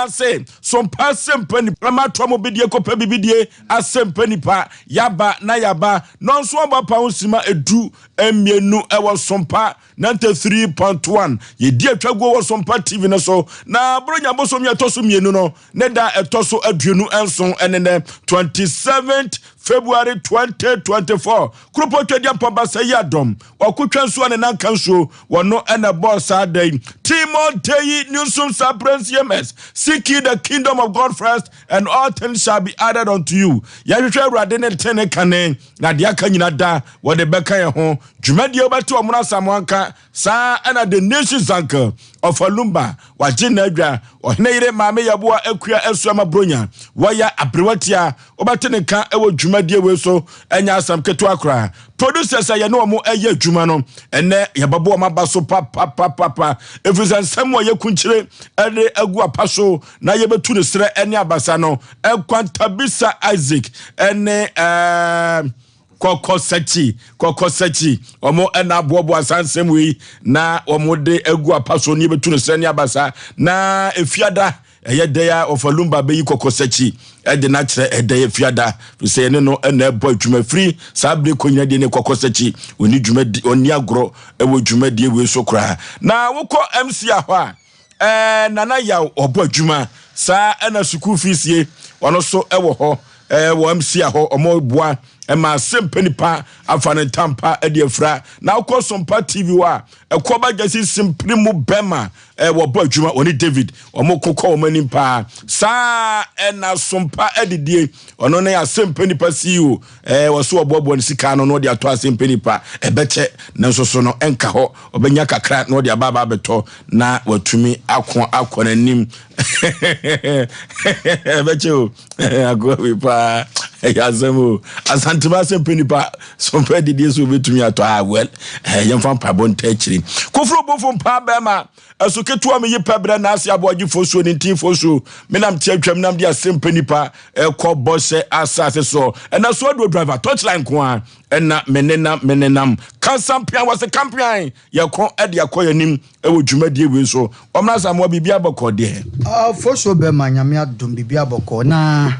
nyinaa se sompa asɛmpa nipa ma toa mo bidie kɔpɛ bibidie asɛmpa nipa yaba na yaba nɔnso ɔba pa ho sima 12 ɛwɔ Sompa 93.1. Yɛdi atwaguo wɔ Sompa TV no so na Buronya bosom yɛ ɛtɔ so 2 no ne da ɛtɔ so 27 ɛne nɛ 27 February 2024. Kuropɔ twadi mpɔbasa yi adɔm wakotwa nsuo ne nanka nsuo wɔno ɛna bɔɔ saa da yi. Timotei Newsom Saprens Yemes, seek ye the kingdom of God first and all things shall be added unto you. Yɛhwehwɛ Awurade ne tene kane na deɛ aka nyina da wɔde bɛka yɛn ho. Dwumadie wobɛte ɔmono asamoanka saa ɛna the nation's uncle Ɔfa wagye n'adwa ɔhene yere maame yɛboa akua asuama bronya wɔyɛ aberewatia wobɛte ne nka ɛwɔ dwumadie wei so. Ɛnyɛ asɛm ketewa koraa. Producers a yɛne wɔn ɛyɛ adwuma no, ɛnɛ yɛbɛbɔ wɔn aba so papapapapa, ɛfiri sɛ nsɛm a yɛkunkyire ɛde agu apa so na yɛbɛtu ne serɛ ɛne abasa no. Ɛkwantabisa Isaac ɛne kɔkɔ sɛkyi wɔn ɛna aboaboa saa nsɛm wei na wɔn de agu apa so ne yɛbɛtu ne serɛ ne abasa. Na efiada ɛyɛ dɛ a ɔfa Lumba bɛyi kɔkɔ sɛkyi ɛde n'akyerɛ ɛdɛ yɛ fiada sɛ ɛne no ɛna ɛbɔ adwuma firi saa bere kɔ nyina deɛ ne kɔkɔ sɛkyi ɔni dwumadi, ɔni agorɔ ɛwɔ dwumadie wei so koraa. Na wokɔ MC hɔ a, Nana Yaw ɔbɔ adwuma saa ɛna sukuu fees ye ɔno so ɛwɔ hɔ wɔ MC hɔ. Ɔmo boa ɛma asɛmpa nipa afa ne ntampa ɛde afira. Na wokɔ Sompa TV hɔ a, ɛkɔ ba gyasi simpiri mu bɛma wɔbɔ adwuma wɔne David ɔmo kokɔ wɔn anim paa saa. Ɛna Sompa adidie ɔno ne asɛmpa nipa CEO wɔso wɔboaboa ne sika no na ɔde atɔ asɛmpa nipa ɛbɛkyɛ ne nso so no ɛnka hɔ. Ɔbɛnya kakra na ɔde aba aba abɛtɔ na watumi akɔ akɔ n'anim. Ɛbɛkyɛ o, agoa wei paa ɛyɛ asɛm o. Asantema asɛmpa nipa Sompa adidie so wobɛtumi atɔ a, well, yɛmfa mpaebɔ nta akyiri. Koforo bofo mpaa bɛrima ɛso ketewa meyi pɛ berɛ na ase aboagyefoɔ suo ne ntinfoɔ suo menam te atwam nam de asɛmpa nipa ɛkɔ bɔhyɛ asase so. Ɛna so aduo driver touchline nko a ɛna menenam menenam kansampea wɔ se kampean yɛkɔ ɛde akɔ yɛnim ɛwɔ dwumadie wei so. Ɔmena Samoa, biribi abɔkɔ deɛ? Fosuo bɛma Nyame adom, biribi abɔkɔ. Na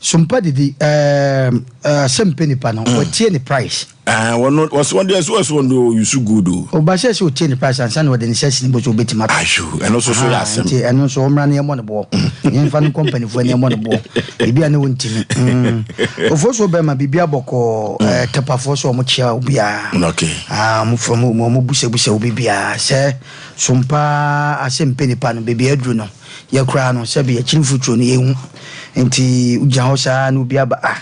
Sompa didi sɛ mpɛ nipa no wɔtie ne price. Wɔno wɔsɛ wɔn deɛ so wɔsɛ wɔn de use good o. Ɔba sɛ ɔtie ne price ansa na wɔde ne nsa si ne bo so wobɛtumi atɔ. Ayo, ɛno nso so yɛ asɛm. Nti ɛno nso ɔmmra no yɛmmɔ ne boɔ, yɛmfa no nkɔ mpanimfoɔ ne yɛmmɔ ne boɔ biribi a ne wɔntimi. Ofosuo bɛma biribi abɔkɔ. Tɛpafoɔ so ɔmo kyea obiara. Ɔmo ɔmo busabusa obi biara sɛ Sompa asɛmpɛ nipa no baabi aduru no yɛkoraa no sɛbi yɛkyiri mfuturo no yɛhu. Nti wogyina hɔ saa na obi aba a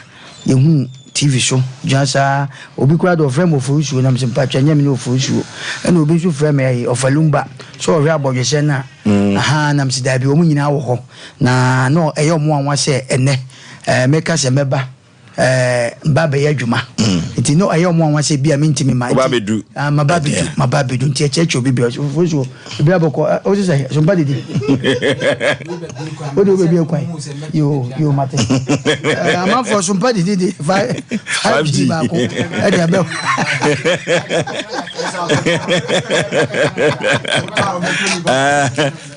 yɛhu TV so gyina saa, obi koraa de ɔfrɛ me Ofosuo nam sɛ mpatwa nyɛ me ne Ofosuo. Ɛna obi nso frɛ me ɛyi ɔfa Lumba sɛ ɔhwɛ abɔdwesɛ no a aha nam sɛ daabi, wɔn nyinaa wɔ hɔ na na ɛyɛ ɔmo anwa sɛ ɛnɛ mɛka sɛ mɛba mba bɛyɛ adwuma. Nti no ɛyɛ ɔmo anwa sɛ bi a mentimi ma. Ɔba abɛdu. Ah, maba abɛdu, maba abɛdu. Nti ɛkyerɛkyerɛ obi bia Ofosuo ebi abɔkɔ ɔsi sɛ Sompa didi o de o bɛbi ekwan yo yo mate amanfoɔ Sompa didi de 5G baako ɛde abɛ.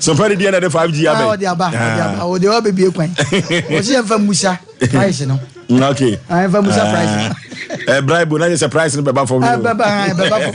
Sompa didi ɛna de 5G abɛ. Ah, ɔde aba, ɔde aba, ɔde ɔba bɛbi ekwan. Ɔsi yɛn fa musa price no. Ah, yɛn fa musa price no. Bribe na yɛ sɛ price no bɛba fam. Bɛba, bɛba fam.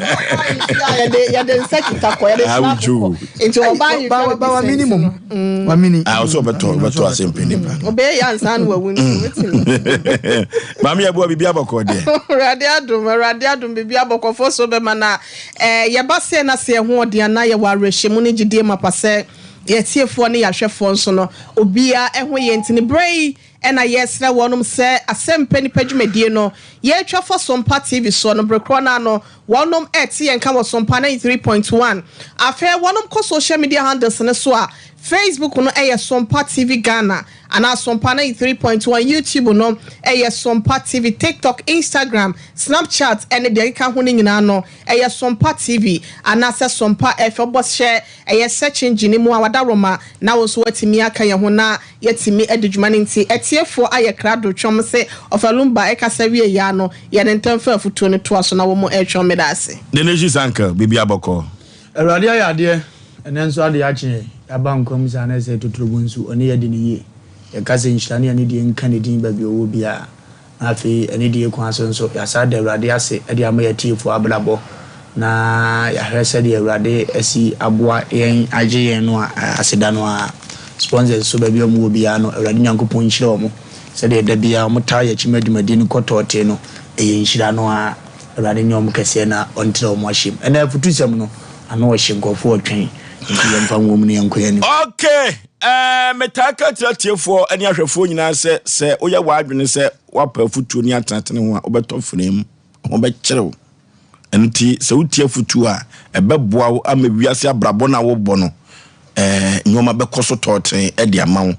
Yɛde nsa kita kɔ, yɛde snap kɔ, nti ɔbaa yi ba ba wa minimum wa mini. Ah, ɔsɛ ɔbɛtɔ asɛmpa nipa. Ɔbɛyɛ yɛ ansa na wawu, nti wobɛtumi. Maame yɛboa, biribi abɔkɔ deɛ? Awurade adom, Awurade adom, biribi abɔkɔfoɔ so bɛma na yɛba sɛ na sɛ yɛho ɔden anaa yɛwɔ awerɛhyɛmu no gyidie mapa sɛ yɛtiefoɔ ne yɛahwɛfoɔ nso no obiara ɛho yɛ. Nti ne berɛ yi ɛna yɛsrɛ wɔnom sɛ asɛmpɛ nipa dwumadie no yɛretwa fa Sompa TV soɔ no, bere korɔ no ano wɔnom ɛte yɛn ka wɔ Sompa 93.1. Afei wɔnom kɔ social media handles no so a, Facebook no ɛyɛ Sompa TV Ghana anaa Sompa 93.1, YouTube no ɛyɛ Sompa TV, TikTok, Instagram, Snapchat ɛne deɛ ɛkeka ho no nyinaa no ɛyɛ Sompa TV anaasɛ Sompa ɛfɛ. Bɔ hyɛ ɛyɛ search engine mu a wadaroma na wo nso watumi aka yɛn ho na yɛtumi adi dwuma no. Nti ɛtiefoɔ ayɛ krado twɛm sɛ Ɔfa Lumba ɛkasa wie ya no, yɛne ntɛm fa afutuo no toa so na wɔn ɛretwɛn. Meda ase. The nation's uncle, biribi abɔkɔ? Awurade ayɛ adeɛ, ɛnɛ nso ade akye. Yɛaba nkwa mu saa na sɛ totorobɔ nso, ɔne yɛn adi no yie. Yɛka sɛ nhyira ne anidie nka ne din baabi a ɔwɔ biara. Na afei anidie kwan so nso, yɛasan ada Awurade ase de ama yɛn atiefoɔ abrabɔ, na yɛahwɛ sɛdeɛ Awurade asi aboa yɛn agye yɛn no a, aseda no ara. Sponsors nso, baabi a wɔwɔ biara no, Awurade Nyankopɔn nhyira wɔn. Sɛdeɛ da biara wɔtaa yɛn akyi ma dwumadie no kɔ tɔɔtee no, ɛyɛ nhyira no ara. Awurade nyɛ wɔn kɛseɛ na ɔntrɛ wɔn ahyɛm. Ɛnnɛ afutusɛm no, ano ɔhye, nkurɔfoɔ retwɛn, nti yɛmfa nwom no yɛnkɔ yɛn anim. Okay, eh, metaa ka kyerɛ atiefoɔ ne ahwɛfoɔ nyinaa sɛ sɛ woyɛ w'adwene sɛ woapɛ afotuo ne atenatene ho a wobɛtɔ fene mu ho bɛkyerɛ wo. Ɛno nti sɛ wotie afotuo a ɛbɛboa wo ama wiase abrabɔ no a wobɔ no eh, nneɛma bɛkɔ so tɔɔten de ama wo.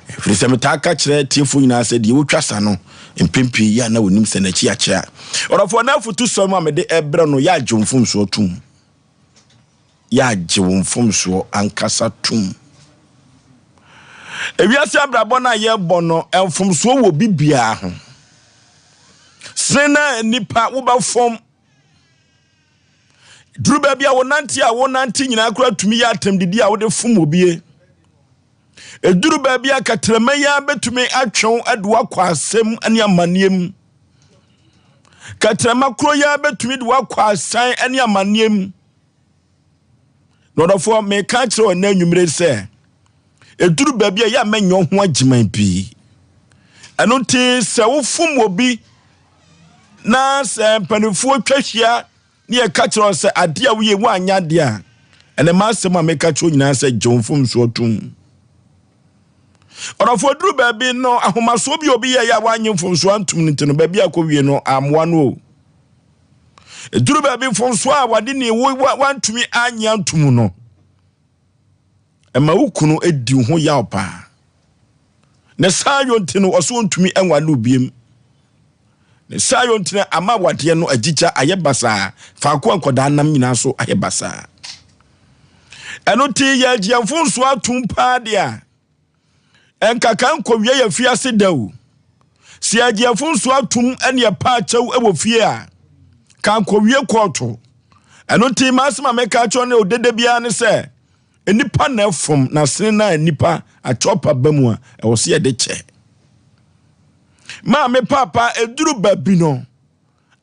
Ɛfiri sɛ metaa ka kyerɛ atiefoɔ nyinaa sɛ deɛ wotwa sa no mpɛn pii yɛ a na wɔnim sɛ n'akyi akyea. Ɔdɔfoɔ na afotusɛm a mede ɛbrɛ no yɛ agye wo mfomsoɔ tom. Yɛ agye wo mfomsoɔ ankasa tom. Ewiase abrabɔ no a yɛbɔ no, mfomsoɔ wɔ bibiara ho. Sene na nipa wobɛfom. Duru baabi a wonante a wonante nyinaa koraa tumi yɛ atɛmdidi a wode fom obie. Ɛduru baabi a katrama yi ara bɛtumi atwe wo de wakɔ asɛm ne amanneɛ mu. Katrama koro yi ara bɛtumi de wakɔ asan ne amanneɛ mu. Na ɔdɔfoɔ, meka akyerɛ wɔ nnɛ anwummere sɛ, ɛduru baabi a ɛyɛ a mɛnyɛ wo ho agyeman pii. Ɛno nti sɛ wofom obi na sɛ mpanimfoɔ twa hyia ne yɛka kyerɛ wo sɛ adeɛ a woyɛ woanyɛ adeɛ a, ɛnɛ m'asɛm a meka kyerɛ nyinaa sɛ gye wo mfomsoɔ tom. Ɔdɔfoɔ duru baabi no ahomasoɔ bi a obi yɛeɛ a woanye mfomsoɔ antom no nti no baabi a kɔwie no ammoa no o. Ɛduru baabi mfomsoɔ a wade ne wo wantumi anye antom no ɛma wo kunu di wo ho yaw paa. Ne saa yɔ nti no ɔso ɔntumi nwale wo biem. Ne saa yɔ nti no ama awadeɛ no agyigya ayɛ basaa, faako a nkwadaa nam nyinaa so ayɛ basaa. Ɛno nti yɛagye yɛn mfomsoɔ atom paa deɛ a, ɛnkaka nkɔwie yɛ fiase da o. Sɛ yɛagye yɛn mfomsoɔ atom ne yɛpa akyɛw wɔ fie a, ka nkɔwie kɔɔto. Ɛno nti m'asɛm a meka akyerɛ ne odede biara ne sɛ, Nnipa na ɛfom, na sene no a nnipa akyɛwpa ba mu a, ɛwɔ sɛ yɛde kyɛ. Maame paapa, ɛduru baabi no,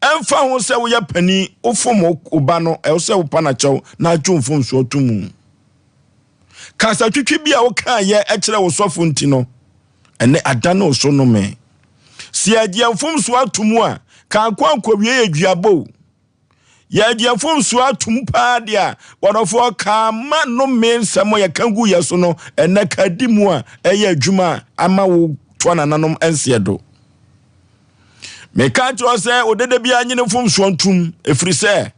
ɛmfa ho sɛ woyɛ panin, wofom wo ba no, ɛwɔ sɛ wopa no akyɛw na atwe mfomsoɔ to mu. Kasatwitwi bi a wokaeɛ kyerɛ wo sɔfo nti no, ɛnɛ adane wo so nnome. Sɛ yɛagye mfomsoɔ ato mu a, kanko ankɔwie yɛ duabɔ o. Yɛagye mfomsoɔ atom paa deɛ a, wɔdɔfoɔ kaa ma nnome nsɛm a yɛka gu yɛ so no, ɛnɛ ka di mu a ɛyɛ adwuma a ama wo toa nananom nseɛ do. Meka kyerɛ sɛ odede biara nye ne mfomsoɔ ntom, ɛfiri sɛ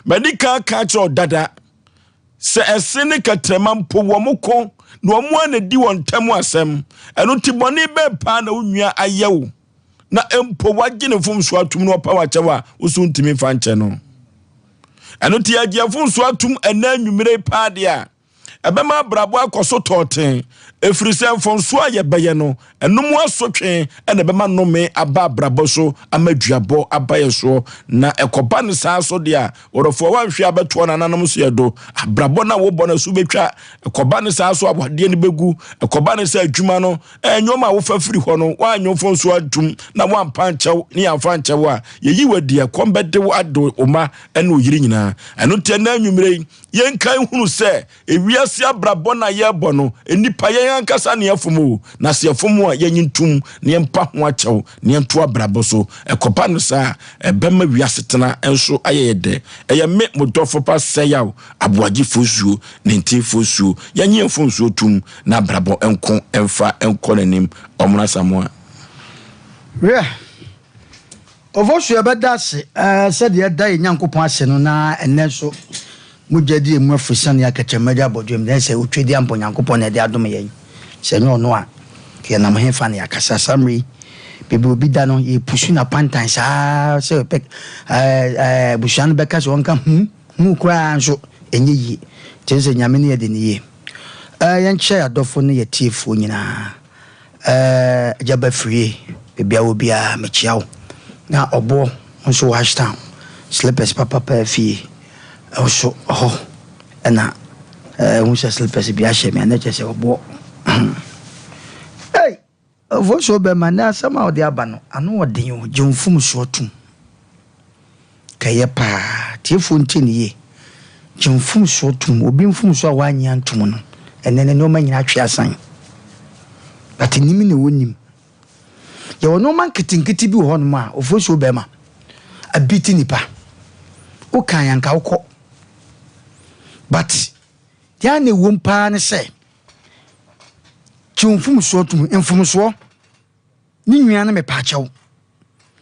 madi kan ka kyerɛ dada sɛ ɛse ne kɛtrɛma mpo wɔn ko na wɔn a na di wɔn ntam asɛm. Ɛno nti bɔne bɛn paa na wo nua ayɛ wo? na mpo wagye ne mfomsoɔ atom na ɔpa wakyɛw a wo so ntumi mfa nkyɛ no. Ɛno nti yɛgye mfomsoɔ atom ɛnɛ anwummere paa deɛ a ɛbɛma abrabɔ akɔ so tɔɔten, ɛfiri sɛ mfomsoɔ a yɛbɛyɛ no ɛno mu asotwe ɛna ɛbɛma nnome aba abrabɔ so ama duabɔ aba yɛ soɔ, na ɛkɔba no saa so deɛ a wɔdɔfoɔ wanhwɛ abɛtoɔ nananom so yɛ do abrabɔ no a wobɔ no so bɛtwa, ɛkɔba no saa so awadeɛ no bɛgu, ɛkɔba no sɛ adwuma no Nneɛma a wofa firi hɔ no, woanyɛ wo mfomsoɔ antom na woampa ankyɛ ne yɛamfa ankyɛ wo a, yɛyi wo adi, ɛkɔm bɛde wo ade wo mma ne wo yere nyinaa. Ɛno nti ɛnnɛ anwummerɛ yi, yɛnka nhunu sɛ ewiase abrabɔ no a yɛrebɔ no, nnipa yɛn ankasa ne yɛfom o, na sɛ yɛfom a yɛnye ntom na yɛmpa ho akyɛw na yɛnto abrabɔ so. Ɛkɔba no saa a, ɛbɛma wiase tena nso ayɛ yɛ dɛ. Ɛyɛ me, mo dɔfo pa Sɛyaw Aboagye Fosuo, Nente Fosuo. Yɛnye yɛn mfomsoɔ tom na abrabɔ nko mfa nkɔ n'anim. Ɔmono Asamoah. Wiɛ, Ofosu yɛbɛda ase sɛdeɛ yɛda yɛn Nyankopɔn ase no na ɛnnɛ nso mogya di yɛn mu afrisane akɛkyɛmma di abɔdwam na ɛsɛ Otwedeampɔ Nyankopɔn na ɛde adom yɛn sɛ ɛnyɛ ɔno a nka yɛnam hefa na yɛakasa saa mmerɛ yi baabi obi da no yɛpusu no apantan saa sɛ pɛ ɛɛ abusua no bɛka sɛ ɔnka hu hu koraa nso ɛnyɛ yie kyerɛ sɛ Nyame ne yɛde no yie. Eh, yɛnkyɛ yɛn adɔfo ne yɛn atiefoɔ nyinaa. Eh, Agya Bafrie, baabi a wɔ biara, mekyia wo. Na Ɔboɔ nso wɔ Ashtown, slippers papa paa fie, nso hɔ ɛna Ɛhu sɛ slippers bi ahyɛ me a na kyerɛ sɛ ɔboɔ. Ei! Ofosuo bɛma nnɛ asɛm a wode aba no ano ɔden o, gye wo mfomsoɔ tom. Kɛyɛ paa, tiefoɔ ntie no yie. Gye wo mfomsoɔ tom, obi mfomsoɔ a wannye antom no, ɛnnɛ ne nneɛma nyinaa atwe asan. But nim ne wonim. Yɛwɔ nneɛma nketenkete bi wɔ hɔnom a ofosuo bɛma abiti nipa. Wokan anka wokɔ. But deɛ a na ɛwom paa ne sɛ, gye wo mfomsoɔ tom. Mfomsoɔ ne nua no mepaakyɛw.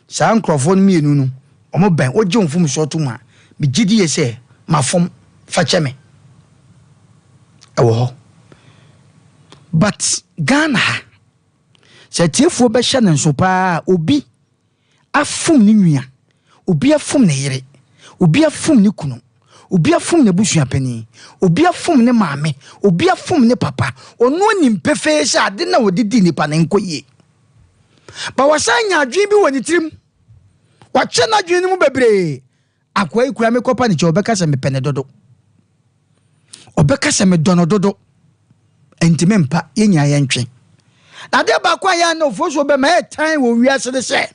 Saa nkurɔfoɔ no mmienu no, wɔn bɛn. Wogye wo mfomsoɔ tom a, megye die sɛ mafom, fa kyɛ me. Ɛwɔ hɔ. But Ghana ha, sɛ atiefoɔ bɛhyɛ no nso paa a, obi afom ne nua, obi afom ne yere, obi afom ne kunu, obi afom n'abusuapanin, obi afom ne maame, obi afom ne papa. Ɔno anim pefee sɛ ade na ɔde di nipa no nkɔ yie. Ba wasan nya adwene bi wɔ ne tirim. Wakyɛ n'adwene no mu bebree. Akoa yi kura me kɔpa ne kyɛ ɔbɛka sɛ mepɛ ne dodo. Ɔbɛka sɛ medɔ no dodo. Enti mempa yɛn nyinaa yɛntwe. Na adeɛ baako a yɛn na ofosuo bɛma ɛtan wɔ wiase ne sɛ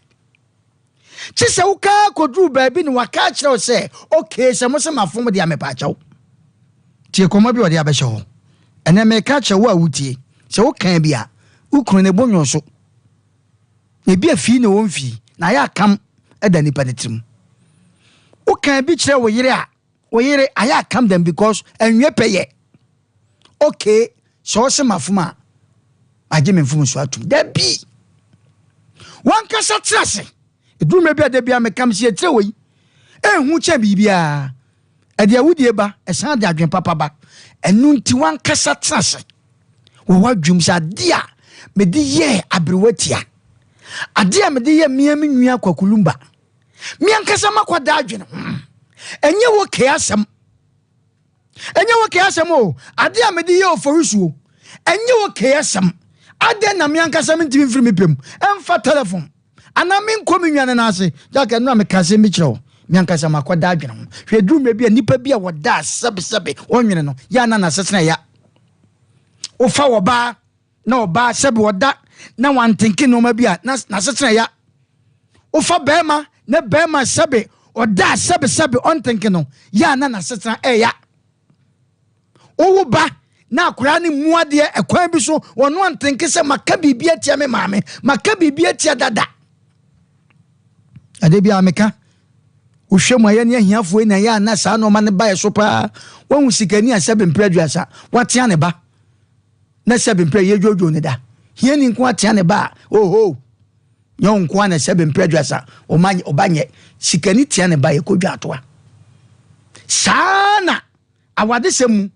kye sɛ wokaa kɔduru baabi na waka akyerɛ wo sɛ okay sɛ mo sɛ mafom deɛ mepa akyɛw. Tie kɔmmɔ bi a ɔde abɛhyɛ hɔ. Ɛnɛ meka kyerɛ wo a wotie sɛ wokaa bi a wo kunu ne bo nwo so. Na ebi afii na ɔmfii na ayɛ akam da nipa ne tirim. Wokaa bi kyerɛ wo yere a wo yere ayɛ akam dɛm because anwie pɛ yɛ. Okay sɛ ɔse mafom a magye me mfomso atom. Dabi! Wankasa tena ase. Ɛduru mmerɛ bi a da biara meka me sɛ yɛtire wei ɛnhu kyɛn biribiara. Ɛde awudie ba, ɛsan de adwene papa ba. Ɛno nti wankasa tena ase wɔ w'adwene mu sɛ adeɛ a mede yɛɛ aberewa tia, adeɛ a mede yɛ mmea me nua kwakulumba, me ankasa makɔda adwene ho. Ɛnyɛ wo kee asɛm. Ɛnyɛ wo kee asɛm o. Adeɛ a mede yɛ oforisuo, ɛnyɛ wo kee asɛm. Adɛn na me ankasa mentumi mfiri me pɛ mu ɛmfa telefon anaa menkɔ me nua no nan ase? Jack, ɛno a meka asɛm bi kyerɛ wo. Me ankasa makɔda adwene ho. Hwɛ, ɛduru mmerɛ bi a nnipa bi a wɔda a sɛbesɛbe wɔnwene no, yɛ a na n'asetena ya. Wofa ɔbaa na ɔbaa sɛbe ɔda na wantenke nneɛma bi a na n'asetena ya. Wofa bɛrima na bɛrima sɛbe ɔda a sɛbesɛbe ɔntenke no, yɛ a na n'asetena ɛya. Wowo ba na akwaraa no mmu adeɛ ɛkwan bi so, ɔno antenke sɛ maka biribi atia me maame, maka biribi atia dada. Adeɛ bi a meka, wohwɛ mu a yɛne ahiafoɔ yi na ɛyɛ a na saa nneɛma no ba yɛ so paa. Wahu sikani a sɛbe mprɛ 30 watea ne ba na sɛbe mprɛ yɛdwodwo ne da. Hiani nko atea ne ba a, oho, nyɛ wo nko a na sɛbe mprɛ 30 ɔma ɔba nyɛ. Sikani tea ne ba yɛkɔdwa atoa. Saa na awadesɛm mu,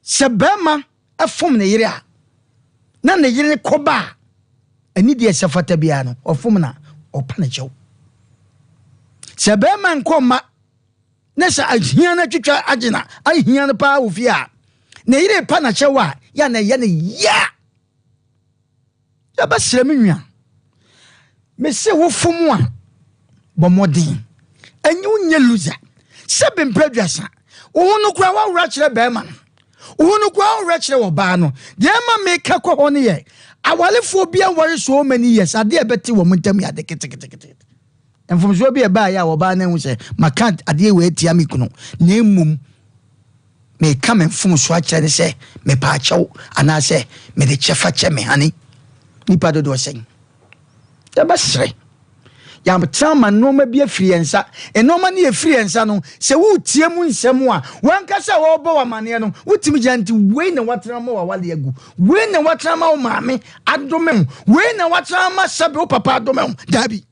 sɛ barima fom ne yere a, na ne yere kɔba a, anidie a ɛsɛ fata biara no, ɔfom na ɔpa ne kyɛw. Sɛ barima nkɔ mma na sɛ ahia no atwitwa agye na ahia no paa wɔ fie a, ne yere pa n'akyɛw a, yɛ na ɛyɛ ne ya. Yɛbɛsrɛ me nua, mese wo fom a, bɔ mmɔden. Ɛnyɛ wo nyɛ loser. Sɛ bempɛ 30, wo ho no koraa woaworɔ akyerɛ bɛrima no. Wo ho no koraa woaworɔ akyerɛ ɔbaa no. Deɛ ɛma meka kɔ hɔ no yɛ, awarefoɔ bi aware so many years, adeɛ a ɛbɛte wɔn ntam yɛ ade ketekete. Mfomsoɔ bi a ɛbaeɛ a ɔbaa no ahu sɛ maka adeɛ wei atia me kunu, na mmom meka me mfomsoɔ akyerɛ no sɛ mepaakyɛw anaasɛ mede kyɛfa kyɛ me hane. Nipa dodoɔ sɛn? Yɛbɛsrɛ. Yɛatena ama nneɛma bi afiri yɛn nsa. Nneɛma no yɛfiri yɛn nsa no, sɛ woretie mu nsɛm a, wankasa a wɔrebɔ wo amanneɛ no, wotumi gyina nti wei na watena ama wawale agu. Wei na watena ama wo maame adome wo. Wei na watena ama sɛbe wo papa adome wo. Daabi.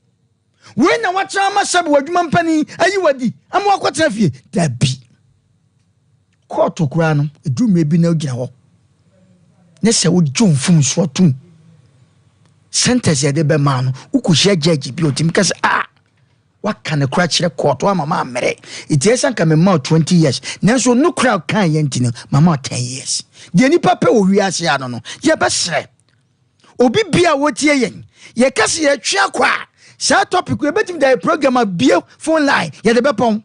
Wei na watena ama sɛbe w'adwuma mpanin ayi wadi ama wakɔtena fie. Daabi. Kɔɔto koraa no, ɛduru mmerɛ bi na wogyina hɔ ne sɛ wogye wo mfomsoɔ tom, sentence yɛde bɛma no, wokɔhyia judge bi a ɔtumi ka sɛ ah, waka no kora kyerɛ kɔɔto ama ma mmerɛ, ɛti ɛsɛ nka mema wo 20 years, nanso no kora kan yɛ nti no mama wo 10 years. Deɛ nipa pɛ wɔ wiase ano no, yɛbɛsrɛ obi bia a wɔtie yɛn, yɛka sɛ yɛtwe akɔ a, saa topic yɛbɛtumi de ayɛ program abie phone line yɛde bɛpɔn.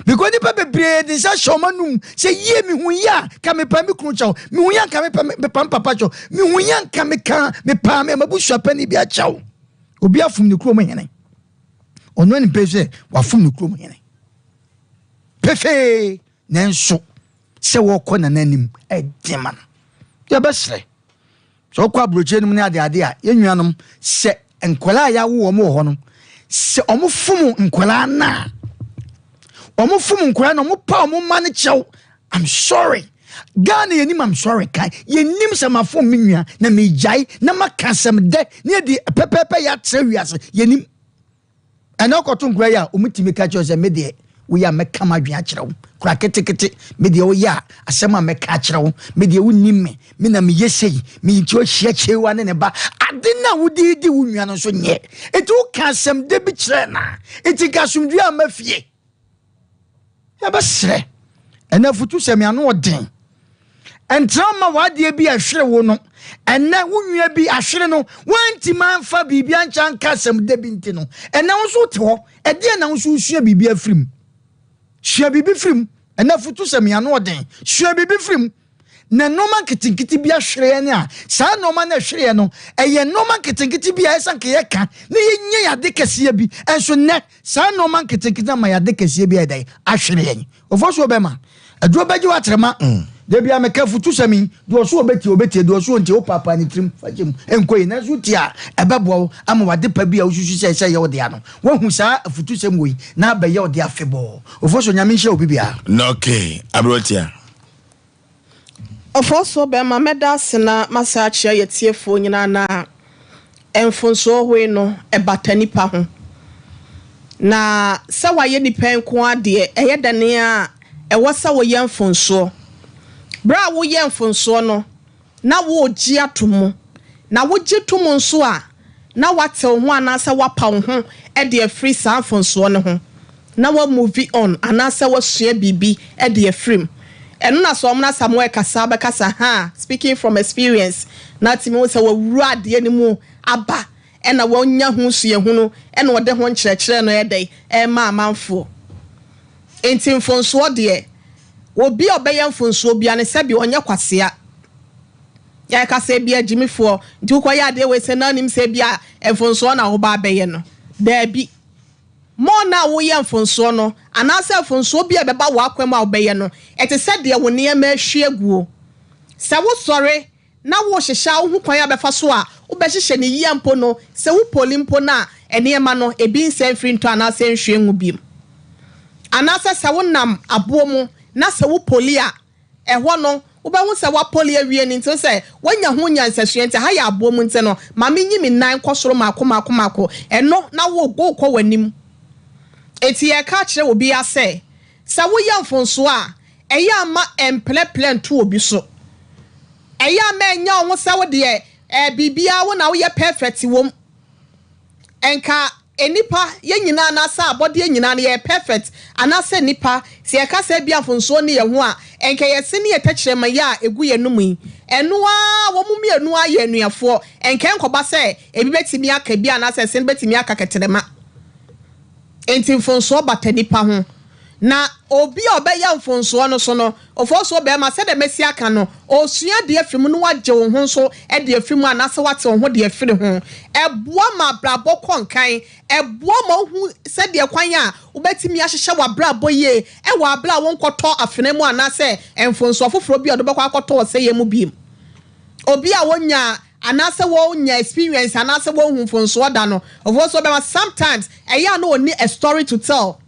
Because nipa bebree de nsa hyɛ wɔn anum sɛ yie mehu yie a ka mepa me kunu kyɛw, mehu yie a nka mepa mepa me papa kyɛw, mehu yie a nka meka mepa me mabusua panyin bi akyɛw. Obi afom ne kurom hene. Ɔno anim pɛ sɛ wafom ne kurom hene. Pefee nanso sɛ wɔkɔ nana anim ɛden ma no. Yɛbɛsrɛ. Sɛ wokɔ aburokyire no mu ne adeade a, yɛn nuanom, sɛ nkwadaa a yɛawo wɔn wɔ hɔ no, sɛ wɔfom nkwadaa no a, wɔfom nkwadaa no, wɔpa wɔn mma no kyɛw. I'm sorry. Ghana yɛnim I'm sorry kan. Yɛnim sɛ mafom me nua na megyae na maka asɛm dɛ ne yɛde pɛpɛɛpɛ yɛatrɛ wiase. Yɛnim. Ɛnna ɔkɔto nkura yi a, wɔtumi ka kyerɛ sɛ, me deɛ, woyɛ a mɛka m'adwene akyerɛ wo. Kura ketekete, me deɛ woyɛ a, asɛm a mɛka akyerɛ wo. Me deɛ wonnim me, me na meyɛ sei, me nti ɔhyia kyewa ne ne ba. Ade no a wode di wo nua no nso nyɛ. Enti woka asɛm da bi kyerɛ no a, enti nka asomdwoeɛ amma fie. Yɛbɛsrɛ, ɛnɛ afutusɛm yi ano ɔden. Ɛntra mma w'adeɛ bi a ɛhwere wo no. Ɛnɛ wo nua bi ahwere no, woantumi amfa biribi ankyɛ anka asɛm da bi nti no, ɛnɛ wo nso wote hɔ. Ɛdeɛn na wo nso wosua biribi afiri mu? Sua biribi firi mu. Ɛnɛ afutusɛm yi ano ɔden. Sua biribi firi mu. Na nneɛma nketenkete bi ahwere yɛn a, saa nneɛma no ɛhwere yɛn no, ɛyɛ nneɛma nketenkete bi a ɛsɛ nka yɛka na yɛnya yɛn ade kɛseɛ bi. Ɛnso nnɛ, saa nneɛma nketenkete ama yɛn ade kɛseɛ bi ayɛ dɛn? Ahwere yɛn. Ofosuo bɛma. Aduro bɛgye wo atrema. Da biara meka afutusɛm yi, deɛ ɔso ɔbɛtie, ɔbɛtie, deɛ ɔso ɔntie, wopaapaa ne tirim fa kyɛ mu, ɛnkɔ yie. Nanso wotie a, ɛbɛboa wo ama w'ade pa bi a wosusu sɛ ɛsɛ yɛ wo dea no, woahu saa afutusɛm wei na abɛyɛ wo dea afebɔɔ. Ofosuo, Nyame nhyira obi biara. Okay, aberanteɛ. Ɔfɔɔsoɔ bɛɛma mɛda ase na masan akyea yɛtiefoɔ nyinaa na mfonsoɔ hoi no ɛbata nipa ho na sɛ wayɛ nipa nko ara deɛ ɛyɛ dɛn a ɛwɔ sɛ woyɛ mfonsoɔ berɛ a woyɛ mfonsoɔ no na woregye ato mu, na wogye tom nso a, na woatew ho anaasɛ woapa wo ho de afiri saa mfomsoɔ no ho, na woa move on anaasɛ woasua biribi de afiri mu. Ɛno na sɛ wɔn na Samuel kasa a, wobɛka sɛ, Ahaa, speaking from experience, na atumi hu sɛ wawura adeɛ no mu aba na wanya ho suahunu na ɔde ho nkyerɛkyerɛ no yɛ dɛn rema amanfoɔ. Enti mfomsoɔ deɛ, obi a ɔbɛyɛ mfomsoɔ biara no, sɛbi ɔnyɛ kwasea. Yɛka sɛ ebia gyimifoɔ, nti wokɔyɛ adeɛ wei sɛ na wonim sɛ ebia mfomsoɔ na woba abɛyɛ no. Daabi. More no a woyɛ mfomsoɔ no, anaasɛ mfomsoɔ bi a ɛbɛba w'akwan mu a wobɛyɛ no, ɛte sɛ deɛ wo nneɛma ahwie aguo. Sɛ wosɔre na worehyehyɛ a wohu kwan a wobɛfa so a wobɛhyehyɛ no yie mpo no, sɛ wopoli mpo no a, nneɛma no, ebi nsɛe mfiri ntɔ anaasɛ nhwie ngu bio. Anaasɛ sɛ wonam aboɔ mu na sɛ wopoli a, ɛhɔ no, wobɛhu sɛ woapoli awie no nti no sɛ woanya ho nyansasua nti, ha yɛ aboɔ mu nti no, ma menyi me nan nkɔ soro mmaako mmaako mmaako. Ɛno na worekɔ w'anim. Enti yɛreka akyerɛ obiara sɛ, sɛ woyɛ mfomsoɔ a, Ɛyɛ a mma ɛmplɛplɛ nto obi so. Ɛyɛ a mma ɛnyɛ wo ho sɛ wo deɛ ɛɛ biribiara wo na woyɛ perfect wom. Nka nnipa, yɛn nyinaa anaasɛ abɔdeɛ nyinaa no yɛyɛ perfect anaasɛ nnipa, sɛ yɛka sɛ ebia mfomsoɔ nni yɛn ho a, nka yɛn se ne yɛn tɛkyerɛma yi a ɛgu yɛn anom yi, ɛno ara wɔn mmienu ara yɛ anuafoɔ, nka ɛnkɔba sɛ ebi bɛtumi aka bi anaasɛ ɛse no bɛtumi aka kɛtrɛma. Enti mfomsoɔ bata nnipa ho. Na obi a ɔbɛyɛ mfomsoɔ no so no, ofoosuo barima, sɛdeɛ masi aka no, ɔresua adeɛ afiri mu na wagye wo ho nso de afiri mu anaasɛ wate wo ho de afiri ho. Ɛboa ma abrabɔ kɔ nkan. Ɛboa ma wohu sɛdeɛ kwan a wobɛtumi ahyehyɛ w'abrabɔ yie wɔ aberɛ a wonkɔtɔ afena mu anaasɛ mfomsoɔ foforɔ bi a ɔde wobɛkɔ akɔtɔ ɔsɛeɛ mu bio. Obi a ɔnya anaasɛ wɔnya experience anaasɛ wɔnhu mfomsoɔ da no, ofoosuo barima, sometimes ɛyɛ a na ɔnni a story to tell.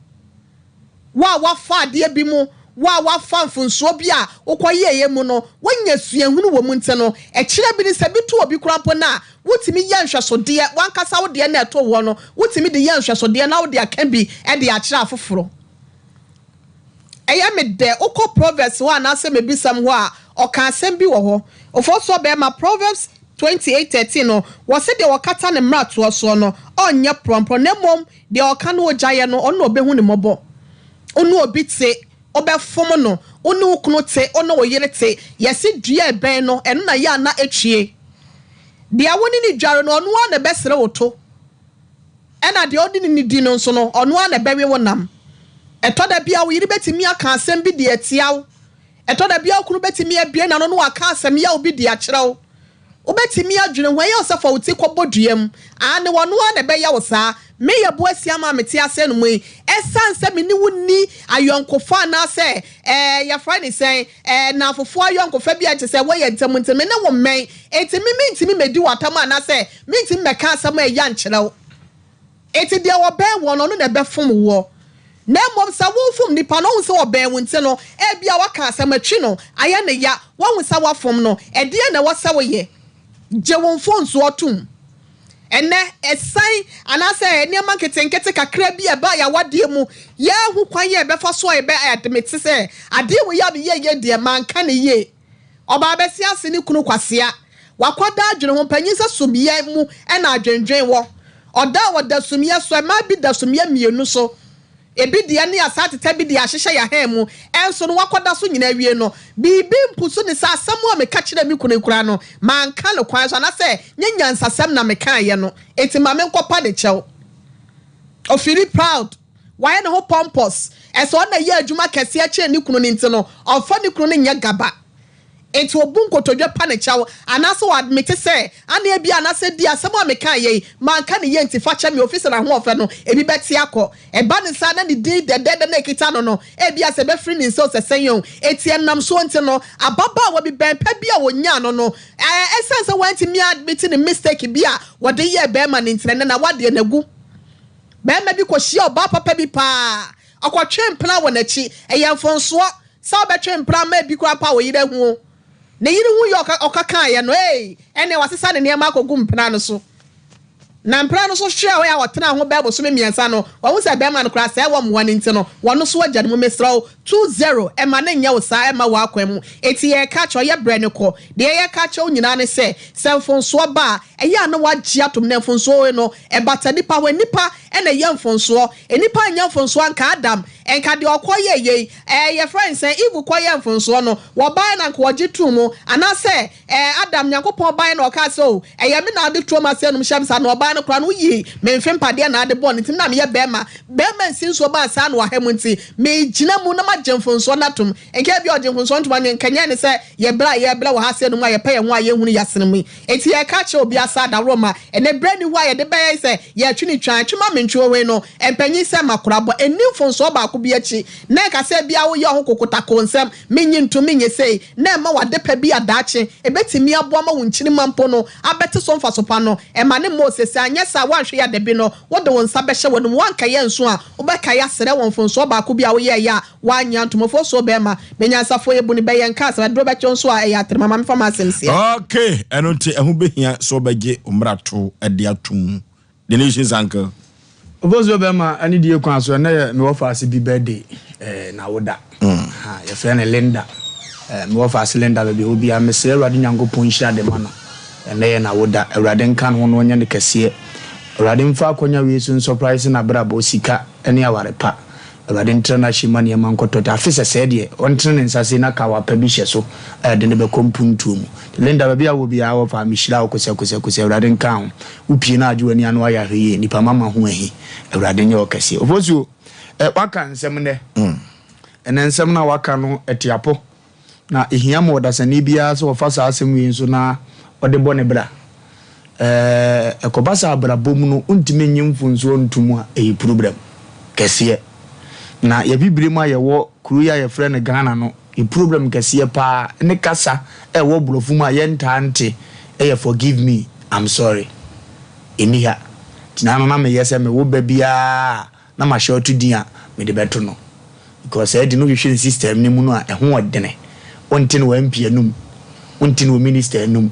Wo a woafa adeɛ bi mu, wo a woafa mfomsoɔ bi a wokɔyɛeɛ mu no, woanya suahunu wɔ mu nti no, ɛkyerɛ bi ne sɛ bi to obi koraa mpo no a, wotumi yɛ nhwɛsodeɛ, w'ankasa wo deɛ no a ɛtoo woɔ no, wotumi de yɛ nhwɛsodeɛ na wode aka bi de akyerɛ afoforɔ. Ɛyɛ me dɛ, wokɔ Proverbs hɔ anaasɛ Mebisɛm hɔ a, ɔka asɛm bi wɔ hɔ. Ofosuo bɛrima, Proverbs 28:13 no, wɔse deɛ ɔkata ne mmaratoɔ soɔ no, ɔnyɛ prɔmprɔm, na mmom Deɛ ɔka na ɔgyaeɛ no, ɔno na ɔbɛhu no mmɔbɔ. Wo ne obi te, wobɛfom no. Wo ne wo kunu te, wo ne wo yere te, yɛse dua a ɛbɛn no, ɛno na ɛyɛ a na ɛtwie. Deɛ wo ne no dware no, ɔno ara na ɛbɛsere wo to. Ɛna deɛ wode ne no di no nso no, ɔno ara na ɛbɛwe wo nam. Ɛtɔ da bi a wo yere bɛtumi aka asɛm bi de atia wo. Ɛtɔ da bi a wo kunu bɛtumi abue n'ano na waka asɛm yaw bi de akyerɛ wo. Wobɛtumi adwene ho, ɛyɛ wo sɛ fa wo ti kɔbɔ dua mu. Aane, ɔno ara na ɛbɛyɛ wo saa. Me Yeboasia ma mete ase no mu yi, ɛsiane sɛ me ne wo nni ayɔnkofa anaasɛ ɛɛ yɛfrɛ no sɛn, ɛɛ nnamfofoɔ ayɔnkofa bi a kyerɛ sɛ ɛwɔ yɛn ntam nti, me ne wo mmɛn. Enti me mentumi mmɛdi wo atam anaasɛ mentumi mmɛka asɛm a ɛya nkyerɛ wo. Enti deɛ ɔbɛn woɔ no, ɔno na ɛbɛfom woɔ. Na mmom sɛ worefom nipa no, ɔhu sɛ ɔbɛn wo nti no, ebia woaka asɛm atwi no, ayɛ no ya, woahu sɛ woafom no. Ɛdeɛn na ɛwɔ sɛ woyɛ? Gye wo mfomsoɔ tom. Ɛnnɛ, asiane anaasɛ nneɛma nketenkete kakra bi a ɛba yɛn awadeɛ mu, yɛnhu kwan a yɛbɛfa so a yɛbɛ admit sɛ, adeɛ wei a meyɛeɛ yi deɛ, manka no yie. Ɔbaa bɛsi ase ne kunu kwasea. Wakwadaa adwene ho panyin sɛ sumyɛ mu na adwendwen wɔ. Ɔda a ɔda sumyɛ so, mmaa bi da sumyɛ mmienu so. Ebi deɛ ne asaa tetɛ bi deɛ ahyehyɛ yɛn ahan mu. Ɛnso no wakɔda so nyinaa awie no, biribi mpusu ne sɛ asɛm a meka kyerɛɛ me kunu yi koraa no, manka no kwan so anaasɛ nyɛ nyansasɛm na mekaeɛ no, enti ma menkɔpa ne kyɛw. Ɔfeeli proud. Wayɛ ne ho pompous. Ɛsɛ ɔno na ɛyɛ adwuma kɛseɛ kyɛn ne kunu no nti no, ɔmfa ne kunu no nyɛ gaba. Enti obu nkotodwe pa no kyɛw, anaasɛ ɔ admit sɛ, Ane ebia anaasɛ di asɛm a mekaeɛ yi, manka no yie nti fa kyɛ me, ofi sɛ n'ahoɔfɛ no, ebi bɛte akɔ. Ɛba no saa na ne din dɛdɛɛdɛ no a ɛkita no no, ebia sɛ ɛbɛfiri ne nsa o sɛ sɛn o. Enti ɛnam soɔ nti no, ababaawa bi, bɛn pa bi a ɔnyaa no no, ɛsiane sɛ wantumi a-admit ne mistake bi a wɔde yɛɛ barima no nti no, ɛnnɛ n'awadeɛ no agu. Barima bi kɔhyiaa ɔbaa papa bi paa. Ɔkɔtwee mpena wɔ n'akyi. Ɛyɛ mfomsoɔ sɛ wobɛtwe mpena ama ebi koraa mpo a wo yere ahu wo. Ne yere hu yɛ a ɔka kaeɛ no, ei, ɛnneɛ wasesa ne nneɛma akɔgu mpena no so. Na mpena no so hwɛ a ɔyɛ a ɔtenaa ho bɛyɛ bosome mmiɛnsa no, wahu sɛ barima no koraa sɛɛ wɔmmoa no nti no, wɔno nso agya no mu. Mesrɛ wo, 20, mma no nyɛ wo saa mma w'akwan mu. Enti yɛreka akyerɛ wo, yɛ brɛ no kɔ. Deɛ yɛreka akyerɛ wo nyinaa ne sɛ, sɛ mfomsoɔ ba a, ɛyɛ a na woagye atom na mfomsoɔ wei no, Ɛbata nnipa hɔ, nnipa na ɛyɛ mfonsoɔ, nnipa annyɛ mfonsoɔ anka Adam, nka deɛ ɔkɔ yɛɛ yei, ɛɛ yɛfrɛ no sɛn, Eve kɔ yɛɛ mfonsoɔ no, wɔbaeɛ na anka wɔgye too mu, anaasɛ ɛɛ Adam, Nyankopɔn baeɛ na ɔkaa sɛ oh, ɛyɛ me na wode turom ase anum hyɛ me saa, na ɔbaa no koraa no woyii me mfe mpadeɛ na ade bɔɔ no nti me na meyɛ bɛɛma, bɛɛma nsi nsuo baa saa na waha mu nti, megyina mu na magye mfonsoɔ no atom, nka ebia ɔgye mfonsoɔ no tom a, nka nyɛ ne sɛ yɛbrɛ a yɛbrɛ wɔ ha ase anum a yɛpɛ yɛn ho a yɛnhunu yɛasene mu yi. Enti yɛreka akyerɛ obiara sɛ adaworoma, ɛnnɛ berɛ nni hɔ a yɛde bɛyɛ sɛ yɛretwe ne twa, twe ma mentwe ohe no, mpanyin sɛ makorabɔ, ɛnni mfomsoɔ baako bi akyi, na ɛnka sɛ ebia woyɛ wo ho kokotakoo nsɛm, mennye ntom, menyɛ sei, na ɛmma w'adepa bi a daakye ɛbɛtumi aboa ma wo nkyirimma mpo no abɛte so mfaso pa no, ɛma no mmɔ ose sɛ anyɛ saa a woanhwɛ yɛ a dabi no wode wo nsa bɛhyɛ w'anom, woankae ansu a, wobɛkae asrɛ wɔ mfomsoɔ baako bi a woyɛeɛ a W'anyɛ antomofo so bɛɛma me nyansafo ebu no bɛ yɛ nka asɛm aduro bɛkyew nso a ɛyɛ atrema ma me fa m'asɛm sia. Ok ɛno nti ɛho bɛhia sɛ wobɛgye wo mmarato de atom The Nation's Uncle. Ofosuo bɛma ɛne die kwan so ɛnɛ yɛ me wɔfaase bi birthday eh, na woda ha yɛfrɛ no Linda eh, me wɔfaase Linda baabi a ɔwɔ biara mesrɛ Awurade Nyankopɔn nhyira de ma no ɛnɛ yɛ na woda Awurade nka ne ho na ɔnyɛ no kɛseɛ Awurade mfa akɔnya wei so nsɔpraise n'abrabɔ sika ne aware pa Awurade ntra n'ahye mma nneɛma nkɔtɔ te. Afe sɛsɛɛ deɛ, ɔntene ne nsa sei na kawa pa bi hyɛ so a ɛde no bɛkɔ mpuntuo mu. Linda, baabi a wowɔ biara wɔ fa, mehyira wo kosɛkosɛkosɛ. Awurade nka wo. Wopue na agye w'ani ano ayɛ ahwɛyie. Nnipa mama ho ahi. Awurade nyɛ wo kɛseɛ. Ofosuo, eh, woaka nsɛm nnɛ. Ɛnnɛ nsɛm no a woaka no, ɛte apɔ. Na ehia ma ɔdasani biara sɛ ɔfa saa asɛm wei nso na ɔde bɔ ne bra. Ɛɛ, ɛkɔba sɛ abrabɔ mu no wontumi nnye mfomsoɔ nto mu a, ɛyɛ problem kɛseɛ. Na yɛn mu a yɛwɔ kuro yi a yɛfrɛ no Ghana no, yɛ problem kɛseɛ paa ne kasa a ɛwɔ borɔfo mu a yɛntaa nte yɛ forgive me, I'm sorry. Ɛnni ha. Nti na ano na meyɛ sɛ mewo ba biara a, na mahyɛ ɔto din a mede bɛto no because saa din no wohwehwɛ no system no mu no a ɛho ɔdene wonte no wɔ MP anum wonte no wɔ minister anum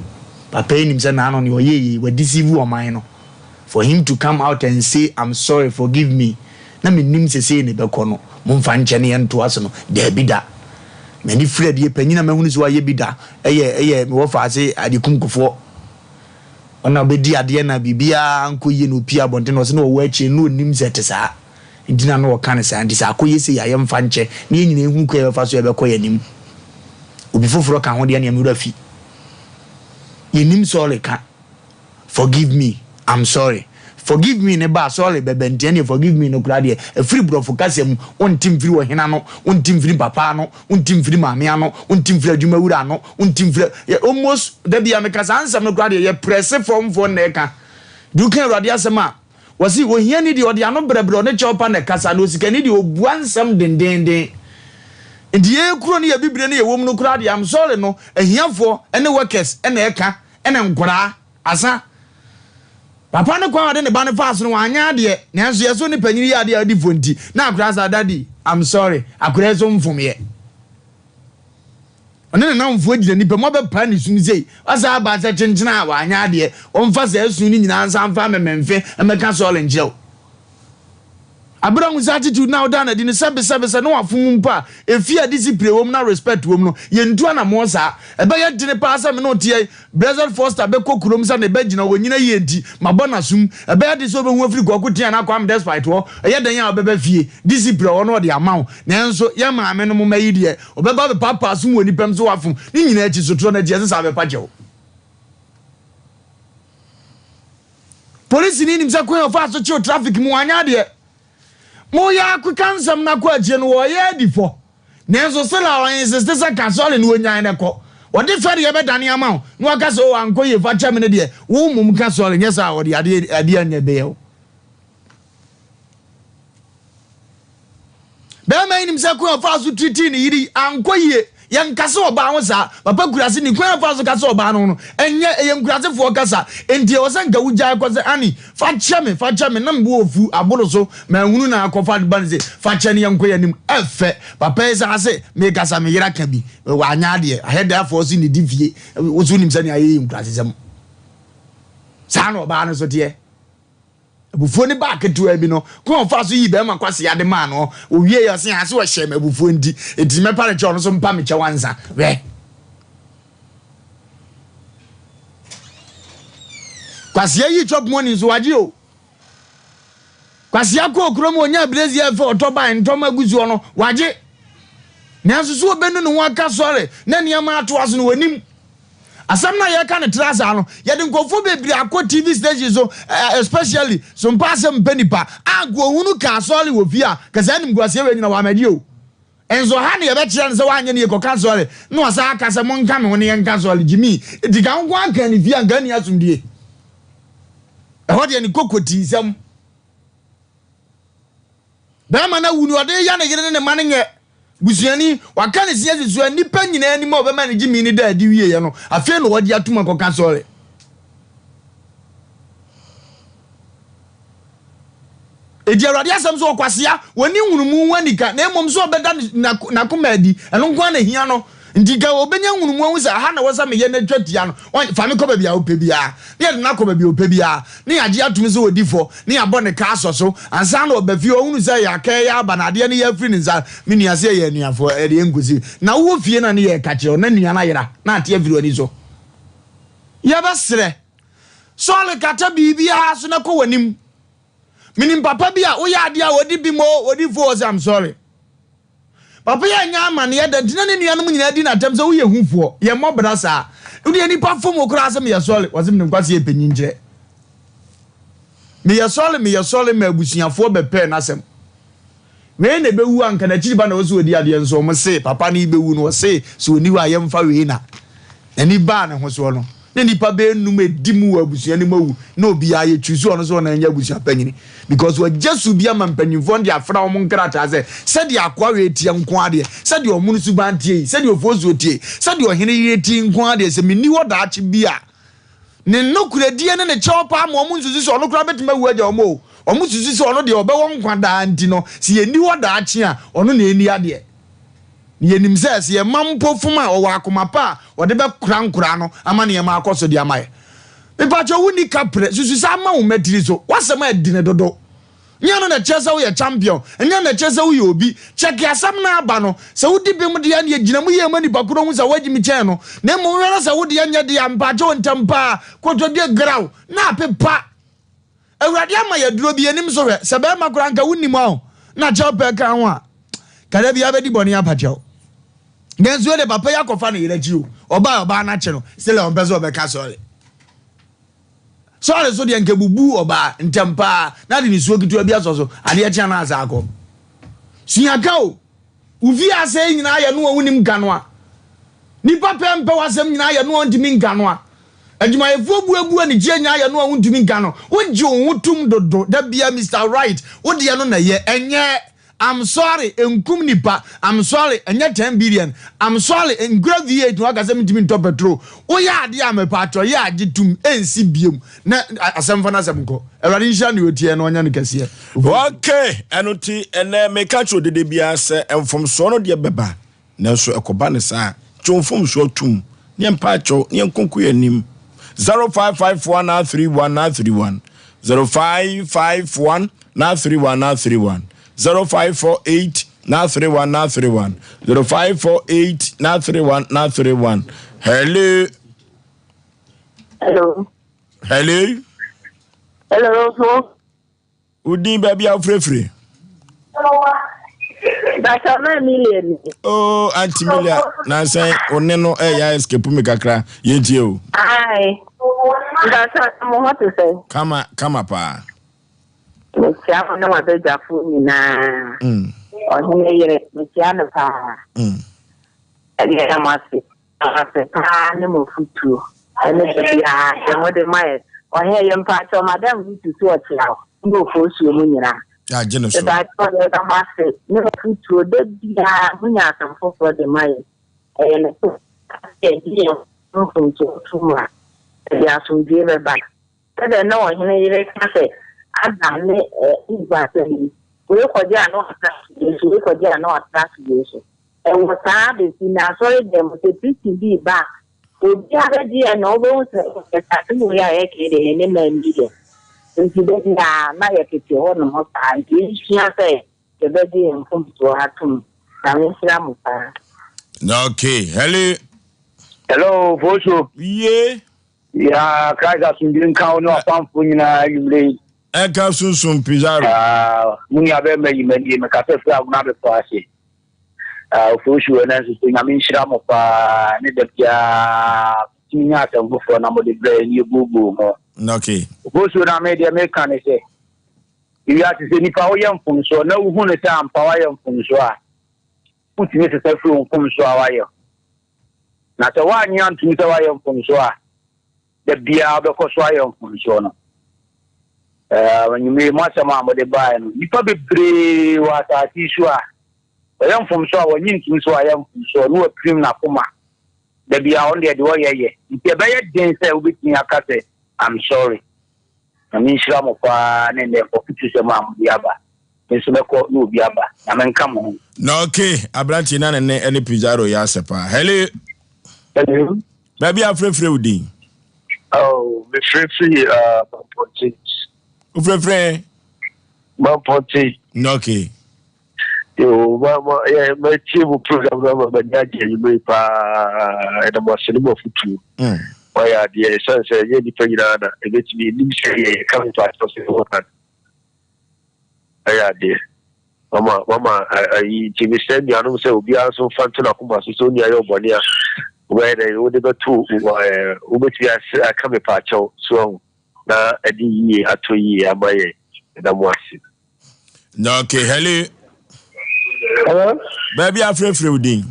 papa yi nim sɛ naano nea ɔyɛ yei wa deceive ɔman no for him to come out and say I'm sorry forgive me na menim sɛ sei na ɛbɛkɔ no momfa nkyɛ ne yɛntoa so no daabi da m'ani firi adeɛ panyin a mahunu sɛ wayɛ bi da ɛyɛ ɛyɛ mewɔ faase adekum kofoɔ Ɔno na ɔbɛdi adeɛ na biribiara ankɔ yie na ɔpie abɔnten na ɔse na ɔwɔ akyire no na ɔnim sɛ ɛte saa nti na na ɔka no saa nti sɛ akɔyɛ sei a yɛmfa nkyɛ na yɛn nyinaa nhunu kwan a yɛbɛfa so a yɛbɛkɔ yɛn anim. Obi foforɔ ka ho deɛ nea me werɛ afi. Yɛnim sorry ka. Forgive me, I'm sorry. Forgive me no ba a, sorry bɛbɛ nti ɛneɛ forgive me no koraa deɛ ɛfiri borɔfo kasa mu, wonte mfiri ɔhene ano, wonte mfiri papa ano, wonte mfiri maame ano, wonte mfiri adwuma wura ano, wonte mfiri, yɛ almost da biara meka saa nsɛm no koraa deɛ yɛ prɛse fɔmfoɔ na ɛka. Deɛ woka Awurade asɛm a, wɔse ohiani deɛ ɔde ano brɛbrɛ ɔne kyɛw pa na ɛkasa, na osikani deɛ ɔbua nsɛm dendeenden. Nti yɛn kuro no yɛ bibire no yɛwɔ mu no koraa deɛ I'm sorry no, ahiafoɔ ne workers na ɛka, ɛna nkoraa. Asa. Papa no kwan a ɔde ne ba no faa so no wanyɛ adeɛ nanso yɛ so ne panyin yɛ adeɛ a ɔdi fo nti na akwadaa saa daddy I'm sorry akwadaa yi so mfomyɛ. Ɔne ne namfoɔ gyina nipa mu abɛpaa ne sum sei wasa aba sɛ kyenkyena a wanyɛ adeɛ ɔmfa saa su no nyinaa nsa mfa mmɛmɛmfe mmɛka sɔre nkyerɛ wo. Aber a ohun sɛ attitude no a ɔdaa no adi no sɛbesɛbe sɛ na ɔafom mpo a, efie a discipline wɔ mu na respect wɔ mu no, yenntu anamɔn saa. Ɛbɛyɛ dene paa sɛ me ne wo te yi, Blessed Foster bɛkɔ kurom sɛ ne ba gyina hɔ onyina yie nti, mabɔ n'asom. Ɛbɛyɛ den sɛ obehu afiri Kwaku Tea anaa Kwame Despite hɔ. Ɛyɛ dɛn a ɔbɛba fie. Discipline a ɔwɔ no ɔde ama wo. Nanso yɛn maame nom mma yi deɛ, ɔbɛba abɛpaapaa asom wɔ nnipa mu sɛ wafom. Ne nyinaa akyi, sotorɔ no akyi, ɛsɛ sɛ abɛpa kyɛw. Polisini nim sɛ kwan a ɔfaa so kyew traffic mu wanyɛ adeɛ. Moyɛ akeka nsɛm no akɔ akyire no wɔyɛ adi fɔ. Nanso still a ɔinsiste sɛ ka sɔre na ɔnyae no kɔ. Ɔde fɛreɛ bɛdane ama wo na waka sɛ oh ankɔ yie fa kyɛ me no deɛ wo mmom ka sɔre nyɛ saa a ɔde adeɛ adeɛ anyɛ bɛyɛ wo. Bɛrima yi nim sɛ kwan a ɔfaa so tiritii ne yere yi ankɔ yie. Yɛnka sɛ ɔbaa ho saa. Papa kurase ni, kwan a ɔfaa so ka sɛ ɔbaa no ho no, ɛnyɛ, ɛyɛ nkurasefoɔ kasa. Enti ɛwɔ sɛ nka wogyae kɔ sɛ, Annie, fa kyɛ me, fa kyɛ me, na me bo afu aboro so, manhunu na akɔfa ba no se, fa kyɛ no yɛnkɔ yɛn anim. Ɛfɛ. Papa yi san se, mekasa me yere aka bi, wanyɛ adeɛ, ahɛdafoɔ se nnidi fie, wo nso wonim sɛnea yɛyɛ nkurasesɛm. Saa na ɔbaa no nso teɛ. Abufuo no baa ketewaa bi no, kwan a ɔfaa so yii barima kwasea de maa no, ɔwieeɛ ɔse, haa sɛ ɔhyɛɛ me abufuo nti, enti mɛpa no kyɛw, ɔno nso mpa me kyɛw ansa. Hwɛ! Kwasea yi chop money nso wagye o. Kwasea kɔɔ kurom ɔnyaa brazier fɛ ɔtɔ bae ntɔma gu soɔ no, wagye. Nanso so ɔbɛnu ne ho aka sɔre na nneɛma atoa so no, ɔnim. Asɛm no a yɛka no tra saa no, yɛde nkurɔfoɔ bebree akɔ TV station so, especially so mpa asɛm mpɛ nipa a nka ohunu ka asɔre wɔ fie a, ka saa animguaseɛ wei nyina wamɛgye o. Nso ha ne yɛbɛkyerɛ no sɛ wanyɛ ne yie kɔka asɔre na wasan aka sɛ monka me ho ne yɛnka asɔre gyimii. Nti ka wo nko ara ka ne fie a nka nni asomdwie. Ɛhɔ deɛ ne kokotii sɛm. Bɛrima no awu no ɔde ya ne yere ne ne mma no nyɛ busuani. Waka ne se asi so a nnipa nyinaa anim a ɔbɛma ne gyimii no da adi wieɛ no, afei na ɔde atom akɔka sɔre. Enti Awurade asɛm sɛ ɔkwasea, wɔnni nhunumu ho anika, na mmom sɛ ɔbɛda n'akoma adi, ɛno nko ara na ehia no. Nti nka ɔbɛnya nhunumu ahu sɛ aha na ɛwɔ sɛ meyɛ na atwa tia no, fa me kɔ baabi a wopɛ biara. Na yɛde no akɔ baabi a ɔpɛ biara, na yɛagye atom sɛ ɔdi fɔ, na yɛabɔ ne ka asɔ so, ansa na ɔba fie, ɔhunu sɛ yɛaka yɛ aba na adeɛ no yɛ afiri ne nsa. Me nua, sɛ yɛyɛ anuafoɔ, ɛdeɛ ɛnkɔsi. Na wowɔ fie na ne yɛreka kyerɛ wo, na nua no ayera, na ate afiri w'ani so. Yɛbɛsrɛ, Sɔre kata biribiara so na kɔ w'anim. Menim papa bi a woyɛ adeɛ a ɔdi bem o, ɔdi fo, ɔsɛ I'm sorry. Papa yi anyɛ amaneɛ da nti na ne nuanom nyinaa di n'atɛm sɛ woyɛ hufoɔ, yɛmmɔ bra saa. Wodeɛ nipa fom wo koraa sɛ meyɛ sɔre, wɔse menim kwase yɛ panyin kyerɛ. Meyɛ sɔre, meyɛ sɔre ma abusuafoɔ bɛpɛɛ n'asɛm. Wei na ɛbɛwu anka n'akyiri ba na ɛwɔ sɛ ɔdi adeɛ nso wɔn se papa no bɛwu no wɔse sɛ ɔni hɔ a yɛmfa wei na n'ani baa ne ho soɔ no na nnipa bɛyɛ num ɛdi mu wɔ abusua no mu awu na obiara yɛ choose ɔno sɛ ɔno nyɛ abusua panyini because wɔgye so bi ama mpanyinfoɔ no de afra wɔn nkrataa sɛ sɛdeɛ akoa wei teɛ nko adeɛ sɛdeɛ ɔmono suban teɛ yi sɛdeɛ ofosuo teɛ yi sɛdeɛ ɔhene yere teɛ nko adeɛ sɛ menni hɔ daakye bi a Ne nokorɛdie ne ne kyɛw paa ma wɔn nsusu sɛ ɔno koraa bɛtumi awu agya wɔn o. Wɔn susu sɛ ɔno deɛ ɔbɛwɔ nkwa daa nti no, sɛ yɛnni hɔ daakye a, ɔno na ɛnni adeɛ. Na yɛnim sɛ, sɛ yɛn mma mpo fom a, ɔwɔ akoma pa a ɔde bɛkora nkoraa no ama nneɛma akɔ so de ama yɛn. Mepakyɛw, wonni kaprɛ, susu saa ma wo mma tiri so. W'asɛm a ɛdene dodo. Nyɛ ɛno na ɛkyerɛ sɛ woyɛ champion, ɛnyɛ ɛno na ɛkyerɛ sɛ woyɛ obi. Kyɛke asɛm no aba no, sɛ wodi bem deɛ a, ɛnneɛ gyina mu yie ma nipa korɔ hu sɛ woagye me kyɛn no. Na mmom wohwɛ na sɛ wo deɛ nyɛ deɛ a, mpaakyɛw ntɛm pa ara, kotodwe graw, na apepa. Awurade ama yɛ aduro bi, yɛnim so hwɛ. Sɛ bɛrima koraa nka wonnim a o, na kyɛw pɛ ka ho a, ka da biara bɛdi bɔne apakyɛw. Nanso wei deɛ papa yi akɔfa ne yere akyi o, ɔbaa a ɔbaa no akye no, still a ɔmpɛ sɛ ɔbɛka sɔre. Sɔre so deɛ nka bubu ɔbaa ntɛm paa na de nisuo ketewa bi asɔ so, adeɛ kye a na asa akɔ. Sua ka o! Wo fie asɛe nyinaa yɛ no a wonim nka no a. Nipa pɛ mpɛ w'asɛm nyinaa yɛ no a ɔntumi nka no a. Adwumayɛfoɔ buebue anigyeɛ nyinaa yɛ no a wontumi nka no. Wogye wo ho tom dodo da biara Mister Right wo deɛ no na ɛyɛ ɛnyɛ I'm sorry nkum nipa I'm sorry ɛnyɛ 10 billion I'm sorry nkura V8 na waka sɛ mentumi ntɔ petrol Woyɛ adeɛ a mepaakyɛw yɛ a gye tom ɛnsi biom na asɛm fa n'asɛm nkɔ. Awurade nhyira nea ɔtie na ɔnyɛ no kɛseɛ. Ok, ɛno nti ɛnɛ meka kyerɛ odede biara sɛ mfomsoɔ no deɛ bɛba, nanso ɛkɔba no saa a, gye wo mfomsoɔ tom ne yɛmpa akyɛw ne yɛnkonko yɛn anim. 0554 931 931 0551 931 931 0548 931 931 0548 931 931 Hello. Hello. Hello. Hello, so. Udin baabi a wofirefiri. Bàtà máa Emilia ni. Oh, Auntie Emilia, nansan wo ne no ɛyɛ eh, escape mi kakra. Yɛntie o. Aye. Bàtà mo ho te sɛ. Kama, kama paa. Mekyia mo ne w'abadwafoɔ nyinaa. Mm. Ɔhene yere, mekyia no paa. Mm. Ɛdeɛ na mo ase, ase paa ne mo futuo. Ɛne biribiara deɛ mode ma yɛ. Ɔhene yɛ mpaakyɛw, madam Ruth so ɔkyea wo ne ofosuo mu nyinaa. Yɛagye no so. Mpaakyɛw yɛda mo ase ne mo futuo da biara monya asɛm foforɔ de ma yɛ. Ɛyɛ no sɛ yɛgye yɛn mfomsoɔ tom a, ɛde asomdwoeɛ bɛba. Sɛdeɛ na ɔhene yere ka sɛ Adam ne Eve asɛm yi, wei kɔgye a na watra asomdwoeɛ so, wei kɔgye a na watra asomdwoeɛ so. Ɛwɔ saa bɛsi nnɛ asɔredan mu, sɛ preaching bi reba a, obiara bɛgye yɛn na wobɛhu sɛ oh, yɛsɛ asɛm wei a yɛreka yi deɛ yɛne mmaa nni dɛ. Nti da biara na yɛtete hɔnom saa, nti yɛnsua sɛ yɛbɛgye yɛn mfomsoɔ atom. Nyame nhyira mo paa. Okay, hello. Hello, Fosu. Yeah. Ya Christ asomdwe nka wo ne w'apamfo nyinaa anwummere yi. Ɛka sunsum Pizarro. Ah, mo nua bɛrima yi m'anie mekasa firi agona bepɔ ase. Ah, Ofosu ɛnɛ nso so Nyame nhyira mo paa ne da biara tumi nya asɛm foforɔ na mode brɛ yɛn yɛbuoboo ho. Okay. Ofosu na me deɛ meka ne sɛ ewiase sɛ nipa woyɛ mfomsoɔ na wohu no sɛ ampa woayɛ mfomsoɔ a wotumi sesa firi wo mfomsoɔ a woayɛ Na sɛ woannye antom sɛ woayɛ mfomsoɔ a, da biara wobɛkɔ so ayɛ mfomsoɔ no. Anwummere yi, mo asɛm a mode baeɛ no, nnipa bebree wɔ asase yi so a, wɔyɛ mfomsoɔ a wɔnnye ntom sɛ wɔayɛ mfomsoɔ na wɔapirim n'akoma. Da biara ɔno deɛ deɛ ɔyɛ yɛ. Nti ɛbɛyɛ den sɛ wobɛtumi aka sɛ, I'm sorry. Nyame nhyira mo paa ne nnɛ afutusɛm a mode aba. Me nso mɛkɔ na obi aba. Nyame nka mo ho. Na okay, aberanteɛ na ne nne ɛne Pizarro yɛ asɛ paa. Hello. Hello. Baabi a frɛfrɛ wo din? Oh, me frɛfrɛ uh, Mampɔnte. Wo frɛfrɛ? Mampɔnte. Na okay. Yo, ma ma yɛ matie mo program no ama m'ani agye anwummere paa. Ɛda mo ase ne mo afotuo. Mm. Wayɛ adeɛ ɛsiane sɛ ɛnyɛ nnipa nyinaa na ɛbɛtumi ɛnim sɛ yɛ yɛka me paatɔ sɛ ɛwɔ kan. Ɛyɛ adeɛ. Mama mama ayi nti mesrɛ nuanom sɛ obiara nso mfa nto n'akoma so sɛ onua yɛ ɔbɔne a wobɛyɛ dɛ wode bɛto wobɛtumi aka me paakyɛw so ahu na ɛde yie atɔ yie ama yɛn. Ɛda mo ase. Okay, hello. Hello. Baabi afrɛfrɛ wo din.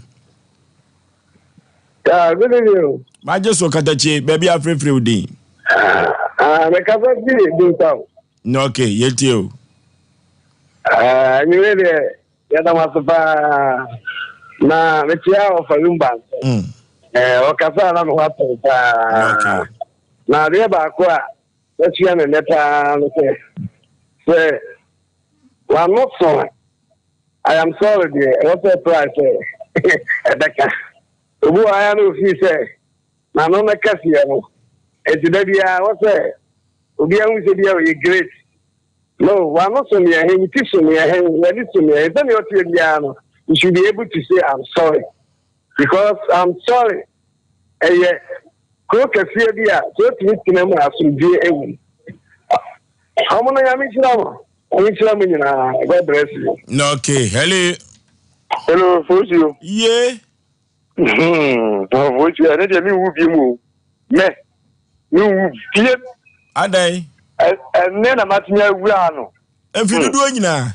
Yeah, good evening. o. Magye so katakye baabi afrɛfrɛ wo din. Ah, mekasa firi Dunta o. Okay, yɛtie o. Ah, anwummerɛ deɛ yɛda mo ase paa. Na mekyia ɔfa Lumba nso. Mm. Eh, ɔkasa na me ho atɔ paa. Okay. Na adeɛ baako a Masua no nnɛ paa ne sɛ, sɛ w'ano so a, I am sorry deɛ, ɛwɔ sɛ try sɛ ɛbɛka. Obi wɔ ha na ofii sɛ n'ano no kɛseɛ no, nti da biara ɛwɔ sɛ obiara hu sɛ bia ɔyɛ great. No, w'ano so neɛ he, wo ti so neɛ he, w'ani so neɛ he, sɛdeɛ ɔteɛ biara no, you should be able to say I'm sorry. Because I'm sorry ɛyɛ kuro kɛseɛ bi a sɛ wotumi tena mu a asomdwie ɛwɔ mu. Ɔmo no Nyame nhyira mo. Nyame nhyira mo nyinaa. God bless you. Okay, hello. Hello, Fosio. Ye. Hmm, Fosio, ɛne deɛ menwu biem o. Mɛ, menwu biem. Adɛn? Ɛnnɛ na matumi awura ano. Mfe dodoɔ nyinaa.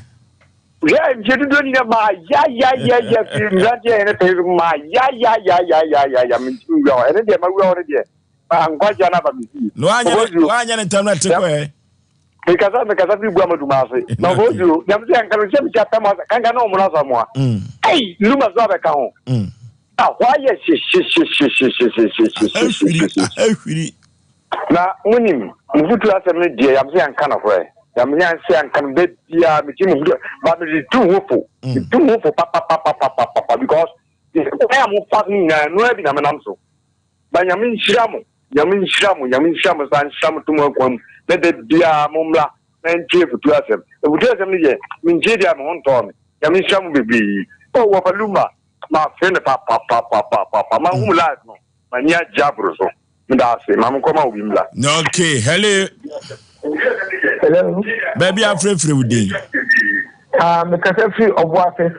Hwɛ mfe dodoɔ nyinaa maa ya ya ya ya fi mmeranteɛ yɛn ne pɛn so maa ya ya ya ya ya ya ya mentumi nwura hɔ. Ɛne deɛ mawura hɔ no deɛ ma nkwagye no aba me fie. Na wanyɛ ne ntam na te kɔ ɛ. Mekasa mekasa firi bu amadum ase. Na ɔfɔ zuo nyame sɛ nka no sɛ mekyia pɛm asa kanka ne ɔmono asamoa. Ei luma so abɛka ho. Ahɔ ayɛ hyehyehyehyehyehyehyehyehye. Ahwiri. Na monim, mo fotuo asɛm no deɛ, yam sɛ yɛnka nokorɛ, yam sɛ yɛnka no da biara, metie mo fotuo, but mede tu ho fo, metu ho fo papapapapapa, because kwan a mofa so no nyinaa, ɛno ara bi na menam so. Ba Nyame nhyira mo, Nyame nhyira mo, Nyame nhyira mo, san nhyira mo to mo akwan mu, na da biara mommra na ntie afutuo asɛm. Afutuo asɛm no deɛ, mentie deɛ a me ho ntɔɔ me. Nyame nhyira mo bebree. Oh, wɔfa Lumba, mafe no papapapapapa, mahu mo live no, m'ani agye aboro so. Meda ase, ma menkɔ ma obi mmra. Okay, hello. Hello. Baabi afrɛfrɛ wo din. Ah, mekasa firi Ɔboase.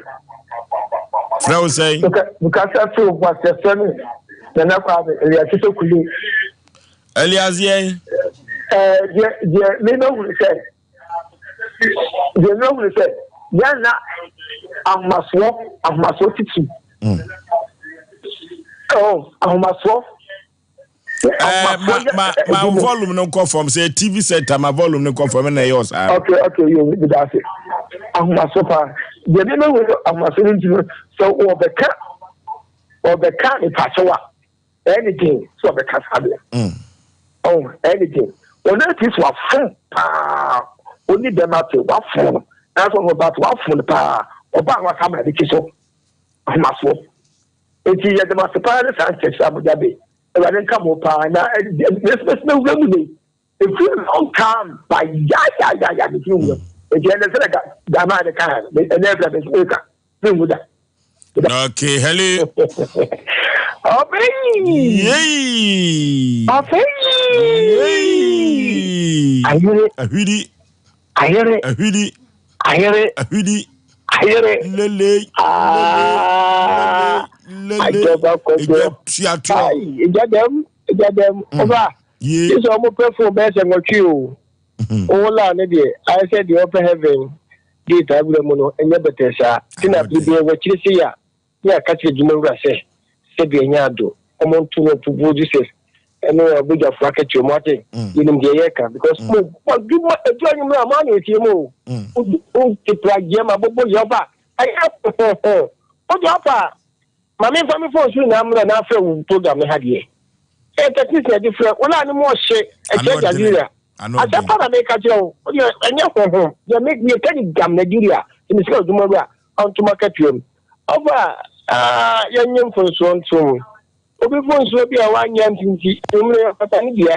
Frɛ wo sɛn? Mekasa firi Ɔboase, frɛ me Nana Kwame, Elias Kule. Elias yɛn? Eh, deɛ deɛ mebɛhunu sɛ deɛ mebɛhunu sɛ yɛn na ahomasoɔ ahomasoɔ titiri. Mm. Oh, ahomasoɔ. Eh, ma ma ma volume no nkɔ fam sɛ tv set ma volume no nkɔ fam na ɛyɛ ɔsaa. ok ok yɛ mi da ase ahomaso paa deɛ mi bɛ wuli ahomaso no nti no sɛ wɔbɛka wɔbɛka nipakyɛw a ɛyɛ ne den sɛ wɔbɛka saa deɛ ɔn ɛyɛ ne den wɔn ati so afom paa oni dɛm ate wafom no nanso ɔno ɔba ate wafom no paa ɔbaa no asa ama ne ti so ahomasoɔ. Enti yɛda mo ase paa ne saa nkyerɛkyerɛ a mode abɛ yi. Awurade nka mo paa na mɛsɛ mɛwura mu dei. Ɛfiri long time ba yayayaya mefiri nwura mu. Enti ɛnɛ sɛ na Ghana de kaa no ɛnɛ ɛfiri abɛnso meka menwu da. Okay, hello. Ɔfei. Yay. Ɔfei. Yay. Ayere. Ahwiri. Ayere. Ahwiri. Ayere. Ahwiri. Ayere. Lele. Ah. Lele. Ajọba kọjọ. Ẹja tuatua. Ayi, ẹja dẹm, ẹja dẹm. Ọba. Ye. Sisi ọmọ pẹ fún bẹẹ sẹ nwọtwi o. Owó laa ne deɛ ayɛ sɛ deɛ ɔpɛ heaven gate abura mu no ɛnyɛ bɛtɛ saa. Ti na biribi ɛwɔ akyiri se ya ne aka kyerɛ adwuma wura sɛ sɛdeɛ ɛnyɛ ado ɔmo nto no pubuo Joseph ɛne ɔbadwafoɔ akatua mu ate yɛnim deɛ yɛka because mo adwuma ɛdu anwummerɛ a mo ana ɛtie mu o wote pragyeɛ ma bobo yɛ ɔba ɛyɛ wode ɔpa a ma memfa me phone so nyinaa mmerɛ na afrɛ wo program no ha deɛ ɛyɛ technician ɛde frɛ wo na ne mu ɔhye ɛkyɛ Nigeria asɛm pa na meka kyerɛ wo wodeɛ ɛnyɛ honhom deɛ meka ne gam Nigeria ɛmi sɛ adwuma wura ɔntoma katua mu Ɔfa a yɛnyɛ mfonsoɔ ntom. Obi mfonsoɔ bi a wanyɛ nti, mmom no yɛfata ne dua.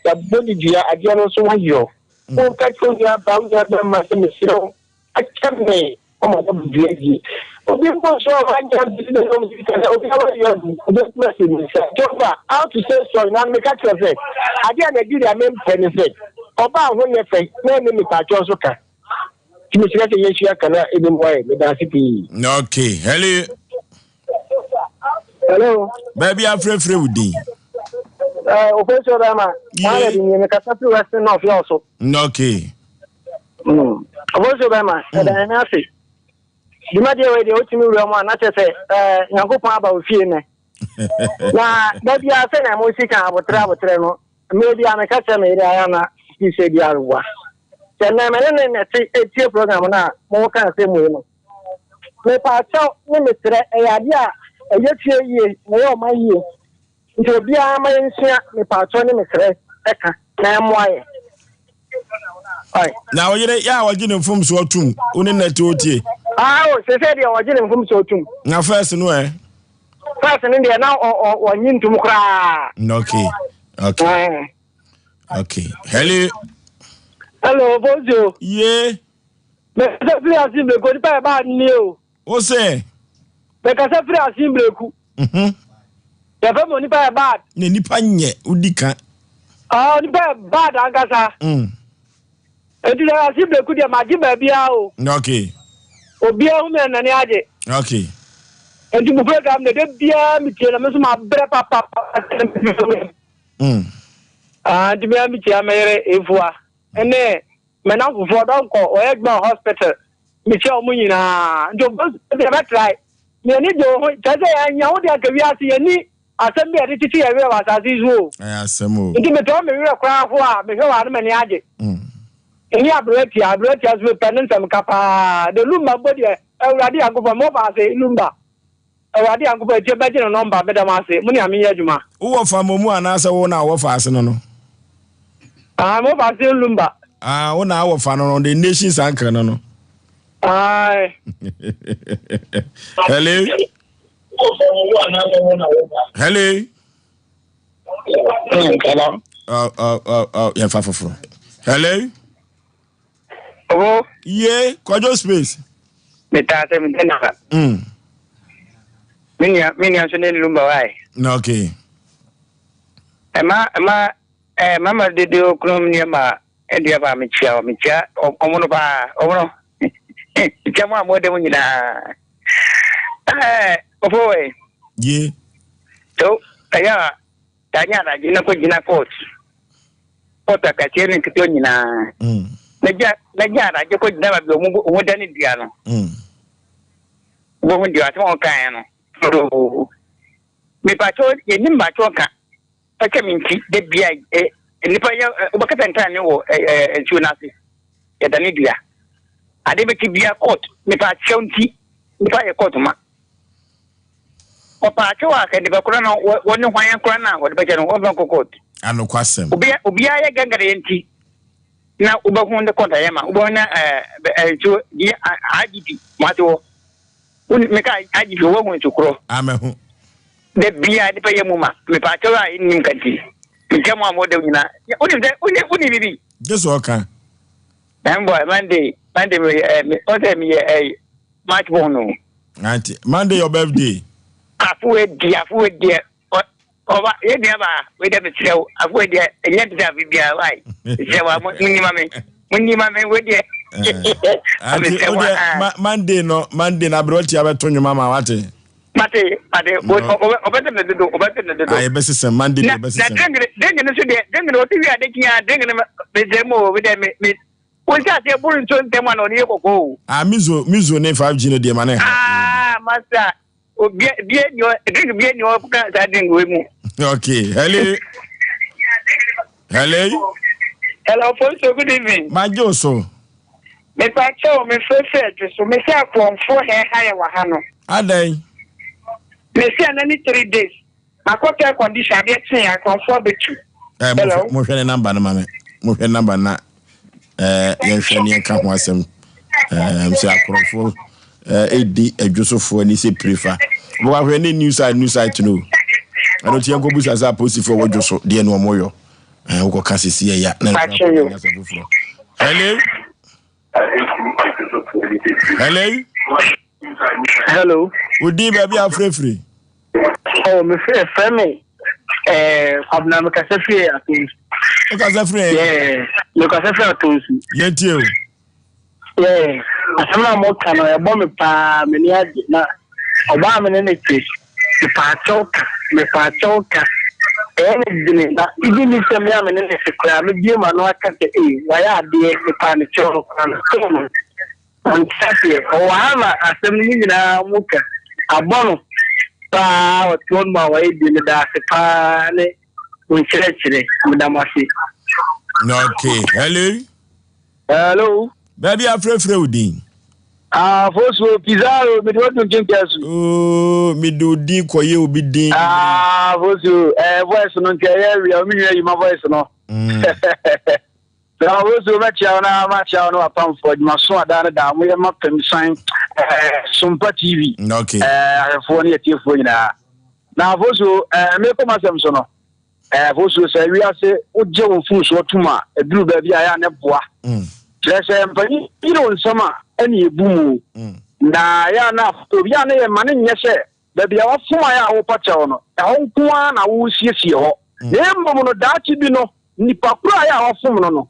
Yɛabɔ ne dua, adeɛ no nso wayɔ. Woka kyerɛ wo nua baa, wo nua bɛrima sɛ mesrɛ wo, akyɛ me, ɔma wabɔ dua die. Obi mfonsoɔ a wanyɛ nti na ɛwɔ mu sɛ obi a wayɔ obi atumi asi ne nsa. Nti ɔfa, how to say sorry, na meka kyerɛ sɛ, adeɛ a Nigeria mempɛ ne sɛ, ɔbaa ho nyɛ fɛ na ɛne mepaakyɛw nso ka. Nti mesrɛ sɛ yɛnhyia ka na ebi mmoa yɛ. Meda ase pii. Okay, hello. Hello. Baabi afrɛfrɛ wo din. Eh, ofeso bɛma. Mohammed ni me kasa fi Western North yɛ ɔso. Okay. Ofeso bɛma, ɛda yɛn ase. Dwumadie wei deɛ wotumi wura mu a na kyerɛ sɛ eh, Nyankopɔn aba wo fie nnɛ. Na da biara sɛ na mo si ka abotrɛ abotrɛ no, mmerɛ biara meka kyerɛ me yere ayɛ na fi sɛ biara boa. Sɛ nnɛ me ne ne na ɛte etie program no a mo ka asɛm wei no. Mepaakyɛw ne mesrɛ ɛyɛ adeɛ a ɛyɛ fie yie na ɛyɛ ɔman yie. Nti obiara ma yɛnsua mepaakyɛw ne mesrɛ ɛka na ɛmmoa yɛ. Na ɔyere yɛ a ɔgye ne mfomsoɔ tom wo ne nna te otie. Ah o sese deɛ ɔgye ne mfomsoɔ tom. Na first no ɛ. First no deɛ na ɔnye ntom koraa. Okay okay. Okay. Hello. Hello, Bonjo. Yeah. Mekasa firi ase mbreku nipa yɛ baa nni o. O sɛ. Mekasa firi ase mbreku. Mhm. Yɛfɛ mo nipa yɛ bad. Na nipa nyɛ odi ka. Ah, nipa yɛ bad ankasa. Mm. Enti sɛ ase mbreku deɛ magye baabiara o. Okay. Obiara hu me na n'ani agye. Okay. Enti mo program na de biara metie na me nso mabrɛ papa. Mm. Ah, nti mea mekyia me yere Efua ne me namfofoɔ dɔnkɔ wɔyɛ adwuma wɔ hospital mekyia wɔn nyinaa nti ɔbɛsɛ yɛbɛtrae me ani gye wo ho kyerɛ sɛ yɛanya wo deɛ anka wiase yɛni asɛm bi a yɛde kyekye yɛn werɛ wɔ asase yi so o Ɛyɛ asɛm o. nti metɔɔ me werɛ koraa ho a mehwɛ wɔ a no m'ani agye Mm. ɛni aberɛ tia aberɛ tia so mepɛ ne nsɛm ka paa de lumba mpo deɛ awurade Nyankopɔn mewɔ faase lumba Awurade Nyankopɔn atie bɛgye no nɔmba meda mo ase mo nea menyɛ adwuma. Wo wɔ fa momu anaasɛ wo na wɔ fa ase no no? Ah mo fa ase lumba. Ah wo na wɔ fa no no the nations uncle no no. Aye. Hello. Hello. Hello. Oh oh oh oh yɛn fa foforɔ. Hello. Obo. Ye, Kwadwo Space. Me taa sɛ me na. Mm. Me nua, me nua nso ne Lumba wae. Na okay. Ɛma ɛma ɛɛ mama dede okunu nua ma ɛdeɛ ba me kyia me kyia ɔmo no paa ɔmo no kyia mo a mo de mo nyinaa ɛɛ ɔfo wɛ. Ye. So ɛyɛ a. Yɛanyɛ adagye na kɔgyina court, court akɛseɛ ne nketewa nyinaa. Mm. Na gya na gya adagye kɔgyina baabi a wɔn wɔn da ne dua no. Mm. Wobɛhu deɛ asɛm a wɔkaeɛ no. Todoo. Mepakyɛw yɛnim mpakyɛw ka fakyɛ me nti da bia ɛ nnipa yɛ wobɛkata ntaane wɔ ɛ ɛ nsuo no ase yɛda ne dua. Ade bɛkye bia court mepakyɛw nti nnipa yɛ court ma. Ɔpaakyɛw a sɛ nipa korɔ no wɔ ne hwan korɔ no a wɔde bɛkyɛ no wɔmfa nkɔ court. Anokwasɛm. Obia obiara yɛ gangare nti na wobɛhu ne court ayɛ ma wobɛhu na ɛɛ nsuo di IGP mo ase wɔ wo meka IGP wɔhu nsu korɔ. Amɛho. Da bia nipa yɛ mu ma mepaakyɛw a nnim ka nti mekyɛ mo a mo da nyinaa wonim sɛ wonim wonim bibi. Gye sɛ ɔka. Ɛmbɔ Monday Monday meyɛ ɛ ɔsɛ meyɛ ɛ March born o. Auntie, Monday your birthday. Afowe di afowe deɛ ɔba yɛ nua ba wei dɛ mesrɛ wo afowe deɛ ɛnyɛ te sɛ afe biara wae mesrɛ wo mo nyi ma me mo nyi ma me wei deɛ Auntie, wo deɛ Monday no Monday na aberɛ ɔtia bɛto nnwom ama wate. Mate mate ɔbɛte ne dodo ɔbɛte ne dodo. Ayɛ bɛsesɛm Monday deɛ ɔbɛsesɛm. Na drink drink no so deɛ drink no ɔte wi ade kyia drink no mesrɛ mu o wei deɛ me me Wo nhyɛ aseɛ boro nsuo ntɛm a na ɔno yɛ kɔkɔɔ o. Ah mizo mizo ne 5G no deɛ ma ne ha. Ah master obia bia ni hɔ drink bia ni hɔ ka saa drink wei mu. Okay hello hello. Hello Fonso good evening. Magye wo so. Mepa kyɛw me frɛfrɛ adwo so me sɛ akorɔmfoɔ hɛ ha yɛ wɔ ha no. Adɛn. Me sɛ ɛnɛ ne 3 days. Makɔtɔ air condition adeɛ kyee a nkurɔfoɔ abɛtu. Eh, Hello. Mohwɛ ne namba no ma me. Mohwɛ namba na eh, yɛnhwɛ ne yɛnka ho asɛm. Eh, sɛ akorɔmfoɔ eh, ɛdi adwosofoɔ ani sɛ pirifa. Wɔahwɛ ne new site new site no. Ɛno nti yɛnkɔbusa sɛ apolisifoɔ wɔ dwo so deɛ ne ɔmoyɔ. Eh, wokɔka sisi ɛya na ɛkɔ asɛm foforɔ. Hello. Hello. Hello. Wodi baabi a afirafiri. Oh, me frɛ frɛ me eh Kwabena me kasa firi Atonsu. O kasa firi ɛ? Yeah, me kasa firi Atonsu. Yɛn tie o. Yeah, asɛm a mo ka no ɛbɔ me paa m'ani agye na ɔbaa me ne ne te mepaakyɛw ka mepaakyɛw ka ɛyɛ ne dene na ibi ni sɛ me a me ne ne te koraa mebie ma no aka sɛ ee wayɛ adeɛ mepaa ne kyɛw no koraa no still no Ɔnte aseɛ. Ɔwɔ ha na asɛm no mo nyinaa mo ka. Abɔ no paa ɔte hɔ nom a wayɛ bi. Meda ase paa ne mo nkyerɛkyerɛ. Meda mo ase. Okay, hello. Hello. Baabi afrɛfrɛ wo din. Ah, Fosuo Pizarro, mede wo to nkenka su. Oh, mede wo din kɔyɛ obi din. Ah, Fosuo, eh, voice no nka ɛyɛ awia, me nua yi ma voice no. Na wo nso mɛkyia wo na makyia wo ne w'apamfoɔ adwumaso a daa ne daa moyɛ ma pem san eh, Sompa TV okay. eh, ahwɛfoɔ ne atiefoɔ nyinaa. Na afosuo eh, mekɔ m'asɛm so no eh, afosuo sɛ wiase wogye wo mfomsoɔ tom a ɛduru baabi a ɛyɛ a ne boa mm. kyerɛ sɛ mpanyin yere wo nsɛm a ɛne ɛbu mu mm. na ɛyɛ a na obi a ne yɛ ma ne nyɛ sɛ baabi a wafom ayɛ a wopa kyɛw no ɛhɔ nko ara na wosiesie hɔ mm. na mmom no daakye bi no Nipa koro a yɛ a wafom no no,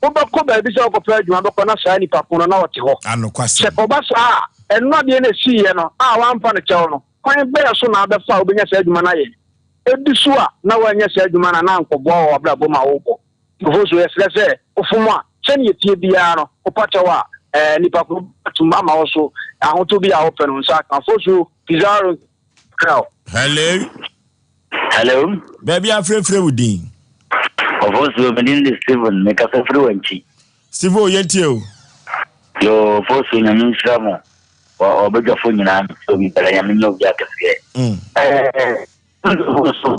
wobɛkɔ baabi sɛ wokɔpɛ adwuma bɛkɔ na saa nipa ko no na ɔte hɔ. Anokwasɛm. Sɛ kɔba saa a, ɛno adeɛ no ɛsiiɛ no a wamfa no kyɛw no, kwan bɛɛ so na abɛfa a wobɛnya saa adwuma no ayɛ? Ɛdi so a na woanyɛ saa adwuma no a na ankɔboa wɔ w'abrabɔ mu a wobɔ. Nkurɔfoɔ nso yɛsrɛ sɛ wofom a, sɛdeɛ ɛteɛ biara no, wopa kyɛw a, ɛɛ, nnipa korɔ bɛtum ama wo so ahotɔ bi a wopɛ no nsa aka. Fosuo, Pizarro, Kraw. Hello. Hello. Baabi afrɛfrɛ wo din. Ɔfosuo, me din de Steven, mekasa firi Wankyi. Steven o, yɛntie o. Yoo, Ɔfosuo, Nyame nhyira mo, ɔbadwafo nyinaa, mesrɛ obi biara, Nyame nyɛ obi akɛseɛ. Ɛɛ, Ɔfosuo,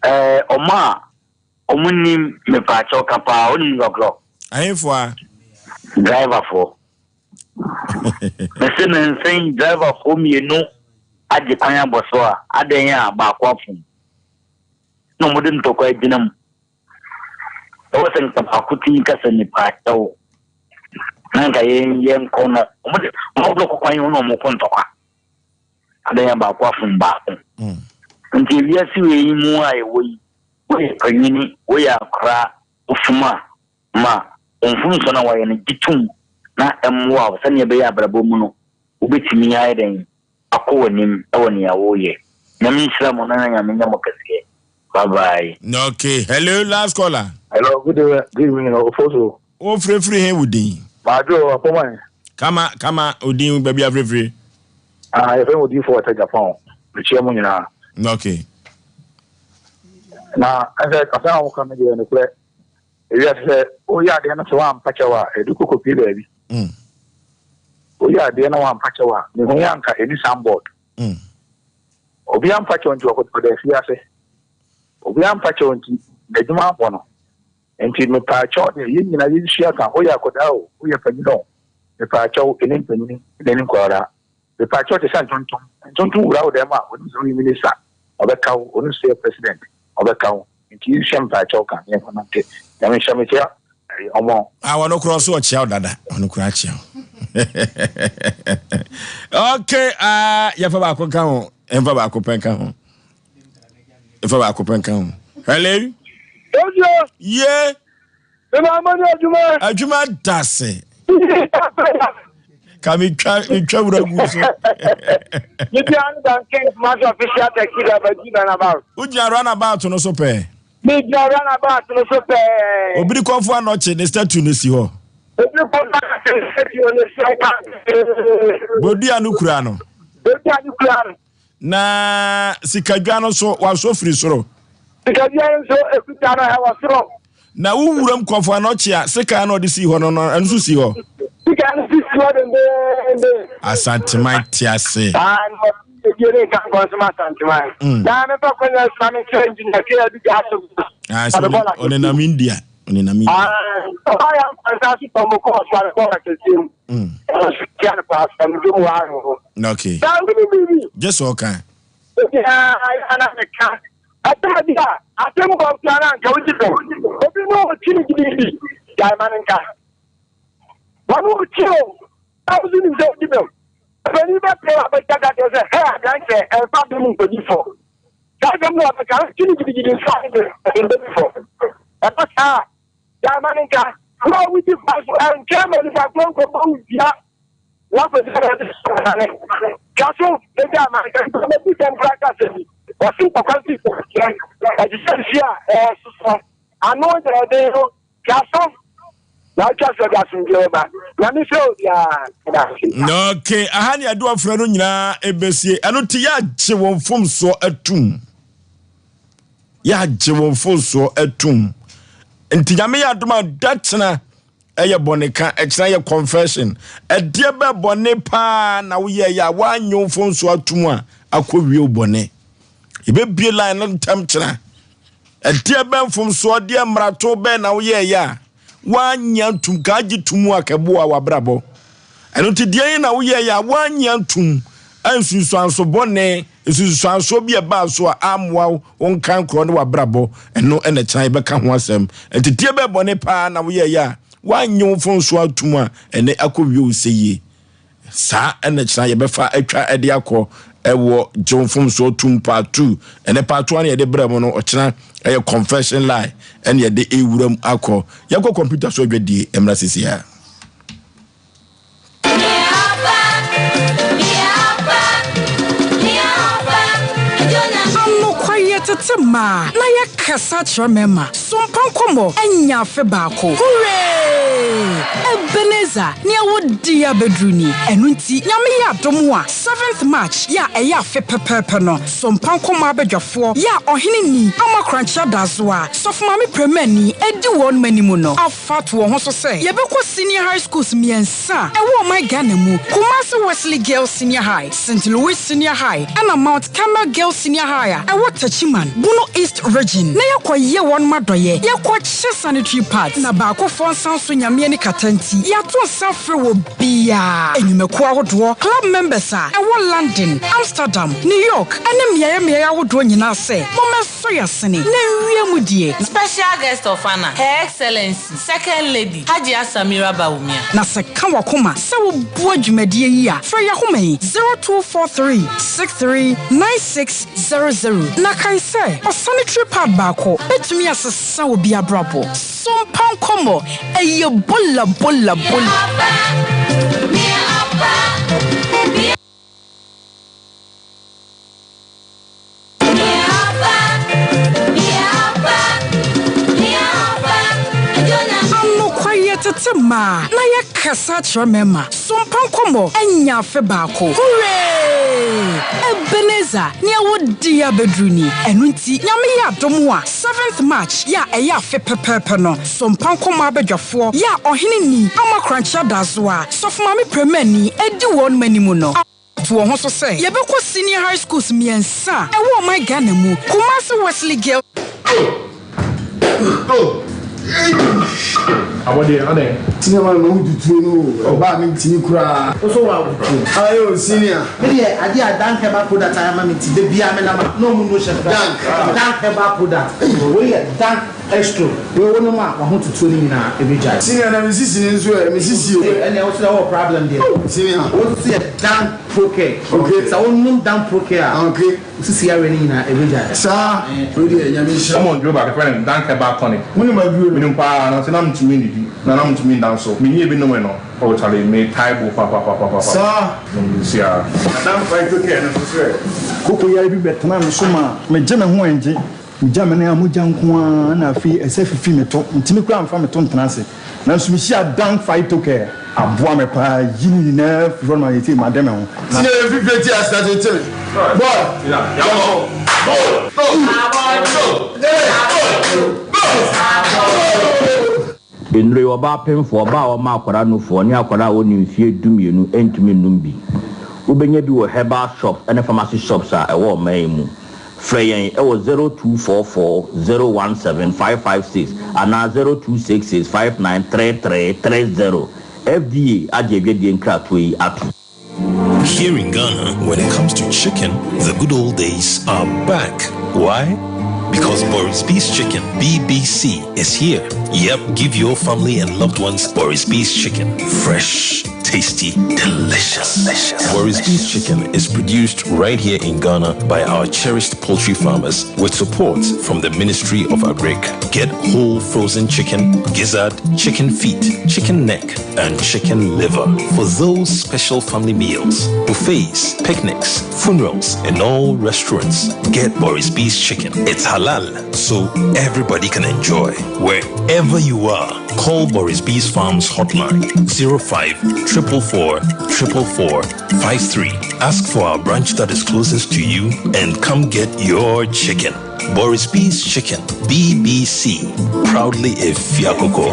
ɛɛ, ɔmo a Ɔmo nim mepaakyɛw ka paa wonim nipa korɔ. Ahenfo a. Driver foɔ. Mese nansa yi driver foɔ mienu agye kwan abɔ so a adɛn a baako afom na ɔmo de ntɔkwa agyina mu. Ɛwɔ sɛ nka baako tumi ka sɛ mepaakyɛw na nka yɛn yɛnkɔ no ɔmo de ɔmo blɔk kwan ho na ɔmo ko ntɔkwa. Adɛn a baako afom baako. Nti ewiase wei yi mu a yɛwɔ yi Woyɛ panyini, woyɛ akora, wofom a, ma wo mfomsoɔ no a woayɛ no gye tom na ɛmmoa wo sɛdeɛ ɛbɛyɛ abrabɔ mu no wobɛtumi ayɛ dɛn akɔ w'anim wɔ nea woreyɛ. Nyame nhyira mo na Nyame nyɛ mo kɛseɛ. Bye bye. Okay, hello last caller. Hello, good evening, good evening, Ofosu. Wo frɛfiri he wo din? Madwo, apɔman. Kama, kama, odin baabi afrɛfiri. Ah, yɛfrɛ me odiyifo Ɔtɛ Japan. Mekyia mo nyinaa. Okay. Na ɛsɛ asɛm a woka no deɛ nokorɛ. Ewiase sɛ woyɛ adeɛ no sɛ woampa kyɛw a ɛde kɔkɔpie baabi. Woyɛ adeɛ na woampa kyɛw a mehu yɛ anka ɛni signboard. Obi ampa kyɛw nti ɔda afiase. Obi ampa kyɛw nti n'adwuma abɔ no. Nti mepaakyɛw deɛ yɛn nyinaa yɛnsua ka woyɛ akwadaa o woyɛ panyin o mepaakyɛw ɛni mpanyini ɛna ɛni nkwadaa mepaakyɛw te sɛ ntontom ntontom wura wo dɛm a onim sɛ woyɛ minister ɔbɛka wo onim sɛ woyɛ president ɔbɛka wo nti yɛnsua mepaakyɛw ka na yɛmfa nante Nyame nhyira mekyia ɔmo. Ah wɔno korɔ ɔso ɔkyea wo dada ɔno korɔ akyea wo okay ah yɛfa baako nka ho yɛmfa baako pɛ nka ho. Nfa baako pɛ nka ho. Hello. Ojo. Ye. Mema mo ne adwuma. Adwuma da se. Ka me twa me twa wura gu so. Me bia no dan king master official taxi driver di runabout. Wo gyina runabout no so pɛɛ. Me gyina runabout no so pɛɛ. Obiri kɔfo anɔkye ne statue no si hɔ. Obiri kɔfo anɔkye ne statue no si hɔ. Bodua no kura no. Bodua no kura no. Na sikadwa no nso, wasɔ firi soro. Sikadwa no nso, ekuta no, ɛwɔ soro. Na wo wuram kɔfo anɔkye a, sekan na ɔde sii hɔ no, no ɛno nso si hɔ. Sekan no si hɔ dendeenden. Asanteman te ase. Ah, na ebie ne nka nkɔ nso ma Asanteman. Mm. Na mefa kwanya nso na mekyerɛ engineer kɛ adu gya so. Ah, so ɔne nam India. Ɔne nam India. Ah, ɔba ya nkwansa so tɔn mo kɔɔ so a kɔɔ akɛseɛ mu. Mm. Ɔso no paa so no dwom wɔ ahorow. Okay. Saa wone biribi. Gye sɛ ɔka. Obiara yɛ na meka. Ɛtaa bi a asɛm bɔ nkoa na anka wogye dɛm. Obi ne ɔkyi no gidigidi. Gyae ma no nka. Wɔne ɔkyi o. Na wo nso nim sɛ wodi bɛm. Ɔpanin bɛpere a bɛka ka kyerɛ sɛ hɛ aberanteɛ ɛmfa bem nkɔdi fɔ. Saa asɛm no a ɔbɛka no kyi no gidigidi nso a ne de ɛbɛdi fɔ. Ɛba saa a Gyae ma no nka. Wo a wudi fa so, ɛntwɛn ma nipa korɔ nkɔbɔ wo dua na afei sɛ ɔde sane. Twa so na gyae ma no nka. Nipa bɛbu sɛm koraa ka asɛm bi. Wɔse ntɔkwa nsi kɔteɛ, ɛte sɛ nsuo a ɛresosɔ. Ano yɛ den no, twa so na wotwa so de asomdwoeɛ bɛba. Nyame nhyira obiara. Meda ase. Okay, aha ne yɛde ɔfrɛ no nyinaa ɛbɛsie. Ɛno nti yɛagye wɔn mfomsoɔ atum. Yɛagye wo mfonsoɔ atum. Nti Nyame yɛ adom a da kyena ɛyɛ bɔne ka, ɛkyena yɛ confession. Ɛdeɛ bɛ bɔne paa na woyɛ yɛ a woanye wo mfonsoɔ atum a akɔ wie wo bɔne. Yɛbɛbie line no ntɛm kyena. Ɛdeɛ bɛ mfomsoɔ deɛ mmarato bɛn na woyɛ yɛ a woanye antum ka agye to mu a kɛboa w'abrabɔ. Ɛno nti deɛn na woyɛeɛ a woanye antum a nsunsuanso bɔne, nsunsuansoɔ bi a ɛbaa so a ammoa wo, wo nkankorɔ ne w'abrabɔ, ɛno na ɛkyena yɛbɛka ho asɛm. Nti deɛ bɛn bɔne paa na woyɛeɛ a woanye wo mfomsoɔ antum a ɛnɛ akɔwie wo sɛyie? Saa na kyena yɛbɛfa atwa de akɔ ɛwɔ gye wo mfomsoɔ tum part 2. Ɛnɛ part 1 yɛde brɛ mo no, ɔkyena ɛyɛ confession lie ɛne yɛde ɛwura mu akɔ. Yɛnkɔ computer so adwadie mmra sisi a. Anokwa yɛ tete. yɛtete mmaa na yɛkasa kyerɛ mmarima. Sompa nkɔmmɔ anya afe baako. Hooray! Ebenezer, nea wodi abɛduru ni. Ɛno nti, Nyame yɛ adom a, seventh March yɛ a ɛyɛ afe pɛpɛɛpɛ no, Sompa nkɔmmɔ abadwafoɔ yɛ a Ɔhene Ni Ama Korankye Adazoa, Sɔfo Maame Premani di wɔnom anim no, afa ato wɔn ho so sɛ yɛbɛkɔ Senior High Schools mmiɛnsa a ɛwɔ ɔman Ghana mu, Kumasi Wesley Girls Senior High, St. Louis Senior High ɛna Mount Carmel Girls Senior High a ɛwɔ Techiman, Bono East Region, na yɛakɔyɛ wɔnom adɔyɛ, yɛkɔkyɛ sanitary pads, na baakofoɔ nsa nso Nyame ani kata nti, yɛato nsa afrɛ obiara, nnwumakuo ahodoɔ, club members a ɛwɔ London, Amsterdam, New York ɛne mmeaeɛ mmeaeɛ ahodoɔ nyinaa sɛ mommɛsɔ yɛn asene na nwie mu deɛ. Special Guest of Honour, Her Excellency, Second Lady, Hajia Samira Bawumia. Na sɛ ka w'akoma sɛ woboa dwumadie yi a, frɛ yɛn ahoma yi, 0243 63 9600. Na kae sɛ, ɔsanitary pad baako bɛtumi asesa obi abrabɔ. Sompa nkɔmmɔ, ɛyɛ bola bola bola. Anokwa yɛtete mmaa na yɛkasa kyerɛ mmarima. Sompa nkɔmmɔ anya afe baako. Hooray! Ebenezer, nea wodi abɛduru ni. Ɛno nti, Nyame yɛ adom a, seventh March yɛ a ɛyɛ afe pɛpɛɛpɛ no, Sompa nkɔmmɔ abadwafoɔ yɛ a Ɔhene Ni Ama Korankye Adazoa, Sɔfo Maame Premani di wɔnom anim no, to wɔn ho so sɛ yɛbɛkɔ Senior High Schools mmiɛnsa a ɛwɔ ɔman Ghana mu, Kumasi Wesley Girls. Abɔdeɛ adɛn. Senior man mahu tutuo no o ɔbaa me ntimi koraa. Wo so wa tutuo. Aye o senior. Me deɛ adeɛ a dank herbal product ayɛ ama me nti da biara me nam a na ɔmo no hyɛ me Dank. Dank herbal product wei yɛ dank extro wei wo nom a waho tutuo no nyinaa ɛbɛgyae. Senior na me sisi no nso ɛ me sisi o. Ɛnneɛ wo so deɛ wowɔ problem deɛ. Senior. Wo nso yɛ dank procare. Okay. Sɛ wo nom dank procare a. Okay. Wo sisi yareɛ no nyinaa ɛbɛgyae. Saa wei deɛ Nyame nhyira. Wɔn duro baako yɛfrɛ no dank herbal tonic. Wonim aduro no? Menim paa nanso na mentumi nnidi na na mentumi nda nso. Menyɛɛ bi nomee no oh charlie metae bo papapapapa. Saa. Nom nsuo ara. Na dank phyto care no nso sɛ. Koko yare bi bɛtenaa me so maa megye me ho angye. Megya me nan a mogya nko ara na afei ɛsɛ fifi me to. Mentumi koraa mfa me to ntena ase. Nanso mehyiaa Dank Phytocare. Aboa me paa yi ne nyinaa firi hɔ no ma seesei made me ho. Na. Senior yɛ fifire ti ase atete me boy yɛnkɔ go go go go. Nnuro yi, ɔbaa pemfoɔ, ɔbaa a ɔma akwadaa nufoɔ, ne akwadaa a ɔnni mfeɛ dumienu ntumi nnom bi. Wobɛnya bi wɔ herbal shops ne pharmacy shops a ɛwɔ ɔman yi mu. Frɛ yɛn wɔ 0244 017 556 anaa 0266 593330. FDA agye adwadie nkratoɔ yi atom. Here in Ghana, when it comes to chicken, the good old days are back. Why? Because Boris B's Chicken, BBC, is here. Yep, give your family and loved ones Boris B's Chicken. Fresh, tasty, delicious. delicious. Boris B's Chicken is produced right here in Ghana by our cherished poultry farmers with support from the Ministry of Agric. Get whole frozen chicken, gizzard, chicken feet, chicken neck, and chicken liver for those special family meals, buffets, picnics, funerals, and all restaurants. Get Boris B's Chicken. It's halal, so everybody can enjoy. Wherever you are, call Boris B's Farms hotline 05 444 444 53. Ask for our branch that is closest to you and come get your chicken. Boris B's Chicken, BBC, proudly a Fiakoko.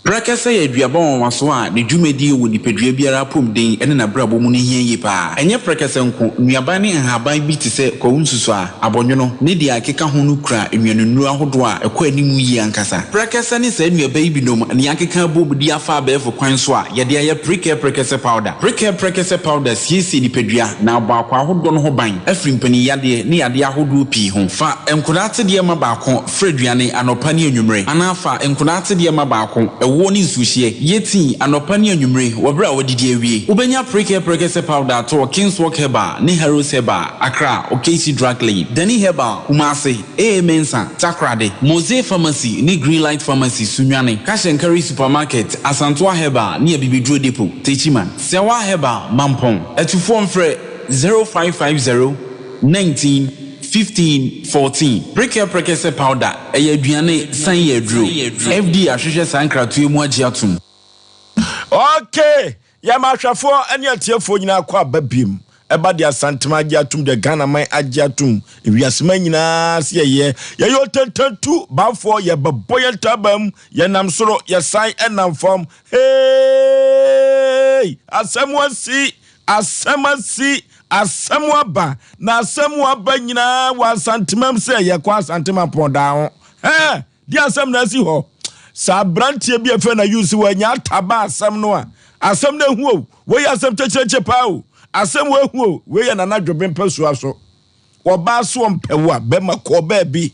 Prɛkɛsɛ yɛ aduaba nwanwaso a ne dwumadie wɔ nipadua biara apɔmuden ne n'abrabɔ mu no hia yie pa ara. Ɛnyɛ prɛkɛsɛ nko, nnuaban ne nhaban bi te sɛ kwawu nsusuaa, abɔnwono, ne deɛ ɛkeka ho no kura nnuanennuro ahodoɔ a ɛkɔ anim yie ankasa. Prɛkɛsɛ ne saa nnuaba yi binom na yɛakeka abom de afa abɛɛfo kwan so a yɛde ayɛ Prekɛ Prɛkɛsɛ Powder. Prekɛ Prɛkɛsɛ Powder siesie nipadua na abɔ akwaa ahodoɔ no ho ban afiri mpaninyadeɛ ne yadeɛ ahodoɔ pii ho. Fa nkwadaa atedeɛ ma baako Frɛ aduane anɔpa ne anwummere, anaa fa nkwadaa atedeɛ ma baako, ɛwoɔ ne. ne nsuohyeɛ. Yɛ tea anɔpa ne anwummere wɔ berɛ a woadidi awie. Wobɛnya Prekɛ Prɛkɛsɛ Powder atɔ wɔ Kingswalk Herbal ne Harrows Herbal, Accra, Okaishie Drug Lane, Dani Herbal, Kumasi, AA Mensah, Takoradi, Mosey Pharmacy ne Greenlight Pharmacy, Sunyani, Cash and Carry Supermarket, Asantoa Herbal ne Abibiduro Depot, Techiman, Sɛwa Herbal, Mampong. Atufoɔ mfrɛ 0550 19 15 14. Prekɛ Prɛkɛsɛ Powder, ɛyɛ aduane san yɛ aduro. FDA ahwehwɛ saa nkratoɔ yi mu agye atom. Okay, yɛma ahwɛfoɔ ne atiefoɔ nyinaa kɔ aba biem. Ɛba deɛ Asantema agye atom, deɛ Ghana man agye atom, ewiase man nyinaa se yɛyɛ. Yɛyɛ otentantu banfoɔ, yɛbɛbɔ yɛn taban mu, yɛnam soro, yɛsan nam fam. Hey! Asɛm asi, asɛm asi, asɛm aba, na asɛm aba nyinaa wɔ Asantemam sɛ yɛkɔ Asantema pɔn daa ho. Hɛ! Deɛ asɛm na asi hɔ. Sɛ aberanteɛ bi a ɛfɛ na use wanya ataba asɛm no a, asɛm no ehu o, wei yɛ asɛm kyɛkyerɛkyɛ paa o, asɛm wei ehu o, wei yɛ Nana Dwobe mpɛsoa so. Wɔbaa so ɔmpɛ wo a, bɛma kɔɔ baabi.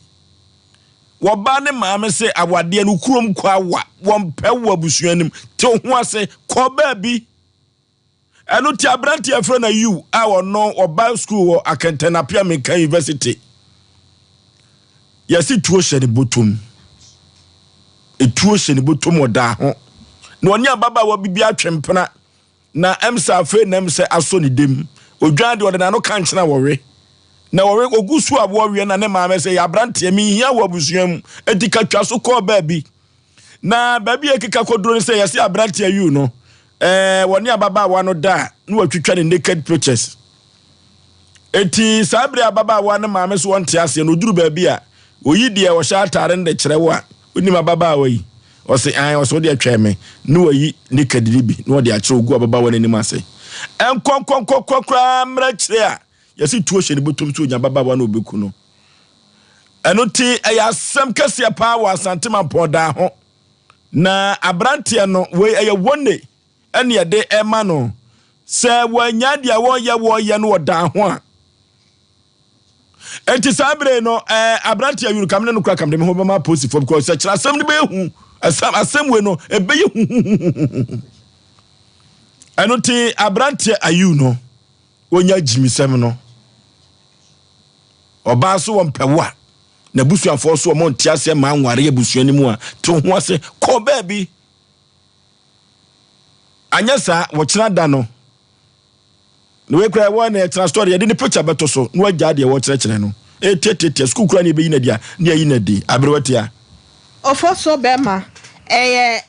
Wɔbaa ne maame se awadeɛ no kurom kɔ awa, wɔmpɛ wo abusua nim, te wo ho ase, kɔɔ baabi. Ɛno ti aberante a yɛfrɛ no Ayew a ɔno ɔba sukuu wɔ Akɛntɛn Appiah Menka University. Yɛsi tuo hyɛ ne bɔtɔm. Etuo hyɛ ne bɔtɔm ɔda ho. Na ɔne ababaawa bi bi atwe mpena. Na ɛm sɛ afei na ɛm sɛ asɔ ne dem. Odwan deɛ ɔde n'ano ka nkyene a wɔwe. Na wɔwe ogu so a wɔweɛ na ne maame sɛ yɛ aberanteɛ menhia wɔ abusua mu. Enti ka twa so kɔɔ baabi. Na baabi a ɛkeka kɔduro no sɛ yɛse aberanteɛ yiw no ɛɛ wɔne ababaawa no da a na watwitwa ne naked pictures. Eti saa bere ababaawa no maame so wɔnte aseɛ no oduru baabi a oyi deɛ ɔhyɛ ataare no de kyerɛ wo a wonim ababaawa yi ɔse an ɔse wodeɛ twɛn me na wayi naked no bi na ɔde akyerɛ ogu ababaawa no anim ase ɛnkɔnkɔnkɔkɔ koraa mmerɛ kyerɛ a yɛse tuo hyɛ ne bɔtɔm so onya ababaawa no ɔbɛku no. Ɛno nti ɛyɛ asɛm kɛseɛ paa wɔ Asante Mampɔn daa ho. Na aberanteɛ no, wei ɛyɛ wɔne ɛne ɛde ɛma no sɛ wɔanya deɛ wɔyɛ wɔyɛ no wɔ daa ho a. Enti saa bere no, ɛɛ aberanteɛ yuru kam ne no kura kam de me ho bɛma apolisifoɔ because sɛ kyerɛ asɛm no bɛyɛ hu, asɛm asɛm wei no ɛbɛyɛ huhuhuhu. Ɛno nti aberanteɛ ayiw no, wɔnya gyimisɛm no. Ɔbaa so wɔmpɛ wo a, n'abusuafoɔ so wɔn nte aseɛ mmaa nware abusua no mu a, te wo ho ase kɔ baabi. Anyɛ saa, wɔkyena da no, na wei koraa ɛwɔ na ɛkyena story yɛde ne picture bɛto so na wagyaa deɛ wɔkyerɛkyerɛ no. Ɛtiatiatia sukuu koraa na yɛbɛyi no adi a, na yɛayi no adi. Aberewa tia. Ofosuo bɛrima, ɛyɛ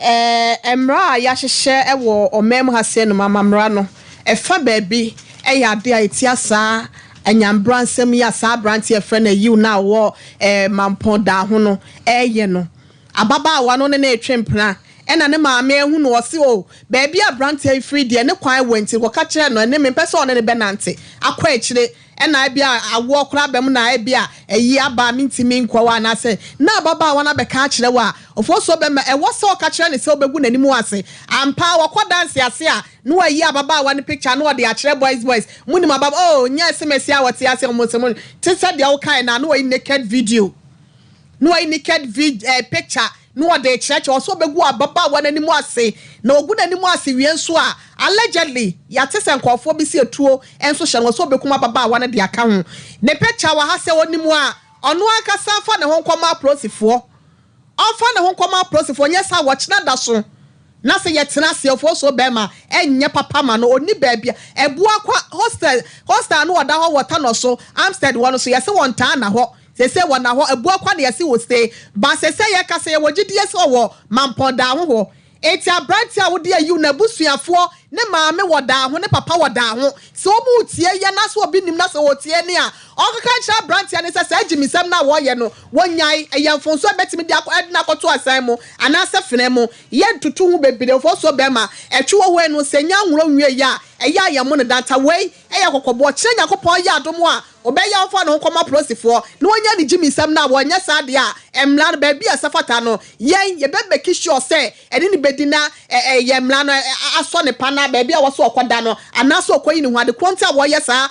Ɛɛ, mmara a yɛahyehyɛ wɔ ɔman mu ha sei nom, amammara no, ɛfa baabi yɛ adeɛ a ɛtia saa anyambra nsɛm yi a saa aberanteɛ a yɛfrɛ no Ayiw no a ɔwɔ ɛɛ Mampɔn Daaho no reyɛ no. Ababaawa no ne no retwe mpena, ɛna ne maame ahu no, ɔse o, baabi a aberanteɛ yi firi deɛ, ne kwan wɔ nti, kɔka kyerɛ no, ɛne mempɛ sɛ ɔne no bɛnante akɔ akyire. Ɛna ebia awoɔ koraa aba mu na ebia ayi aba a mentumi nkɔ hɔ anaasɛ na ababaawa no abɛka akyerɛ wo a, ofosuo bɛma ɛwɔ sɛ ɔka kyerɛ no sɛ wobɛgu n'anim ase. Ampa ara wɔkɔ danse ase a na wayi ababaawa no picture na ɔde akyerɛ boys boys monim ababaawa oh nyɛ semesi a wɔte ase wɔn se mo te sɛ deɛ wokaeɛ no a na wayi naked video. Na wayi naked vid eh, picture na ɔde rekyerɛkyerɛ, ɔsɛ ɔbɛgu ababaawa no anim ase, na ɔgu n'anim ase wie nso a, allegedly, yɛate sɛ nkurɔfoɔ bi si atuo nso hyɛ no, ɔsɛ ɔbɛkum ababaawa no de aka ho. Ne picture wɔ ha, sɛ ɔnim a, ɔno ankasa mfa ne ho nkɔma apolisifoɔ. Ɔmfa ne ho nkɔma apolisifoɔ, nyɛ saa a, wɔkyena da so na sɛ yɛtena ase, ɔfoɔ bɛrima, ɛnyɛ papa ma no, ɔnni baabi a, ɛboa kwa, hostel, hostel a na ɔda hɔ wɔ Tanɔ so, Amstead hɔ no so, yɛse wɔntaa nna hɔ. Sesei wɔ na hɔ abua kwa na yɛse wɔ se ba sesei yɛka sɛ yɛwɔ gyidie sɛ ɔwɔ mampɔn daa ho hɔ enti abranteɛ a wode ayiw n'abusuafoɔ ne maame wɔ daa ho ne papa wɔ daa ho sɛ ɔmo retie yɛ na sɛ obi nim na sɛ ɔretie ne a ɔnkeka nkyerɛ abranteɛ no sɛ saa gyimisɛm no a wɔyɛ no wɔnyae ɛyɛ mfonsoɔ a ɛbɛtumi de akɔ ɛde no akɔto asan mu anaasɛ fena mu yɛ ntutu ho bebree mfonsoɔ bɛma ɛtwe wɔ hɔ ɛno sɛ nya nworo nwie yɛ a ɛyɛ a yɛmo no danta wei ɛyɛ kɔkɔboɔ kyerɛ Nyankopɔn yɛ adom a Ɔbɛyɛ a ɔmfa ne ho nkɔma apolisifoɔ na wɔnyɛ ne gyimisɛm no a wɔnyɛ saa deɛ a, mmara no, baabi a ɛsɛ fata no, yɛn, yɛbɛ make sure sɛ ɛne no bɛdi na yɛn mmara no asɔ ne pa na baabi a ɛwɔ sɛ ɔkɔda no anaasɛ ɔkɔyi ne ho ade korɔ nti a wɔyɛ saa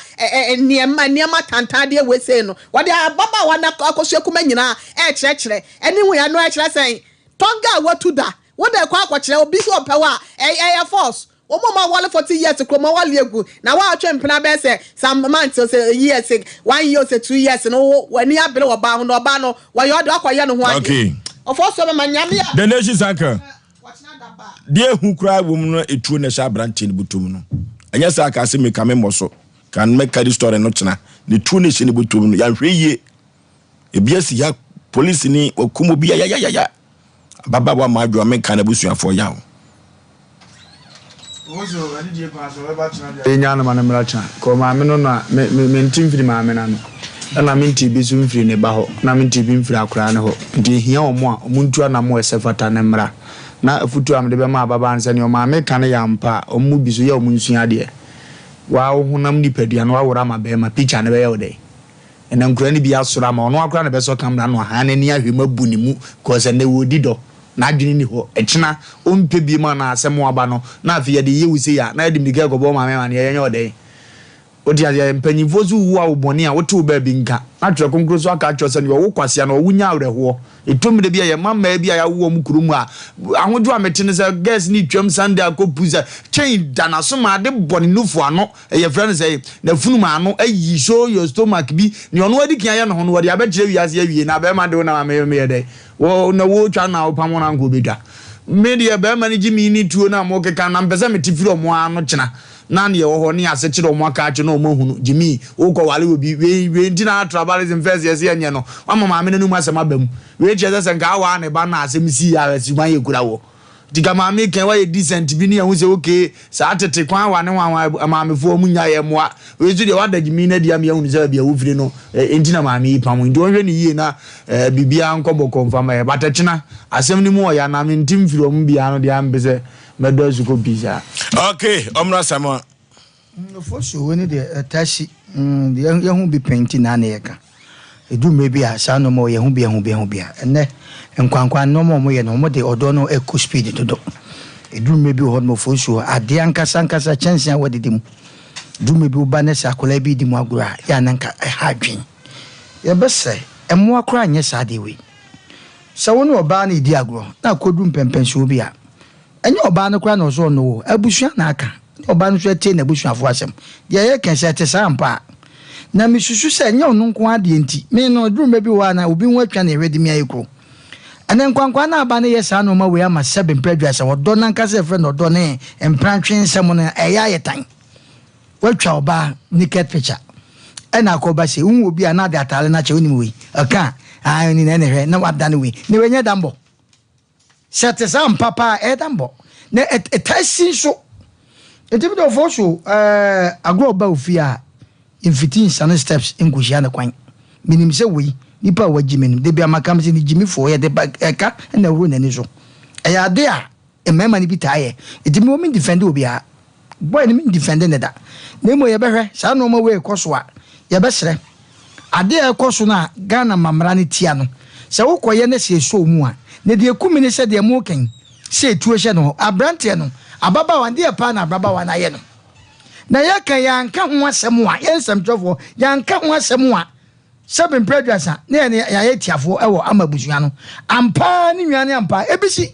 nneɛma nneɛma tantan wei sei no. Wɔde ababaawa no akosua kuma nyinaa ɛrekyerɛkyerɛ ɛne ho ɛno ɛkyerɛ sɛn? Tonga a watu da. Wo de kɔ akɔkyerɛ obi sɛ ɔpɛ wo a, ɛyɛ force. Wɔn a wɔaware 40 years koro ma wɔaware agu na woatwe mpena bɛyɛ sɛ some months o sɛ years, one year o sɛ 2 years no wo w'ani abere wɔ ɔbaa ho na ɔbaa no wɔyɛ ɔde wakɔyɛ ne ho adeɛ. Okay. Ɔfɔ so mɛma Nyame a. The Nations Uncle. Deɛ ehu koraa wɔ mu no etuo na ɛhyɛ aberanteɛ no bɔtɔm no. Ɛnyɛ saa ka sɛ meka me mmɔ so. Kan mɛka di story no kyena. Ne tuo na ɛhyɛ ne bɔtɔm no. Yɛanhwɛ yie. Ebi asi ha polisi ni wakum obi yayayaya. Ababaawa ma adwoa menka n'abusuafoɔ yaw. Yɛnyaa no ma no mmra kyena. Kɔ maame no no a, me, me, mente mfiri maame no ano. Ɛna mente bi nso mfiri ne ba hɔ, na mente bi mfiri akoraa no hɔ. Nti ɛhia wɔn a, wɔntu anamɔ a ɛsɛ fata no mmra. Na afutuo a mede bɛma ababaa no sɛ, nea ɔmaame ka no yɛ ampa a, wɔn mu bi so yɛ wɔn nsua adeɛ. Waa wo honam nipadua no woaworo ama bɛrima, picture no bɛyɛ wo dɛn? Ɛna nkoraa no bi asoro ama ɔno ara koraa na ɛbɛsɔ camera no ahaa n'ani ahwɛ mu abu ne mu cause ɛnɛ wɔredi dɔ. N'adwene nni hɔ. Ɛkyena ɔmpɛ biom anaa asɛm aba no na afei yɛde yɛ wo sei a na yɛde mmirika rekɔbɔ wo maame amaneɛ yɛnyɛ wo dɛn? Wote aseɛ? Mpanyinfoɔ nso wu awo bɔne a wote wo baabi nka. Na Twerɛ Kronkron nso aka akyerɛ wo sɛ deɛ ɔwo kwasea no ɔwo nya awerɛhoɔ. Ɛtɔ mmerɛ bi a yɛn mma mmaa bi a yɛawo wɔn kuro mu a ahodwo a mete ne sɛ girls no retwam Sunday akɔ pu sɛ chain da n'aso ma ade bɔ ne nufu ano yɛfrɛ no sɛ n'afunum ano ayi show your stomach bi nea ɔno adi kan ayɛ ne ho no wɔde abɛkyerɛ wiase awie na bɛrima de wo nam a meyɛ dɛn? Wo na wotwa na wopam wo na anka obetwa. Me deɛ barima no gye me ne tuo no a mokeka no na mpɛ sɛ mete firi ɔmo ara ano kyena na neɛ ɛwɔ hɔ ne ase kyerɛ ɔmo aka akyerɛ na ɔmo ahunu gye me wokɔ ware obi wei wei nti na tribalism first yɛse yɛnyɛ no wama maame no anum asɛm aba mu wei kyerɛ sɛ sɛ nka awaa ne ba no na asɛm sii a suban yɛ kura wɔ Nti ka maame kan wayɛ decent bi ne yɛhu sɛ okay saa tete kwan wa ne hwan hwan maamefoɔ ɔmo nya yɛ mmoa wei nso deɛ wada gyimi no adi ama yɛahunu sɛ baabi a wofiri no nti na maame yi pam nti wɔnhwɛ no yie na biribiara nkɔ bɔkɔɔ mfa ma yɛ but ɛkyena asɛm no mu ɔya na mente mfiri ɔmo biara no deɛ ampɛ sɛ mɛdɔ asukɔ pii saa. Okay, ɔmmra Samoa. Nufosuo wei no deɛ ɛtaa si. Deɛ yɛhu bi pɛn nti na na yɛka. Ɛduru mmerɛ bi a saa nnoɔma wɔ yɛhu bi yɛhu bi yɛhu bi a. Ɛnnɛ nkwankwa nnoɔma a wɔyɛ no wɔde ɔdɔ no ɛkɔ speed dodo. Ɛduru mmerɛ bi wɔ hɔ nom ofosuo adeɛ ankasa ankasa kyɛnsee a wɔdidi mu. Ɛduru mmerɛ bi woba ne sɛ akwadaa bi redi mu agorɔ a yɛ a na nka ɛha adwene. Yɛbɛsrɛ mmoa koraa nyɛ saa adeɛ wei. Sɛ wo ne ɔbaa no redi agorɔ na akɔduru mpɛnpɛnsoɔ bi a Ɛnyɛ ɔbaa no koraa na ɔsɛ ɔno o, abusua na aka. Na ɔbaa no nso atie n'abusuafoɔ asɛm. Deɛ yɛreka yi, sɛ ɛte saa ampa a, na mesusu sɛ ɛnyɛ ɔno nko ara deɛ nti. Me no, ɛduru mmerɛ bi wɔ hɔ a na obi ho atwa ne hwɛ de me ayɛ kuro. Ɛnnɛ nkwankwaa no aba no yɛ saa nnoɔma wei ama sɛbe mprɛ aduasa, ɔdɔ no ankasa a yɛfrɛ no ɔdɔ ne mprantwe nsɛm no, ɛyɛ ayɛ tan. Woatwa ɔbaa naked picture ɛna akɔba sei, wohu obi a na ade ataare no akyɛ, wonim wei, ɔka a, aane ni na ɛna hwɛ, na wadane wei, na wei nyɛ dambɔ. Sɛ ɛte saa ampa paa a, ɛyɛ dammɔ. Na ɛtaa si nso. Enti me dɔfoɔ so ɛɛ agorɔ ba ofie a, mfiti nsane steps nkɔhyia no kwan. Menim sɛ wei, nipa a wagyi me no, da bi a maka sɛ ne gyimifoɔ, yɛde ba ɛka na ɛhoro n'ani so. Ɛyɛ ade a mmarima no bi taa yɛ. Enti me wɔ me ndefɛnde obiara. Boy no me ndefɛnde no da. Na mmom yɛbɛhwɛ, saa nnoɔma wei rekɔ so a, yɛbɛsrɛ. Adeɛ a ɛrekɔ so no a Ghana mammara no tia no, sɛ wokɔyɛ na sɛ ɛsɔ wo mu a, na deɛ ɛku me ne sɛ deɛ moreka yi, sɛ ɛtuo hyɛ no hɔ, aberanteɛ no, ababaawa no, deɛ paa na ababaawa no ayɛ no? Na yɛka yɛanka ho asɛm a, yɛn nsɛmtwerɛfoɔ, yɛanka ho asɛm a, sɛbe mprɛ aduasa na yɛne yɛayɛ atiafoɔ wɔ ama abusua no. Ampa ara ne nua no ampa ara, ɛbɛsi.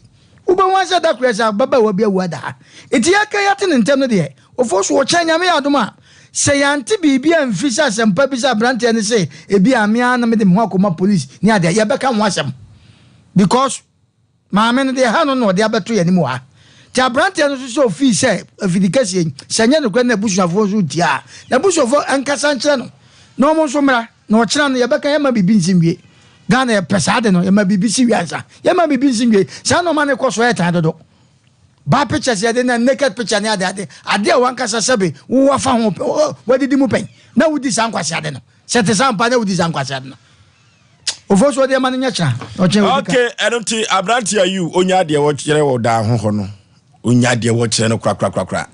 Wobɛhu ara sɛ da koro yɛ sɛ ababaawa bi awu ada ha. Nti yɛka yɛate no ntɛm no deɛ, Ofosu ɔkyɛn Nyame yɛ adom a, sɛ yɛante biribi amfi sɛ asɛmpa bi sɛ abranteɛ no se ebia me ara na mede me ho akɔma police ne adeɛ a, yɛbɛka ho asɛm because maame no deɛ ɛha no na ɔde abɛto yɛn anim wɔ ha. Nti abranteɛ no nso sɛ ofii sɛ afidi kɛseɛ yi, sɛ ɛnyɛ nokorɛ na n'abusuafoɔ nso retie a, n'abusuafoɔ nkasa nkyerɛ no na wɔn nso mmra na ɔkyena no yɛbɛka yɛmma biribi nsi nwie. Ghana yɛpɛ saa ade no, yɛma biribi si wie ansa. Yɛmma biribi nsi nwie. Saa nnoɔma no kɔ so ɛyɛ tan dodo. Baa pictures yɛde na naked picture ne ade ade ade a wankasa sɛbe wo wafa ho wadidi mu pɛn na wodi saa nkwasi ade no sɛ te saa mpa na wodi saa nkwasi ade no ofo so ɔde ma no nyɛ kyena ɔkyɛn obi ka. Okay, ɛno nti aberante a yiw onya deɛ wɔkyerɛ wɔ daa ho hɔ no onya deɛ wɔkyerɛ no korakorakorakora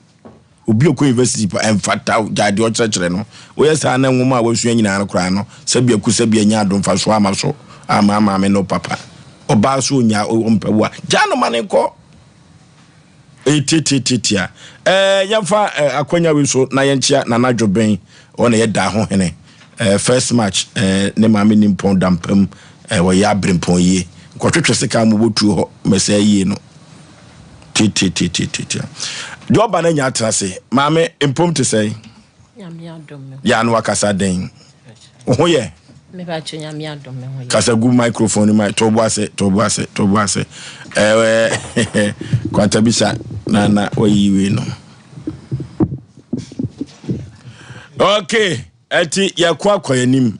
obi ɔkɔ university pa ɛmfata wo gyae deɛ ɔkyerɛkyerɛ no woyɛ saa na nwoma a wasua nyinaa no koraa no sɛbi aku sɛbi anya ado mfasoɔ ama so ama maame no papa ɔbaa so onya ɔmpɛ wo a gyaa no ma ne nkɔ ɛyɛ tiatiatiatia ɛɛ yɛmfa ɛɛ akwanya wei so na yɛnkyea Nana Dwoben ɔna yɛ daa ho hene ɛɛ first match ɛɛ ne maame nimpɔn dampam ɛɛ wɔyɛ aberempɔn yie nkɔtwetwe sika mo bɔtuo hɔ mɛsɛ yie no. Titiatitiatia. Deɛ ɔba no anya atena ase. Maame, mpom te sɛn? Nyame adom me ho. Yɛ ano akasa den. Wo ho yɛ? Mepakyɛ Nyame adom me ho yɛ. Kasa gu microphone no mu. To bo ase, to bo ase, to bo ase. Ɛɛ kwantabisa na na wayi wei no. Okay, ɛti yɛkɔ akɔ anim.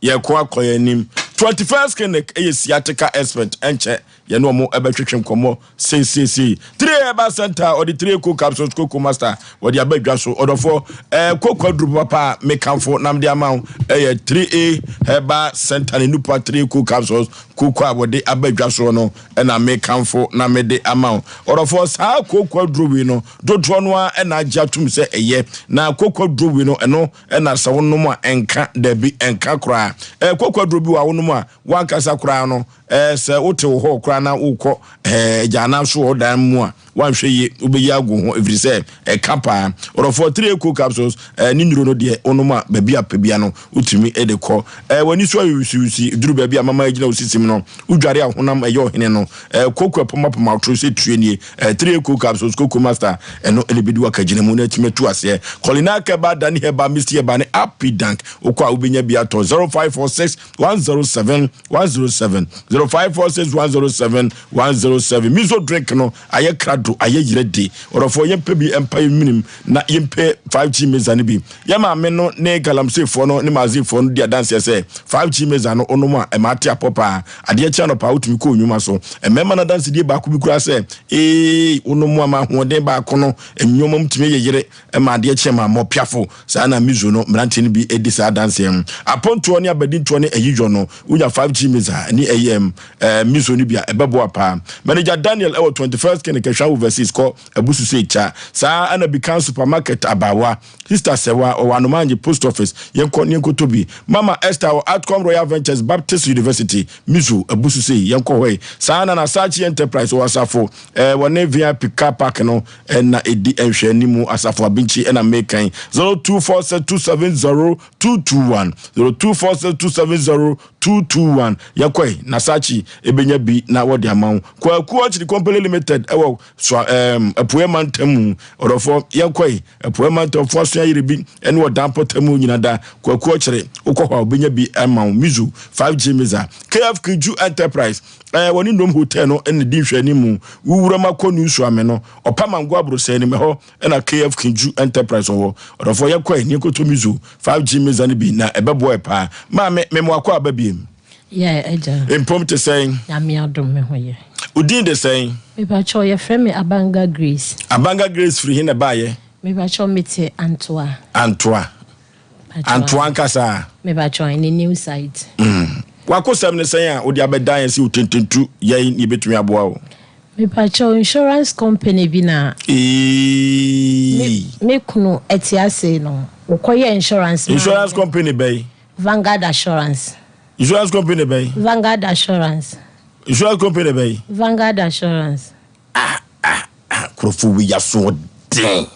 Yɛko akɔ yɛn anim. 21st Clinic yɛ sciatica expert ɛnkyɛ yɛne wɔn ɛbɛtwetwe nkɔmmɔ seisieisei. Three Herbal Center ɔde Three Eco Capsules Coco Master wɔde aba dwa so. Ɔdɔfoɔ ɛɛ koko aduru papa a mekamfo na mede ama wo ɛyɛ 3A Herbal Center ne Nupa 3 Eco Capsules koko a wɔde aba dwa soɔ no ɛna mekamfo na mede ama wo. Ɔdɔfoɔ saa koko aduro wei no dodoɔ no ara ɛna agye atum sɛ ɛyɛ na koko aduro wei no ɛno Ɛna sɛ wonom a ɛnka, dabi, ɛnka koraa. Ɛɛ, koko aduro bi wɔ a wonom a, w'ankasa koraa no, ɛɛ, sɛ wote wo hɔ koraa na wokɔ, ɛɛ, agyanan so wɔ wo dan mu a, woanhwɛ yie, wobɛyi agu ho, ɛfiri sɛ ɛka paa. Ɔdɔfoɔ, 3 Cool Capsules, ɛɛ, ne nnuro no deɛ, wonom a, baabi a pɛ bia no, wotumi de kɔ. Ɛɛ, w'ani so ayɛ wisiwisi, duru baabi a mama agyina wo sisim no, wodware a honam ɛyɛ ɔhene no, ɛɛ, koko ɛpomapoma wo toro sɛ tue nie. 3 Cool Capsules, Coco Master, ɛno ɛna ɛbɛdi w'akagyina mu na atumi atu aseɛ. Colina Keba, Dani Heba, Misty Heba ne Api Dank. Wokɔ a wobɛnya bi atɔ 0546 107 107 0546 107 107. Miso drink no ayɛ krado, ayɛ yerɛ de. Ɔdɔfoɔ yɛmpɛ bi mpa yɛn menim na yɛmpɛ 5G meza no bi. Yɛn maame no ne galamseyfoɔ no ne maazefoɔ no di adanseɛ sɛ 5G meza no wonom a ɛma ate apɔ paa. Adeɛ kye anɔpa a wotumi kɔ nnwuma so. Mmarima no adansedie baako bi koraa sɛ eei wonom a ma ahoɔden baako no nnoɔma mu tumi yeyere ma adeɛ kye ma mmɔ piafo. Saa na Mizo no mmeranteɛ no bi di saa adanseɛ no. Apontoɔ ne abadintoɔ ne ayiyɔ no wonya 5G meza ne ɛyi ɛɛ Mizo no bi a ɛbɛboa paa. Manager Daniel ɛwɔ 21st Clinic Ahwea Overseas kɔ Abusu sɛ kya. Saa ara na Bikan Supermarket abaawa, Sister Sɛwa, ɔwɔ Anomaanye Post Office, yɛnkɔ na yɛnkɔtɔ bi. Mama Esther wɔ Atcom Royal Ventures Baptist University, Mizo, Abusu sei, yɛnkɔ hɔ ɛ. Saa ara na Nasachi Enterprise wɔ Asafo, eh, wɔne VIP Car Park no na ɛdi nhwɛanimu, Asafo Abinkyi na meka yi, 0246 270 221, 0246 270 221. Yɛnkɔ ɛ, Nasachi ɛbɛnya bi na wɔde ama wo. Kwaku Orchard Company Limited wɔ Soa ɛɛm Apueɛ mantam mu ɔdɔfoɔ yɛnkɔ yi Apueɛ mantamfoɔ asoa yere bi ɛne ɔdan pɔtam nyina da Kwaku ɔkyere wokɔ hɔ a wobɛnya bi ama wo Mizu 5G Miza KF Kiju Enterprise ɛɛ wɔne Nnom Hotel no ɛna di nhwɛani mu Wo wuram akɔ New Suame no Ɔpa Mango Abrosɛɛ nim ɛhɔ ɛna KF Kiju Enterprise ɔwɔ ɔdɔfoɔ yɛnkɔ yi ne yɛnkɔtɔ Mizu 5G Miza no bi na ɛbɛboa yɛ paa Maame memoakɔ aba biem. Yeah, agya. Mpom te sɛn? Nyame adom me ho yɛ. Wo din de sɛn? Mepakyɛw yɛfrɛ me Abanga Grace. Abanga Grace firi he na ɛbaayɛ? Mepakyɛw mete Antoa. Antoa. Antoa ankasa? Mepakyɛw ɛne new site. Mm. W'akosɛm ne sɛn a wode abɛdan yɛn sɛ otententu yɛn na yɛbɛtumi aboa wo? Mepakyɛw insurance company bi na. Eeii. Me kunu ɛte ase no wɔkɔyɛ insurance maa me. Insurance company bɛn? Vanguard Assurance. Insurance company bɛn? Vanguard Assurance. Insurance company bɛn? Vanguard Assurance. Ah ah ah nkurɔfoɔ wei asoɔden.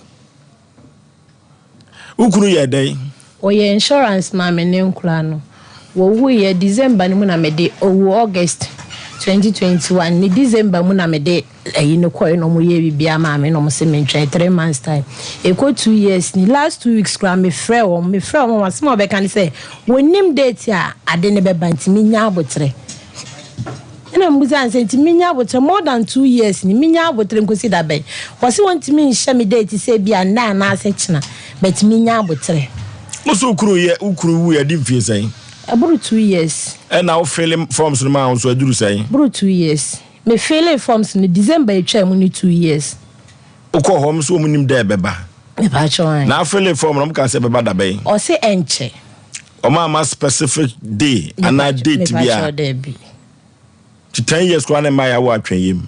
Wo kunu yɛ dɛn? Ɔyɛ insurance maa me ne nkwadaa no. Wɔwuiɛ December no mu na mede, ɔwuu August 2021, ne December mu na mede Ayi no kɔe na ɔmo yɛɛ biribiaa maa me na ɔmo se mentwɛn three months time. Ɛkɔ 2 years ni, last 2 weeks koraa me frɛɛ wɔn, me frɛɛ wɔn a asɛm a wɔbɛka ne sɛ wɔnnim date a ade no bɛba nti menya aboterɛ. Ɛna mebusaa no sɛ nti menya aboterɛ more than 2 years ni, menya aboterɛ nkosi da bɛn? Ɔse wɔntumi nhyɛ me date sɛ ebia nnɛ anaasɛ kyena but menya aboterɛ. Wo so wo kunu yɛ wo kunu wuiɛ adi mfie sɛn? Ɛboro 2 years. Ɛna wo fille forms no maa wo nso aduru sɛn? Ɛboro 2 years. Me fillee forms no December etwaa mu no 2 years. Wokɔɔ hɔ ɔmo so ɔmo nim dɛ ɛbɛba? Mepaakyɛw ae. Na afillee form no ɔmo kaa sɛ ɛbɛba dabɛn? Ɔse ɛnkyɛ. Ɔmo amma specific day anaa date bi a? Mepaakyɛw daabi. Nti 10 years koraa na ɛmmaeɛ a wowɔ atwɛnyɛ mu.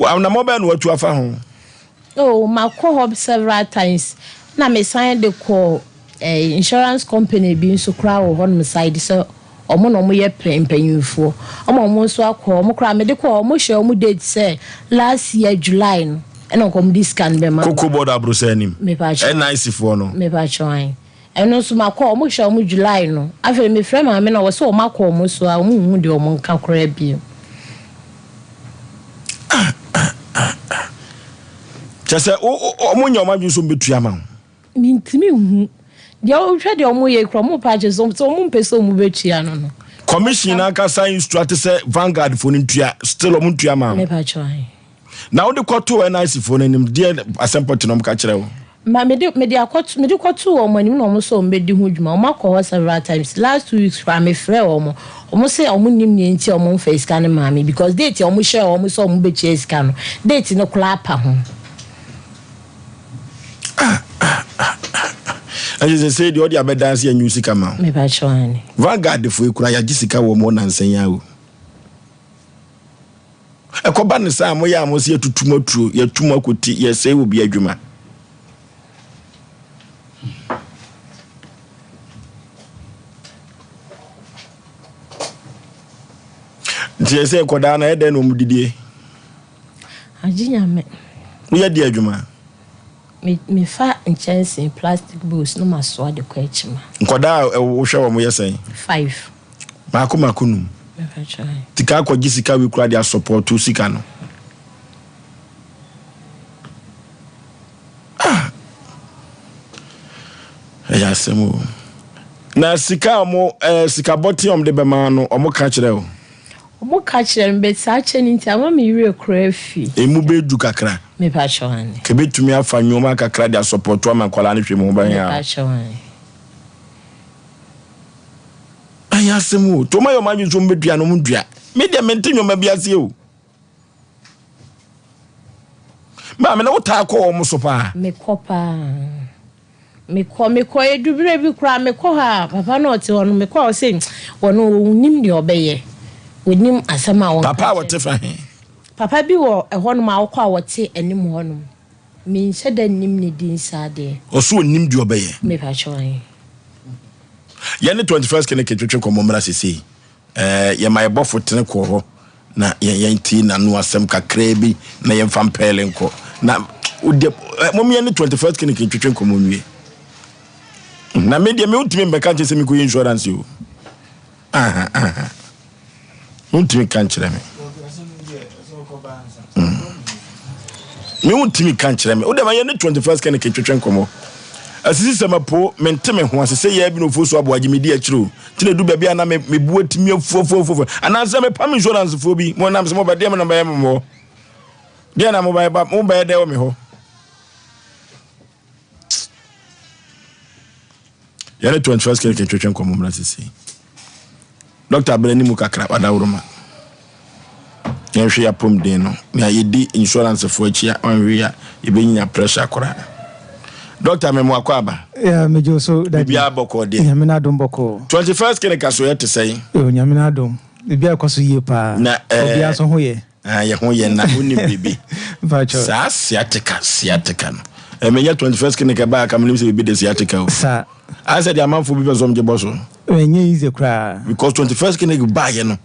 Anammɔn bɛn na watu afa ho? Oh, makɔ hɔ several times na me san de kɔ eh, insurance company bi nso koraa wɔ hɔnom side sɛ ɔmo na ɔmo yɛ pɛ mpanyinfoɔ. Ɔmo ɔmo nso akɔ ɔmo koraa mede kɔ ɔmo hyɛ ɔmo date sɛ last year July no ɛna nka ɔmo de sika no bɛma. Cocoa board aborosan anim. Mepakyɛw. NIC foɔ no. Mepakyɛw ae. Ɛno nso makɔ ɔmo hyɛ ɔmo July no. Afei mefrɛ maame no a ɔse ɔmo akɔ ɔmo so a ɔmo nhu deɛ ɔmo nka koraa bio. Kyɛ sɛ wɔn nyɛ wɔn adwene sɛ wɔn bɛtua ama wo. Mentumi nhu. Deɛ wohwɛ deɛ wɔn yɛ kura wɔn pa akyɛ sɛ wɔn mpɛ sɛ wɔn bɛtua no no. Commission ankasa instruct sɛ Vanguard fo no ntua still wɔn ntua ma wo. Mepa kyɛw ahe. Na wode kɔtoo NIC foɔ no anim deɛ asɛm pɔte na wɔn ka kyerɛ wo. Ma mede mede akɔto mede kɔtoo wɔn anim na wɔn sɛ wɔn bɛdi ho dwuma. Wɔn akɔ hɔ several times. Last 2 weeks koraa mefrɛɛ wɔn. Wɔn se wɔn nnim nea nti a wɔn mfaa sika no maa me because date a wɔn hyɛɛ wɔn sɛ wɔn bɛtua sika no date no koraa apa ho. Ah ah ah ah ɛsɛ sɛ sɛ deɛ ɔde abɛdanse anyi sika ma wo. Mepa kyɛw aane. Vanguard foɔ yi koraa yɛagye sika wɔ wɔn hɔ nansa yi ara o. Ɛkɔba no saa a, moyɛ a mo se yɛtutu mo aturo, yɛtu mo akɔti, yɛsɛe obi adwuma. Nti yɛ sɛ nkɔdaa no ɛdɛn na wɔn didie? Agye nyame. Woyɛ di adwuma? Me mefa nkyɛnsee plastic bowls no ma soa de kɔ akyima. Nkɔdaa a wohwɛ wɔn yɛ sɛn? Five. Mako mako num. Ti ka akɔgye sika wei koraa de asɔpɔto sika no. Ah! Ɛyɛ asɛm o. Na sika a wɔn ɛɛ eh, sika bɔten a wɔde bɛma no wɔn ka kyerɛ o. Wɔn ka kyerɛ me bɛ saa kyɛ ne nti ama me werɛ koraa fi. Emu bɛ du kakra. Mepa kyɛw ane. Kebetumi afa nneɛma kakra de asɔpɔto ama nkwadaa no hwɛ mu ho bɛn a. Mepa kyɛw ane. Ɛyɛ asɛm o. To ɔma yɛ ɔma adwene sɛ ɔmbɛdua no ɔmo dua. Me deɛ mente nneɛma bi aseɛ o. Maame na wotaa kɔ wɔn so paa? Mekɔ paa. Mekɔ mekɔ edu berɛ bi koraa mekɔ hɔ a papa na ɔte hɔ no mekɔ a ɔsɛ wɔn ɔnim deɛ ɔbɛyɛ. Ɔnim asɛm a wɔnka Papa a wɔte fa he? Papa bi wɔ ɛhɔnom a wokɔ a wɔte anim hɔnom. Menhyɛ da nnim ne din saa deɛ. Ɔse ɔnnim deɛ ɔbɛyɛ. Mepakyɛw ahe. Yɛne 21st Clinic twetwe nkɔmmɔ mmra sesei. Ɛɛ, yɛma yɛ bɔfo tene kɔɔ hɔ na yɛn yɛn tie n'ano asɛm kakraa bi na yɛmfa mpɛɛle nkɔ. Na wodeɛ, ɛ, mom yɛne 21st Clinic ntwetwe nkɔmmɔ nwie. Na me deɛ me wontumi mbɛka nkyerɛ sɛ mekɔyɛ insurance o. Aha, aha. Wontumi nka nkyerɛ me. Mm. Me wontumi nka nkyerɛ me. Wode ma yɛ ne 21st kɛne ketwetwe nkɔmmɔ. Asisi sɛ mapo mente me ho ase sɛ yɛ bi na ofuo so aboagye me di akyire o. Nti na edu baabi a na me me bu atumi afuafuafuafu. Anaasɛ mepam insurance foɔ bi. Mo nam sɛ mo bɛdeɛ mo na bɛyɛ mo hɔ. Deɛ na mo bɛyɛ ba mo bɛyɛ dɛ wɔ me hɔ. Yɛne 21st clinic ntwetwe nkɔmmɔ mmra sisi. Dɔkta abena ne mu kakra wadaworoma. Yɛnhwɛ yɛ apɔmuden no. Nea yɛdi insurance foɔ akyi a ɔnhwɛ a yɛbɛnya pressure koraa. Dɔkta memo akɔ aba. Yeah, megye wo so daddy. Biribiara bɔkɔɔ deɛ. Nyame n'adom bɔkɔɔ. 21st clinic asoeɛ te sɛn? Oh, Nyame n'adom. Biribiara kɔ so yie paa. Na eh, Obiara nso ho yɛ. Ah, yɛ ho yɛ na wonim biribi. Mpakyɛw. Saa sciatica, sciatica no. Eh, menyɛ 21st clinic ɛbaa aka menim sɛ biribi de sciatica o. Sa. Ayɛ sɛ deɛ amanfoɔ bi pɛ sɛ ɔmgye bɔ so. Ɛnyɛ easy koraa. Because 21st clinic baayɛ no,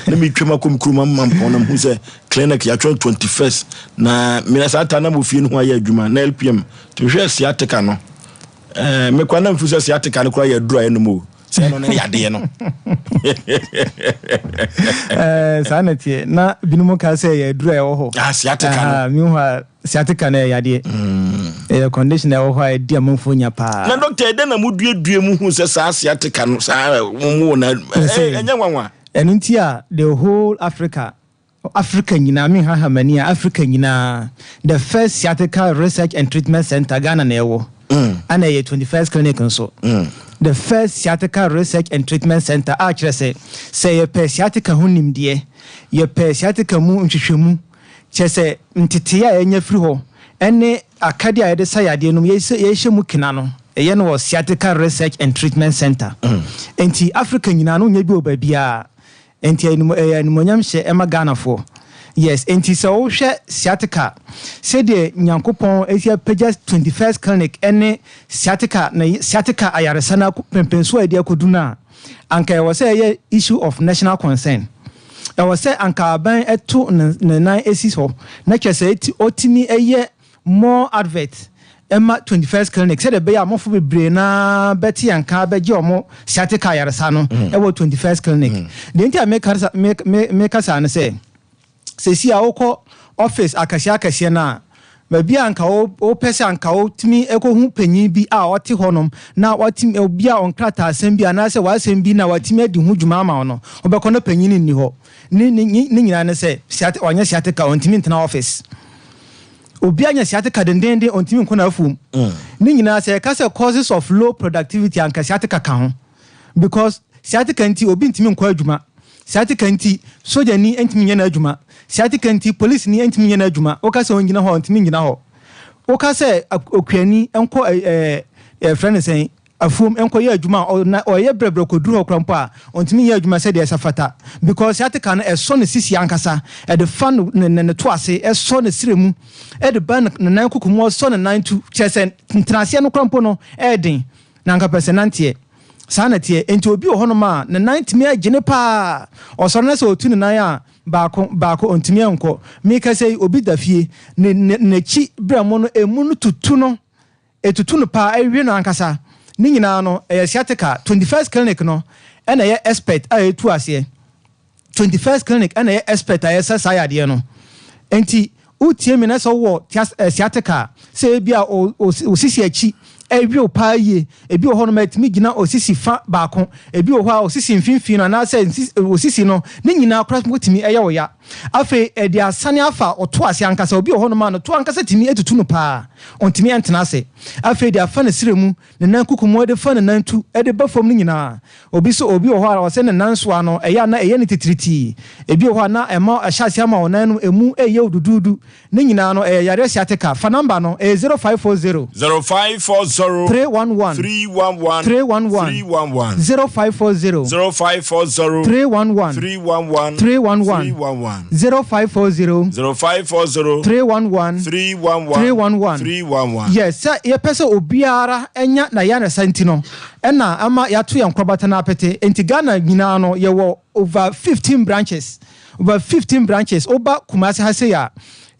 na metwam akɔ me kurom ama mpɔn na mehu sɛ clinic yɛatwerɛ 21st na mena saa ta na mo fie no ho ayɛ adwuma na LPM. Nti mehwɛɛ sciatica no. Eh, me kwa na mfu sɛ sciatica no koraa yɛ aduru a ɛnom o. Sɛ ɛno ne yadeɛ no. Eh, saa na teɛ. Na binom ka sɛ yɛ aduru a ɛwɔ hɔ. Ah, sciatica no. Meanwhile, sciatica no yɛ yadeɛ. Ɛyɛ condition a ɛwɔ hɔ a ɛdi amanfoɔ nya paa. Na doctor, ɛdɛn na moduadua mu hu sɛ saa sciatica no, saa mo wɔ na, ɛnyɛ nwanwa? Ɛno nti a the whole Africa Africa nyinaa, me nhaha m'ani a, Africa nyinaa, the first sciatica research and treatment center, Ghana na ɛwɔ. Ɛna ɛyɛ 21st clinic nso. The first sciatica research and treatment center a kyerɛ sɛ, sɛ yɛpɛ sciatica ho nimdeɛ, yɛpɛ sciatica mu nhwehwɛmu, kyerɛ sɛ ntetee a yɛnya firi hɔ, ɛne akadeɛ a yɛde sa yadeɛ no mu, yɛhyɛ mu kena no, ɛyɛ no wɔ sciatica research and treatment center. Enti Africa nyinaa no wonya bi wɔ baabiara. Enti ɛyɛ animuonyam hyɛ ɛma Ghanafoɔ. Yes, enti sɛ wohwɛ sciatica, sɛdeɛ Nyankopɔn asi apagya 21st Clinic ɛne sciatica, ne sciatica ayaresa no pɛmpɛnsoɔ a yɛde akɔdu no a, anka ɛwɔ sɛ ɛyɛ issue of national concern. Ɛwɔ sɛ anka aban ɛto ne nan si hɔ na kyerɛ sɛ ɔtumi yɛ more advert ma 21st Clinic sɛdeɛ ɛbɛyɛ a amɔfo bebree no ara bɛte yɛn nka abɛgye wɔn sciatica ayaresa no wɔ 21st Clinic. Deɛ nti a meka saa ne sɛ, seesei a wokɔ office akɛseɛ akɛseɛ no a, Baabi a anka wopɛ sɛ anka wotumi kɔhu panyin bi a ɔte hɔnom na watumi, obi a ɔnkrataasɛm bi anaasɛ w'asɛm bi na watumi adi ho dwuma ama wo no, wobɛkɔ na panyin no nni hɔ. Ne, ne, ne nyinaa ne sɛ, sciatic, wanya sciatica, ɔntumi ntena office. Obi anya sciatica dendeenden, ɔntumi nkɔ n'afuom. Ne nyinaa sɛ yɛka sɛ causes of low productivity a, anka sciatica ka ho. Because sciatica nti obi ntumi nkɔ adwuma. Sciatica nti sogyani ntumi nyɛ n'adwuma. Sciatica nti polisini ntumi nyɛ n'adwuma. Woka sɛ ɔngyina hɔ a, ɔntumi ngyina hɔ. Woka sɛ okuani nkɔ ɛɛ yɛfrɛ no sɛn afuom nkɔyɛ adwuma a, ɔna ɔyɛ brɛbrɛ kɔduru hɔ koraa mpo a, ɔntumi nyɛ adwuma sɛdeɛ ɛsɛ fata. Because sciatica no ɛsɔ ne sisi ankasa, ɛde fa no ne ne to ase, ɛsɔ ne srɛ mu, ɛde ba ne nan koko mu, ɔsɔ ne nan tu. Kyerɛ sɛ ntenaseɛ no koraa mpo no ɛyɛ den. Na anka pɛ sɛ nanteɛ. Saa na ɛteɛ. Enti obi wɔ hɔnom a, ne nan tumi agyene paa. Ɔsɔre na sɛ ɔtu ne nan a, baako, baako, ɔntumi nkɔ. Merekasa yi, obi da fie, ne, ne, n'akyi berɛmo no, emu no tutu no. Ɛtutu no paa, ɛwe no ankasa. Ne nyinaa no, ɛyɛ sciatica. 21st Clinic no na ɛyɛ expert a ɛtu aseɛ. 21st Clinic na ɛyɛ expert a yɛsa saa yadeɛ no. Nti wotie me na sɛ wowɔ sciatica a, sɛ ebi a wo sisi akyi ɛwew paa yie, ebi wɔ hɔ nom a ɛtumi gyina osisi fa baako, ebi wɔ hɔ a osisi mfimfini no anaasɛ osisi no ne nyinaa koraa tumi ɛyɛ wo ya. Afei ɛde asane afa ɔto ase ankasa, obi wɔ hɔ nom a ne to ankasa tumi tutu no paa, ɔntumi ɛntena ase. Afei de afa ne srɛ mu, ne nan kuku mu, ɛde fa ne nan tu, ɛde ba fam no nyinaa. Obi so obi wɔ hɔ a ɔsɛ ne nan soa no ɛyɛ a na ɛyɛ no titiritii. Ebi wɔ hɔ a na ɛma ɛhyɛ aseɛ ama wo nan no ɛmu ɛyɛ wo duduudu. Ne nyinaa no ɛyɛ yareɛ sciatica. Fa number no, ɛyɛ 0540. 0540. 311. 311. 311. 311. 0540. 0540. 311. 311. 311. 311. 0540. 0540. 311. 311. 311. 311. Yes, sɛ yɛpɛ sɛ obiara nya n'ayaresa nti no, Ɛna ama yɛato yɛn nkorabata no apete. Enti Ghana nyinaa no yɛwɔ over 15 branches, over 15 branches. Woba Kumasi ha sei a,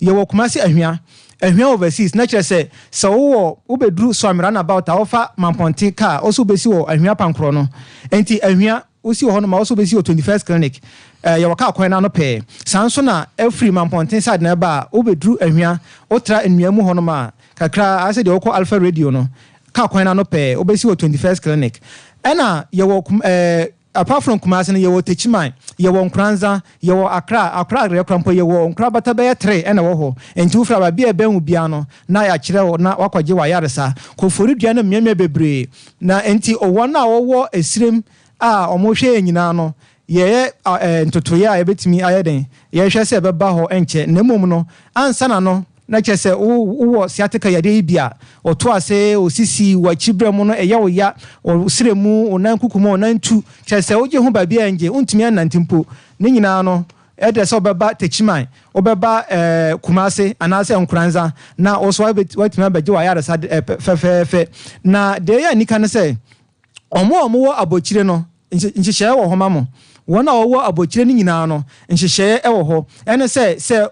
yɛwɔ Kumasi Ahwia, Ahwia overseas, na kyerɛ sɛ, sɛ wowɔ, wobɛduru Suame roundabout a, wofa Mampɔnten car, wo nso wobɛsi wɔ Ahwia Pankorɔ no. Enti Ahwia, wosi wɔ hɔnom a, wo nso wobɛsi wɔ 21st Clinic. Eh, yɛwɔ car kwan no ano pɛɛ. Saa nso na ɛfiri Mampɔnten side na ɛba a, wobɛduru Ahwia, wotra nnua mu hɔnom a, kakra, ayɛ sɛ deɛ wokɔ Alpha Radio no, Car kwan no ano pɛɛ, wobɛsi wɔ 21st Clinic. Ɛna yɛwɔ Kum ɛɛ apart from Kumasi no, yɛwɔ Techiman, yɛwɔ Nkoranza, yɛwɔ Accra. Accra deɛ koraa mpo yɛwɔ nkorabata bɛyɛ tre ɛna ɛwɔ hɔ. Nti wofiri a baabi a ɛbɛn wo biara no, na yɛakyerɛ wo na woakɔgye w'ayaresa. Koforidua no mmeammea bebree. Na nti wɔn a wɔwɔ esirem a wɔhwɛ yɛn nyinaa no, Yɛyɛ ntotoeɛ a yɛbɛtumi ayɛ dɛn? Yɛhwɛ sɛ ɛbɛba hɔ nkyɛ, na mmom no, ansa na no, na kyerɛ sɛ wo wowɔ sciatica yadeɛ yi bi a, ɔto ase, osisi, w'akyi berɛ mu no ɛyɛ wo ya, wo serɛ mu, wo nan kuku mu, wo nan tu, kyerɛ sɛ wogye ho baabi a ɛngye, wontumi ɛnnante mpo. Ne nyinaa no, ɛdɛ sɛ wobɛba Techiman, wobɛba ɛɛ Kumase anaasɛ Nkoranza na wo nso woatumi abɛgye w'ayaresa fɛfɛɛfɛ. Na deɛ ɛyɛ anika ne sɛ, Wɔn a wɔwɔ abokyire no, nhyehyɛeɛ wɔ hɔ ma mo. Wɔn a wɔwɔ abokyire no nyinaa no, nhyehyɛeɛ wɔ hɔ. Ɛne sɛ, sɛ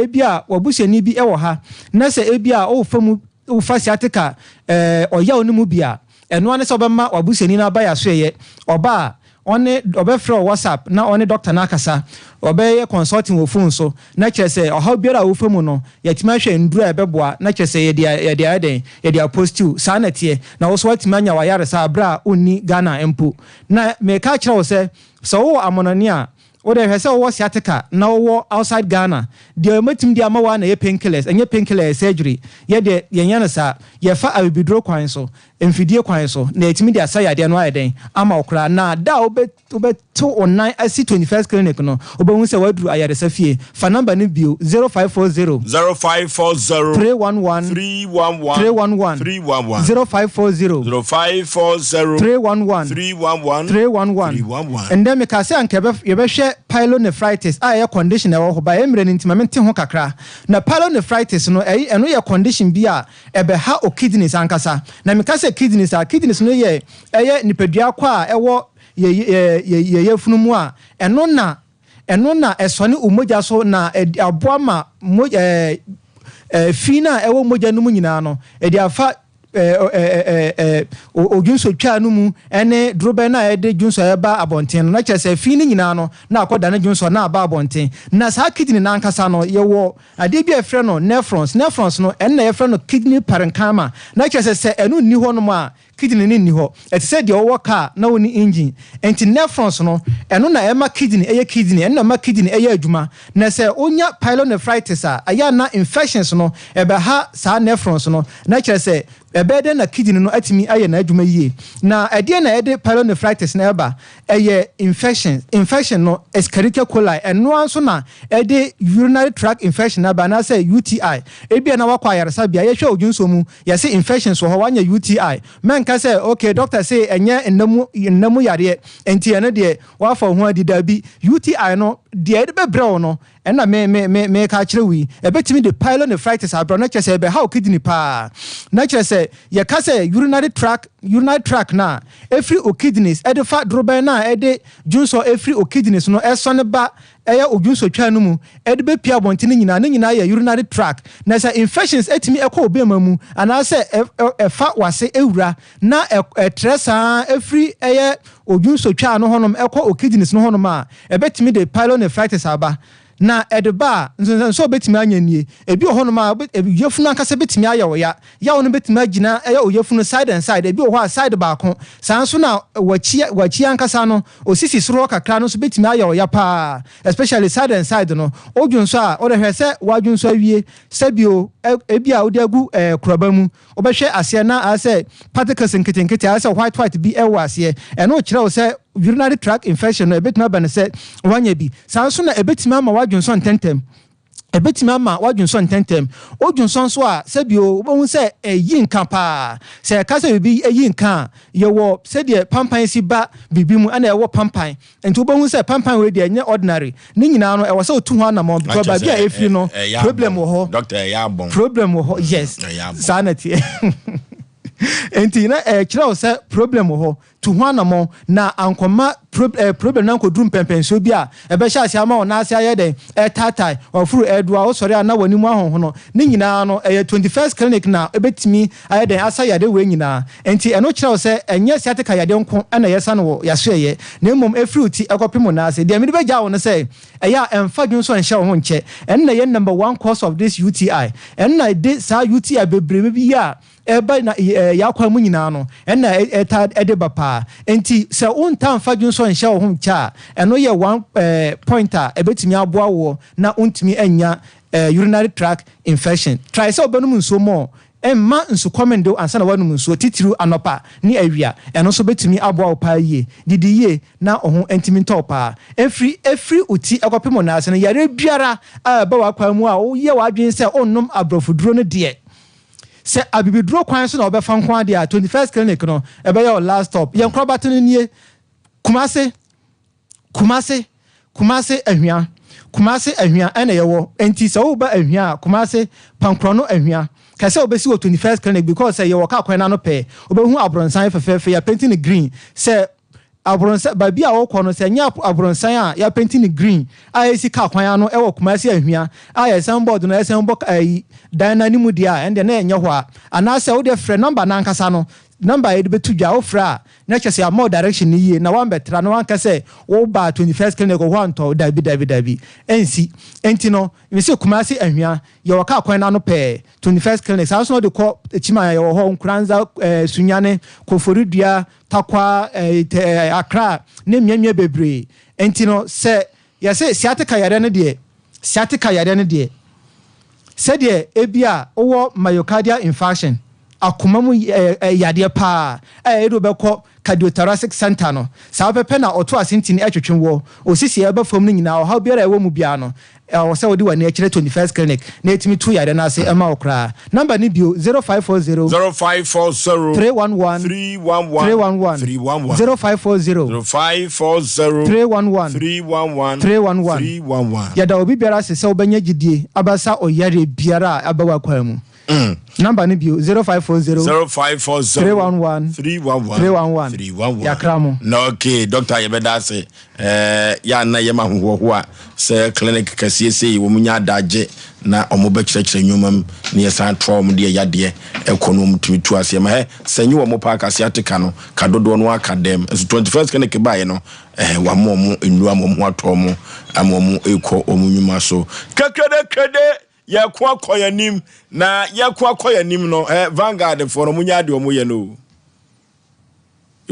ebia w'abusuani bi wɔ ha, na sɛ ebia wofa mu, wofa sciatica ɔyaw no mu bi a, ɛno ara ne sɛ wobɛma w'abusuani no aba yɛn asoɛeɛ. Ɔba a, ɔne, ɔbɛfrɛ wo WhatsApp na ɔne dɔkta no akasa. Ɔbɛyɛ consulting wɔ phone so, na kyerɛ sɛ ɔhaw biara a wofa mu no, yɛatumi ahwɛ nnuru a ɛbɛboa, na kyerɛ sɛ yɛde yɛde ayɛ dɛn? Yɛde aposti wo. Saa na ɛteɛ. Na wo nso woatumi anya w'ayaresa berɛ a wonni Ghana mpo. Na mereka akyerɛ wo sɛ, sɛ wowɔ amɔnɔne a, wo deɛ hwɛ sɛ wowɔ sciatica na wowɔ outside Ghana, deɛ wɔbɛtumi de ama wo ara na ɛyɛ painkillers, ɛnyɛ painkiller ɛyɛ surgery. Yɛ deɛ yɛnyɛ no saa. Yɛfa abibiduro kwan so, mfidie kwan so, na yɛtumi de asa yadeɛ no ayɛ dɛn? Ama wo koraa. Na da a wobɛ wobɛto wo nan asi 21st Clinic no, wobɛhu sɛ woaduru ayaresa fie. Fa number no bio, 0540. 0540. 311. 311. 311. 311. 0540. 0540. 311. 311. 311. 311. Ɛndɛ mekaa sɛ anka yɛbɛ yɛbɛhwɛ pyelonephritis a ɛyɛ condition a ɛwɔ hɔ, but ɛyɛ mmerɛ no nti ma mente ho kakra. Na pyelonephritis no, ɛy ɛno yɛ condition bi a ɛbɛha wo kidneys ankasa. Na meka sɛ kidneys a, kidneys no yɛ ɛyɛ nipadua kwaa a ɛwɔ yɛ yɛ yɛ yɛ yafunu mu a, ɛno na ɛno na ɛsɔne wo mogya so na aboa ma mo ɛɛ ɛɛ fi no a ɛwɔ mogya no mu nyinaa no, ɛde afa. Odwonsotwaa no mu ne dorobɛn no a ɛde dwonsɔ ba abɔnten no, na kyerɛ sɛ fi no nyinaa no, na akɔdane dwonsɔ na aba abɔnten. Na saa kidney no ankasa no, yɛwɔ adeɛ bi a yɛfrɛ no nephrons. Nephrons no, ɛno na yɛfrɛ no kidney parenchyma. Na kyerɛ sɛ, sɛ ɛno nni hɔnom a, kidney no nni hɔ. Ɛte sɛ deɛ wowɔ car na wonni engine. Enti nephrons no, ɛno na ɛma kidney yɛ kidney, ɛno na ɛma kidney yɛ adwuma. Na sɛ wonya pyelonephritis a, ɛyɛ a na infections no ɛbɛha saa nephrons no, na kyerɛ sɛ ɛbɛyɛ dɛn na kidney no atumi ayɛ n'adwuma yie. Na ɛdeɛn na ɛde pyelonephritis no ɛba? Ɛyɛ infections. Infection no, Escherichia coli, ɛno ara nso na ɛde urinary tract infection aba anaasɛ UTI. Ebia na woakɔ ayaresabea, yɛhwɛ wo dwonsɔ mu, yɛse infections wɔ hɔ, woanya UTI. Mɛnka sɛ, okay, doctor se ɛnyɛ nna mu, nna mu yareɛ, enti ɛno deɛ Woafa wo ho adi? Dabi. UTI no, deɛ ɛde bɛbrɛ wo no, ɛna me, me, me, mereka akyerɛ wo yi. Ɛbɛtumi de pyelonephritis abrɛ wo, na kyerɛ sɛ ɛbɛha wo kidney paa. Na kyerɛ sɛ, yɛka sɛ urinary tract, urinary tract no a, ɛfiri wo kidneys ɛde fa dorobɛn no a ɛde dwonsɔ ɛfiri wo kidneys no ɛsɔne ba ɛyɛ wo dwonsɔtwaa no mu ɛde bɛpue abɔnten no nyinaa, ne nyinaa yɛ urinary tract. Na sɛ infections ɛtumi ɛkɔ wo bɛɛma mu, anaasɛ ɛ, ɛ, ɛfa w'ase ɛwura, na ɛtrɛ saa ara firi ɛyɛ odwunsotwaa no hɔnom kɔ okidneys no hɔnom a, ɛbɛtumi de pyelonephritis aba. Na ɛde ba a, nsonsansoɔ a wobɛtumi anya nie, ebi wɔ hɔnom a, yafunu ankasa bɛtumi ayɛ wo ya. Yaw no bɛtumi agyina ɛyɛ oyafunu side and side, ebi wɔ hɔ a side baako. Saa ara nso na w'akyi, w'akyi ankasa no, osisi soro hɔ kakra no nso bɛtumi ayɛ wo ya pa ara, especially side and side no. Wodwonsɔ a, wode hwɛ sɛ woadwonsɔ awie, sɛbio, ebia wode agu ɛɛ koraba mu, Wobɛhwɛ aseɛ na ayɛ sɛ particles nketenkete, ayɛ sɛ white white bi wɔ aseɛ. Ɛno rekyerɛ wo sɛ urinary tract infection no, ɛbɛtumi aba no sɛ woanya bi. Saa nso na ɛbɛtumi ama woadwonsɔ ntɛmntɛm. Ɛbɛtumi ama woadwonsɔ ntɛmntɛm. Wodwonsɔ nso a, sɛbio wobɛhu sɛ ɛyi nka paa. Sɛ yɛka sɛ biribi yi nka a, yɛwɔ sɛdeɛ pampan si ba biribi mu, ɛna ɛwɔ pampan. Nti wobɛhu sɛ pampan wei deɛ ɛnyɛ ordinary. Ne nyinaa no ɛwɔ sɛ wotu ho anamɔn because baabi a ɛfiri no problem wɔ hɔ. Doctor ɛyɛ abɔn. Problem wɔ hɔ yes. Saa na ɛteɛ. Nti na ɛkyerɛ wo sɛ problem wɔ hɔ. Tu ho anamɔn na ankɔma problem no ankɔduru mpɛnpɛnsoɔ bi a ɛbɛhyɛ aseɛ ama wo nan ase ayɛ dɛn ɛretaatae, w'afuru ɛredoa, wosɔre a na w'anim ahonhono. Ne nyinaa no ɛyɛ 21st clinic na ɛbɛtumi ayɛ dɛn asa yadeɛ wei nyinaa? Enti ɛno kyerɛ wo sɛ ɛnyɛ sciatica yadeɛ nko na yɛsa no wɔ y'asoɛeɛ, na mmom ɛfiri wo ti kɔpem wo nan ase. Deɛ mede bɛgyaa wo ne sɛ, ɛyɛ a ɛmfa dwonsɔ nhyɛ wo ho nkyɛ. Ɛno na ɛyɛ number one cause of this UTI. Ɛno na ɛde saa UTI bebrebe yi a ɛreba na y'akwan mu nyinaa no, ɛno na ɛtaa ɛde ba paa. Enti sɛ wontaa mfa dwonsɔ nhyɛ wo ho nkyɛ a, ɛno yɛ one point a ɛbɛtumi aboa woɔ na wontumi annya urinary tract infection. Try sɛ wobɛnom nsuo more. Mma nsukɔm nde wo ansa na woanom nsuo, titiriw anɔpa ne awia. Ɛno nso bɛtumi aboa wo paa yie. Didi yie na wo ho ntumi ntɔ wo paa. Ɛfiri ɛfiri wo ti kɔpem wo nan ase no, yareɛ biara a ɛba w'akwan mu a woyɛ w'adwene sɛ wonnom aborɔfoduro no deɛ, sɛ abibiduro kwan so na wobɛfa nko ara deɛ a, 21st Clinic no, ɛbɛyɛ wo last stop. Yɛn nkorabata no nie, Kumase. Kumase, Kumase Ahwia, Kumase Ahwia ɛna yɛwɔ, enti sɛ woba Ahwia a, Kumase, Pankorɔno Ahwia, ka sɛ wobɛsi wɔ 21st Clinic because sɛ yɛwɔ kaa kwan no ano pɛɛ, wobɛhu abronsan fɛfɛɛfɛ, yɛapenti no green, sɛ abronsan, baabi a wokɔ no sɛ ɛnyɛ abronsan a yɛapenti no green a ɛsi kaa kwan ano ɛwɔ Kumase Ahwia a yɛsan board no ɛsan bɔ ɛyi dan no anim deɛ a, ɛndeɛ na ɛnyɛ hɔ a, anaasɛ wodeɛ frɛ number no ankasa no, Number a yɛde bɛto dwa, wofrɛ a, na kyerɛ sɛ yɛama wo direction no yie na woambɛtra na woanka sɛ wobaa 21st clinic hɔ antɔ wo, dabi dabi dabi, ɛnsi. Enti no, mese Kumasi Anhwea, yɛwɔ kaa kwan no ano pɛɛ, 21st clinic, saa nso na wode kɔ Kyima a yɛwɔ hɔ, Nkoranza, eh, Sunyani, Koforidua, Tarkwa, eh, eh, Accra ne mmeammea bebree. Enti no, sɛ Yɛse sciatica yareɛ no deɛ, sciatica yareɛ no deɛ, sɛdeɛ ebia wowɔ myocardial infarction, akoma mu yadeɛ paa a ɛde wo bɛkɔ cardiothoracic center no, saa pɛpɛ na ɔto ase ntini ɛtwetwe woɔ, osisi a ɛba fam no nyinaa, ɔhaw biara a ɛwɔ mu biara no, ɛwɔ sɛ wode w'ani kyerɛ 21st Clinic na ɛtumi tu yareɛ no ase ma wo koraa. Number no bio, 0540. 0540. 311. 311. 311. 311. 0540. 0540. 311. 311. 311. 311. Yɛda obi biara ase sɛ wobɛnya gyidie abasa ɔyareɛ biara a aba w'akwan mu. Number no bio, 0540. 0540. 311. 311. 311. 311. Yɛakra mo. Na okay, doctor yɛbɛda ase. Ɛɛ yɛ a na yɛma ahohoahoa sɛ clinic kɛseɛ sei wɔn nya adagye na wɔn bɛkyerɛkyerɛ nneɛma mu na yɛsan toa wɔn deɛ yadeɛ ɛkɔ no wɔn tumi tu aseɛ ma hɛ sɛ nye wɔn paa kase ate ka no ka dodoɔ no aka dɛm nso 21st clinic baeɛ no ɛɛ wɔn wɔn nnuro ama wɔn ho atɔ wɔn ama wɔn rekɔ wɔn nnwuma so kɛkɛdɛkɛdɛ yɛko akɔ yɛn anim na yɛko akɔ yɛn anim no ɛ Vanguard foɔ no wɔn nyɛ adeɛ wɔn yɛ no o.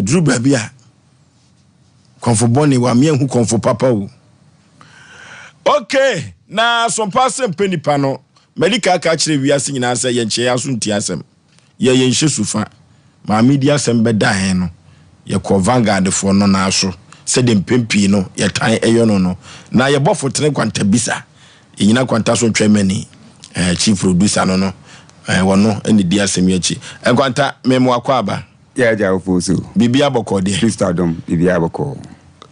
Ɛduru baabi a, kɔmfo bɔne wame ahu kɔmfo papa o. Okay, na sompa asɛm pɛ nipa no, madi ka aka akyerɛ wiase nyinaa sɛ yɛnkyɛ yɛn aso ntie asɛm. Yɛ yɛn hyɛ sufa. Maame di asɛm bɛda hɛn no, yɛkɔɔ Vanguard foɔ no nan so sɛdeɛ mpɛn pii no yɛtan yɛ no no. Na yɛbɔfo tene kwantabisa. Yɛnyina nkwanta so ntwɛn mani. Eh, chief producer no no, eh, wɔno na ɛdi asɛm yi akyi. Nkwanta, me mo akɔ aba. Yɛ agya wo so. Biribiara bɔkɔɔ deɛ. Kristo adom, biribiara bɔkɔɔ.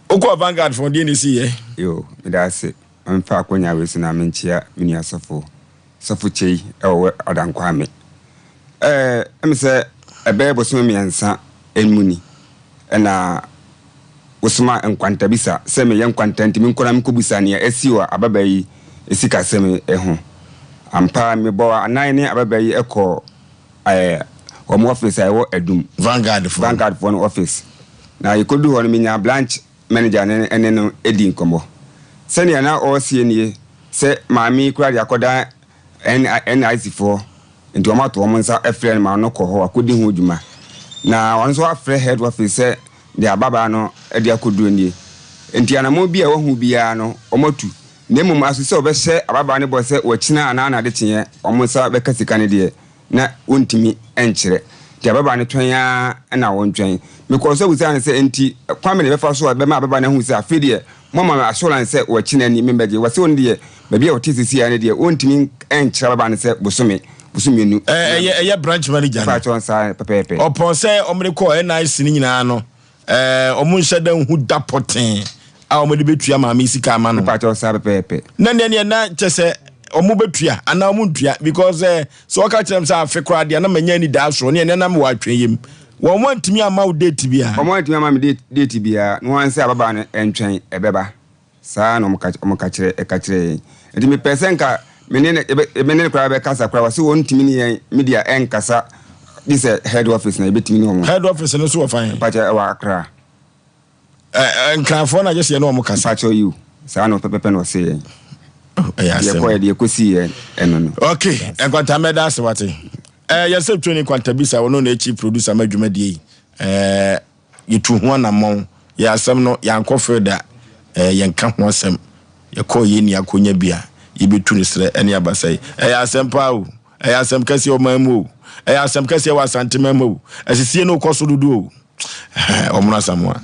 Wokɔɔ Vanguard fo deɛ na ɛsi yɛ? Yo, meda ase. Ma memfa akwanya wei so na menkyea me nua sɔfo, Sɔfo Kyei ɛwɔ Ɔdankwame. Ɛɛ, ɛm sɛ ɛbɛyɛ bosome mmiɛnsa mu ni ɛna wosoma nkwantabisa sɛ meyɛ nkwanta nti menkɔ na menkɔbisa nea asi wɔ ababaa yi sikasɛm ho. Ampa ara mebɔɔ anan ne ababaa yi kɔɔ ɛɛ wɔn office a ɛwɔ Adum. Vanguard foɔ. Vanguard foɔ no office. Na yɛkɔduu hɔ no menyaa branch manager no ne no dii nkɔmmɔ. Sɛnea na ɔreseɛ nie sɛ maame yi koraa de akɔdan NIC foɔ nti wɔn ato wɔn nsa frɛ no ma ɔno kɔ hɔ akɔdi ho dwuma. Na ɔno nso afrɛ head office sɛ deɛ ababaa no de akɔduro nie. Nti anammɔn bi a wɔahu biara no wɔatu. Na mmom aso sɛ wɔbɛhyɛ ababaa no bɔ sɛ wɔkyena anaa n'adekyeeɛ wɔn nsa bɛka sika no deɛ, na wɔntumi nkyerɛ. Nti ababaa no twɛn ara na wɔntwɛn. Mekɔɔ so bisaa no sɛ, Enti kwan bɛn na yɛbɛfa so a ɛbɛma ababaa no ahu sɛ afei deɛ moama me assurance sɛ wɔkyena ni membɛgye? Wɔse ɔno deɛ baabi a ɔte seesei ara no deɛ wɔntumi nkyerɛ ababaa no sɛ bosome, bosome mmienu. Ɛyɛ ɛyɛ branch manager no. Mepakyɛw saa pɛpɛɛpɛ. Ɔpɔn sɛ wɔde kɔɔ NIC no nyinaa no, Ɛɛ, wɔn nhyɛ da nhu da pɔtee a wɔde bɛtua maame yi sika ama no. Mepakyɛw saa pɛpɛɛpɛ. Na nea neɛ na kyɛ sɛ wɔn bɛtua anaa wɔn ntua because ɛ sɛ wɔka kyerɛ m sɛ afe koraa deɛ na manya anidaa soɔ neɛ neɛ na mewɔ atwɛnyɛ mu. Wɔn antumi amma wo date biara. Wɔn antumi amma me date date biara na wɔn sɛ ababaa no ntwɛn ɛbɛba. Saa na wɔka wɔka kyerɛ ɛka kyerɛɛ yɛn. Nti mepɛɛ sɛ nka me ne no yɛbɛ me ne no koraa bɛkasa koraa wɔse wɔntumi ne yɛn media ɛnkasa gye sɛ head office na yɛbɛtumi ne wɔn. Head office no nso wɔ fan? Mpakyɛ ɛwɔ Accra. Ɛ ɛ Nkranfoɔ na gye sɛ yɛne wɔn kasa. Mpakyɛ yiw saa na pɛpɛpɛ na ɔse yɛn. Oh, ɛyɛ asɛm. Deɛ ɛkɔɛ deɛ ɛkɔsii yɛ ɛno no. Okay, Nkwanta mɛda ase wate. Ɛɛ yɛsɛ Tony Nkwanta bisa ɔno na chief producer ma dwumadie yi. Ɛɛ Yɛtuu ho anammɔn. Yɛn asɛm no, yɛankɔ field a, eh, yɛnka ho asɛm. Yɛkɔɔ yɛn nni akonya bi a, yɛbɛtu no serɛ ne abasɛe. Ɛyɛ asɛm paa o. Ɛyɛ asɛm kɛseɛ ɔman mu o. Ɛyɛ asɛm kɛseɛ wɔ Asanteman mu o. Asisie no rekɔ so dodo o. Ɔmono Asamoah.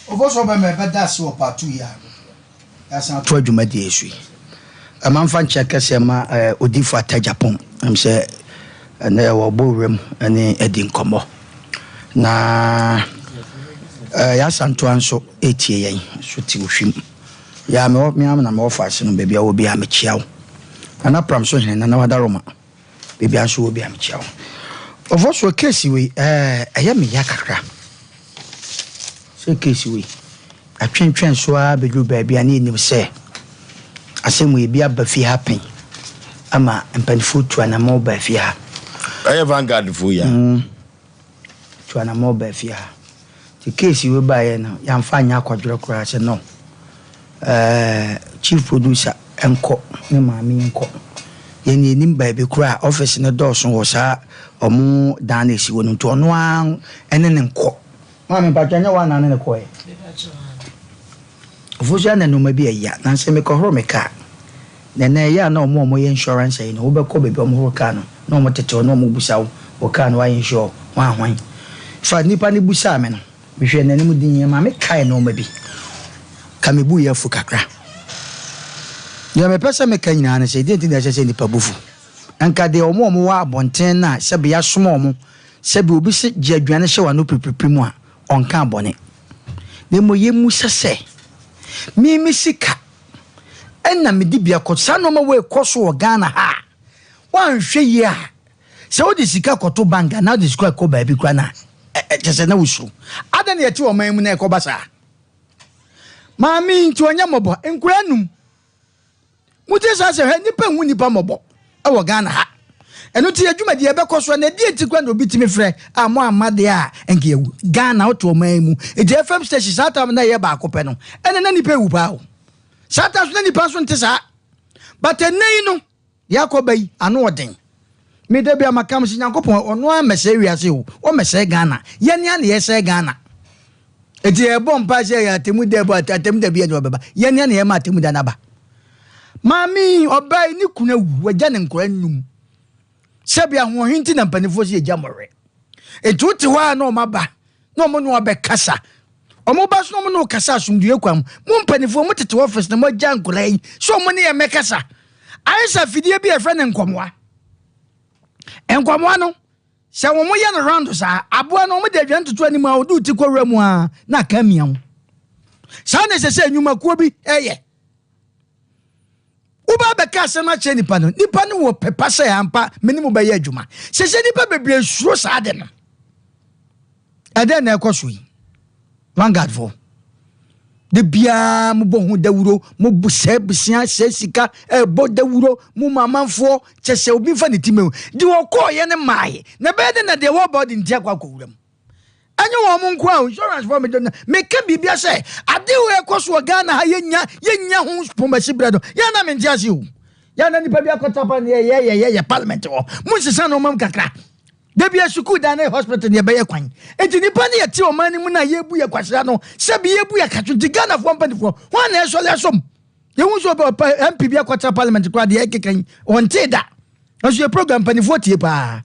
Obosuo bɛma ɛbɛda ase wɔ part 2 yi a. Yɛasan atoa dwumadie yi so yi, ma mfa nkyea kɛseɛ ma Odifo Atta Agyapong. Ɛm sɛ ɛnɛ wɔbɔ wuram ne adi nkɔmmɔ. Na yɛasantoa nso ɛretie yɛn so te ohwim. Yɛ a mewɔ me na mewɔ faase no baabi a wɔ biara mekyea wo. Nana Pram so hene Nana Wadaroma baabi a nso wɔ biara mekyea wo. Ɔfɔ so keesi wei ɛyɛ me ya kakra. Sɛ keesi wei Yɛatwentwɛn so ara bɛduru baabi a na yɛnim sɛ asɛm wei bi aba fie ha pɛn ama mpanimfoɔ tu anammɔn baa fie ha. Ɛyɛ Vanguard foɔ yi a. Mm, tu anammɔn baa fie ha. Nti case wei baeɛ no, yɛamfa anyɛ akwadworɔ koraa sɛ no, eh, chief producer nkɔ, ne maame nkɔ. Yɛn yɛnim baabi koraa a office no dɔɔso wɔ saa ɔmo dan no ɛsi hɔ no, nti ɔno ara ne no nkɔ. Maame mpakyɛ nyɛ woa na ne no kɔɛ? Ofosu na nnoɔma bi ɛya nansa mekɔhoro me car na ɛnɛ ɛyɛ a na ɔmo a ɔmo yɛ insurance ayi no wobɛkɔ baabi a ɔmo horo car no na ɔmo tete hɔ na ɔmo busa wo wo car no wayɛ insure hwan hwan infact nipa no busaa me no mehwɛɛ nanim dinn ɛma me kae nnoɔma bi ka me bu yɛ afu kakra deɛ mepɛ sɛ meka nyinaa ne sɛ deɛ nti na ɛsɛ sɛ nipa bu fu nka deɛ ɔmo a ɔmo wɔ abɔnten no a sɛbe yɛasoma ɔmo Sɛbi obi se gye aduane hyɛ w'ano piripiripiri mu a, ɔnkaa bɔne. Na mmom yɛmmisa sɛ, Me me sika ɛna mede bi akɔ saa nnoɔma wei kɔ so wɔ Ghana ha a, Woanhwɛ yie a, sɛ wode sika kɔto bank anaa wode sika kɔ baabi koraa no a, kyerɛ sɛ na wosuro. Adɛn na yɛte ɔman mu na ɛkɔba saa? Maame yi nti ɔnyɛ mmɔbɔ. Nkwadaa num. Motie saa sɛ hwɛ nnipa nhu nnipa mmɔbɔ wɔ Ghana ha. Ɛno nti yɛ dwumadie ɛbɛkɔ so na ɛdeɛ nti koraa na obi tumi frɛ a mo amma deɛ a nka yɛwu. Ghana wote ɔman yi mu nti FM station saa time na ɛyɛ baako pɛ no ɛna na nnipa ewu paa o. Saa time so na nnipa nso nte saa. But ɛnɛ yi no Deɛ akɔ ba yi ano ɔden. Me da bia maka mese Nyankopɔn ɔno ara mmɛsɛe wiase o, ɔmmɛsɛe Ghana. Yɛne ara na yɛsɛe Ghana. Enti yɛbɔ mpae sɛ yɛ atemu da ɛbɔ atemu da bi ɛde ɔbɛba. Yɛne ara na yɛma atemu da no aba. Maame yi ɔbaa yi ne kunu awu, wagya ne nkora nnum. Sɛbi ahoɔhen nti na mpanimfoɔ sɛ yɛgya mmɔwerɛ. Enti wote hɔ a na ɔma ba na ɔmo ne ɔbɛkasa. Ɔmo ba so na ɔmo ne ɔkasa asomdwoeɛ kwan mu. Mo mpanimfoɔ mo tete office na mo agya nkora yi sɛ ɔmo ne yɛn mmɛkasa. Ayɛ sɛ afidie bi a yɛfrɛ no nkɔmoa. Nkɔmoa no, sɛ wɔn yɛ no round saa, aboa no wɔn de aduane toto anim a ɔde ti kɔ wura mu a na aka amia ho. Saa na ɛsɛ sɛ nnwumakuo bi yɛ. Woba bɛka asɛm akyerɛ nipa no, nipa no wɔ pɛpa sɛ ampa me ne mo bɛyɛ adwuma. Sɛ sɛ nipa bebree suro saa de no. Ɛdɛn na ɛkɔ so yi? Vanguard fo. Da biara mobɔ ho dawuro, mo sɛ besia, sɛ sika, ɛbɔ dawuro, mo ma amanfoɔ kyɛ sɛ obi mfa ne ti mɛmu. Deɛ ɔkɔɔyɛ no maae, na ɛbɛyɛ dɛ na deɛ wɔba ɔde ne ti akɔ akɔwura mu. Ɛnyɛ wɔn mo nko a insurance fo mede meka biribia sɛ ade wɔ ɛkɔ so wɔ Ghana ha yɛnya yɛnya ho pomasi berɛ no yɛn na mente ase o. Yɛn na nipa bi akɔtapa ne yɛ yɛ yɛ yɛ parliament hɔ. Mo nsesa nneɛma mu kakra. Da bia sukuu dan ne hospital ne yɛbɛyɛ kwan. Nti nipa ne yɛte ɔman no mu na yɛbu yɛ kwahyira no sɛbi yɛbu yɛ katwo nti Ghanafoɔ mpanifoɔ hwan na ɛsɔre asom? Yɛhu sɛ ɔbɛ ɔpɛ MP bi akɔtena parliament koraa deɛ ɛkeka yi ɔntee da. Nso yɛ program mpanifoɔ tie paa.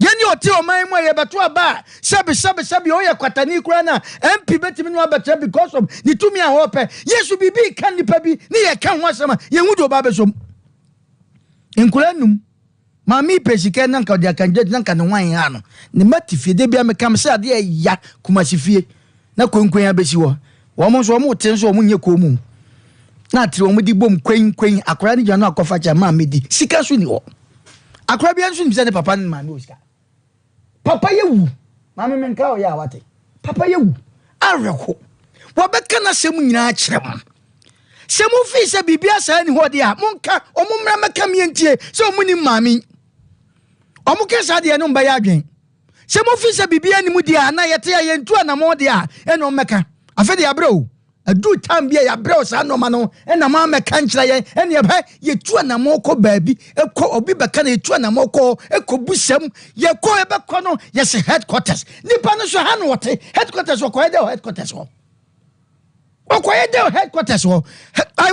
Yɛne ɔte ɔman mu a yɛbɛto aba a sɛbi sɛbi sɛbi ɔyɛ kwatani koraa na MP bɛtumi no abɛtena because of ne tumi a ɔpɛ. Yɛso biribi ka nipa bi ne yɛka ho asɛm a yɛhu deɛ ɔba abɛsom. Nkwadaa num. Maame yi pɛ sika na nka ɔde akangye na nka ne ho anha no. Ne mma te fie. Da biara meka me sɛ adeɛ ɛya Kumasi fie na kwenkwen abɛsi hɔ. Wɔn nso wɔn te nso wɔn nyɛ kɔn mu. Na atiri wɔn de bom kwen kwen. Akwadaa no gyina no akɔfa kyɛ maame di. Sika nso ni hɔ. Akwadaa biara nso nim sɛ ne papa ne maame wɔ sika. Papa yɛ wu. Maame menka ɔyɛ a wate. Papa yɛ wu. Awerɛho. Wɔbɛka n'asɛm nyinaa akyerɛ mo. Sɛ mo fii sɛ biribi asaa ni hɔ deɛ a, monka ɔmo mmra mmɛka me ntie sɛ ɔmo nim maame yi. Ɔmo ka saa deɛ no mbɛyɛ adwen. Sɛ mo fii sɛ biribi anim deɛ a, na yɛte a yɛntu anamɔn deɛ a, ɛna ɔmo mmɛka. Afei deɛ yɛabrɛ o. Aduru time bi a yɛabrɛ wo saa nneɛma no ɛna mo amɛka nkyerɛ yɛn ɛne ɛbɛ yɛtu anamɔ kɔ baabi ɛkɔ obi bɛka na yɛtu anamɔ kɔ ɛkɔ busam yɛkɔ ɛbɛkɔ no yɛsɛ headquarters nipa no so ha na ɔte headquarters ɔkɔyɛ dɛ headquarters hɔ ɔkɔyɛ dɛ headquarters hɔ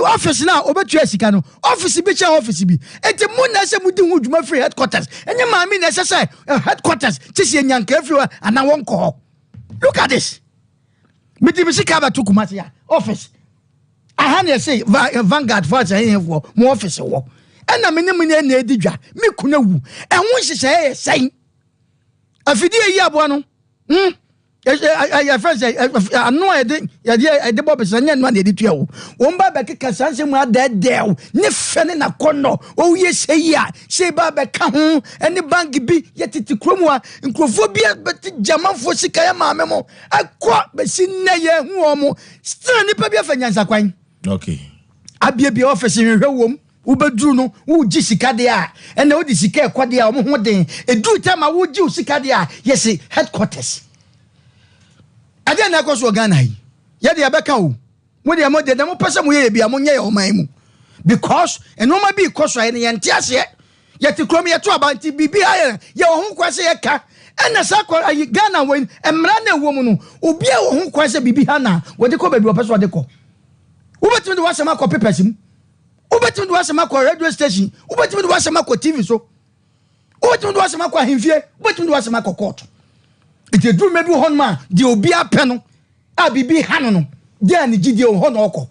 office no a ɔbɛtua sika no office bi kyɛn office bi enti mo na ɛsɛ modi ho dwuma firi headquarters ɛnyɛ maame na ɛsɛ sɛ headquarters kyɛ sɛ yɛnyanka firi hɔ anaa wɔnkɔ hɔ look at this mede me sika bɛto Kumasi a office aha na ɛse eh, Vanguard fo asɛ hehefoɔ mo office wɔ ɛna me ne mo ne ɛna ɛdi dwa me kunu awu ɛho nhyehyɛeɛ yɛ sɛn afidie yi aboa no hmm yɛfrɛ sɛ ano a yɛde yɛde yɛde bɔ besa nyɛ no a na yɛde tua wo wɔn ba bɛkeka saa nsɛm mu adɛɛdɛɛw ne fɛ ne n'akɔnnɔ ɔyɛ sɛ yi a sɛ ba bɛka ho ɛne bank bi yɛtete kurom a nkurɔfoɔ bi bɛte gyamanfoɔ sika yɛ maame mo Ɛkɔ bɛsi nnɛ yɛhu wɔn mo. Still nipa bi afa nyansakwan. Okay. Abiebie office nhwehwɛ wom. Wobɛduru no wogye sika deɛ a ɛna wode sika ɛkɔ deɛ a wɔn ho den. Ɛduru time a wogye wo sika deɛ a yɛsi headquarters. Ɛdeɛ na ɛkɔ so wɔ Ghana yi. Yɛde yɛbɛka o. Mo deɛ mo deɛ deɛ mo pɛ sɛ mo yɛ yɛ bia mo nyɛ yɛ ɔman mu because nneɛma bi kɔ so a yɛn yɛn te aseɛ yɛte kurom yɛto aba nti biribi ha yɛ yɛ wɔ ho kwan sɛ yɛka ɛna saa kɔ ayi Ghana wɔ mmara na ɛwɔ mu no obi a wɔ ho kwan sɛ biribi ha na wɔde kɔ baabi wɔpɛ sɛ wɔde kɔ wobɛtumi de w'asɛm akɔ papers mu wobɛtumi de w'asɛm akɔ radio station wobɛtumi de w'asɛm akɔ TV so wobɛtumi de w'asɛm akɔ ahemfie wobɛtumi de w'asɛm akɔ court nti eduru mɛ bi wɔ hɔnom a deɛ obi apɛ no a biribi ha no no, deɛ a ne gyidie wɔ hɔ na ɔkɔ.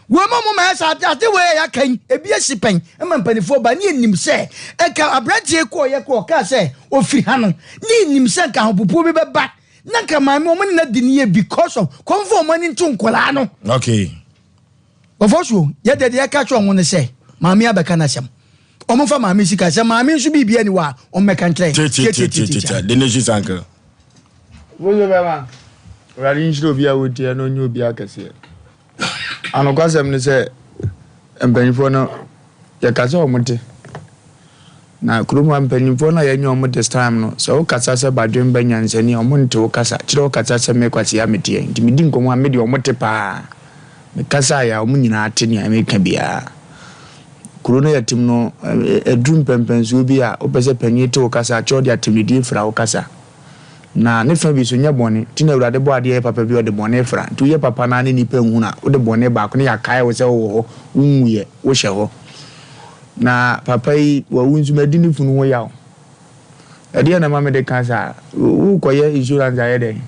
Wei ma mo ma ɛsɛ ade ade wei a yɛaka yi, ebi asi pɛn ma mpanimfoɔ ba ne yɛnim sɛ ɛka aberanteɛ kɔɔ yɛ kɔɔ ɔkaa sɛ ɔfiri ha no, ne yɛnim sɛ nka ahopopoɔ bi bɛba na nka maame wɔn nna di ne yɛ because of kɔmfɔ wɔn ani nto nkwadaa no. Okay. Wɔfɔ so yɛ deɛ deɛ ɛka kyerɛ wɔn no sɛ maame abɛka n'asɛm. Wɔn mfa maame sika sɛ maame nso biribi ani wɔ a wɔn mmɛka nkyerɛ yɛn. Tiatiatiatia the nation's uncle. Woyɛ bɛma. Awurade nhyira obi a wotie na ɔnyɛ obi akɛseɛ. Anokwasɛm ne sɛ mpanyinfoɔ no yɛka sɛ wɔn te. Na kurom ha mpanyinfoɔ no a yɛnyɛ wɔn this time no sɛ wokasa sɛ badwen ba nyansani a wɔn nte wo kasa kyerɛ wo kasa sɛ me kwasea meteɛ nti medi nkɔmmɔ a me deɛ wɔn te paa. Mekasa a yɛ a wɔn nyinaa te nea meka biara. Kuro no yɛtem no ɛduru mpɛnpɛnsoɔ bi a wopɛ sɛ panin te wo kasa a kyɛ ɔde atɛmdidie fra wo kasa. Na ne fa bi so nyɛ bɔne. Nti na Awurade bɔ adeɛ yɛ papa bi a ɔde bɔne fra. Nti woyɛ papa no ara ne nnipa nhunu a, wode bɔne baako na yɛakae wo sɛ wowɔ hɔ, wonwuiɛ, wohyɛ hɔ. Na papa yi wawu nso madi ne funu ho yaw. Ɛdeɛn na ɛma mede ka saa? Worekɔyɛ insurance ayɛ dɛn?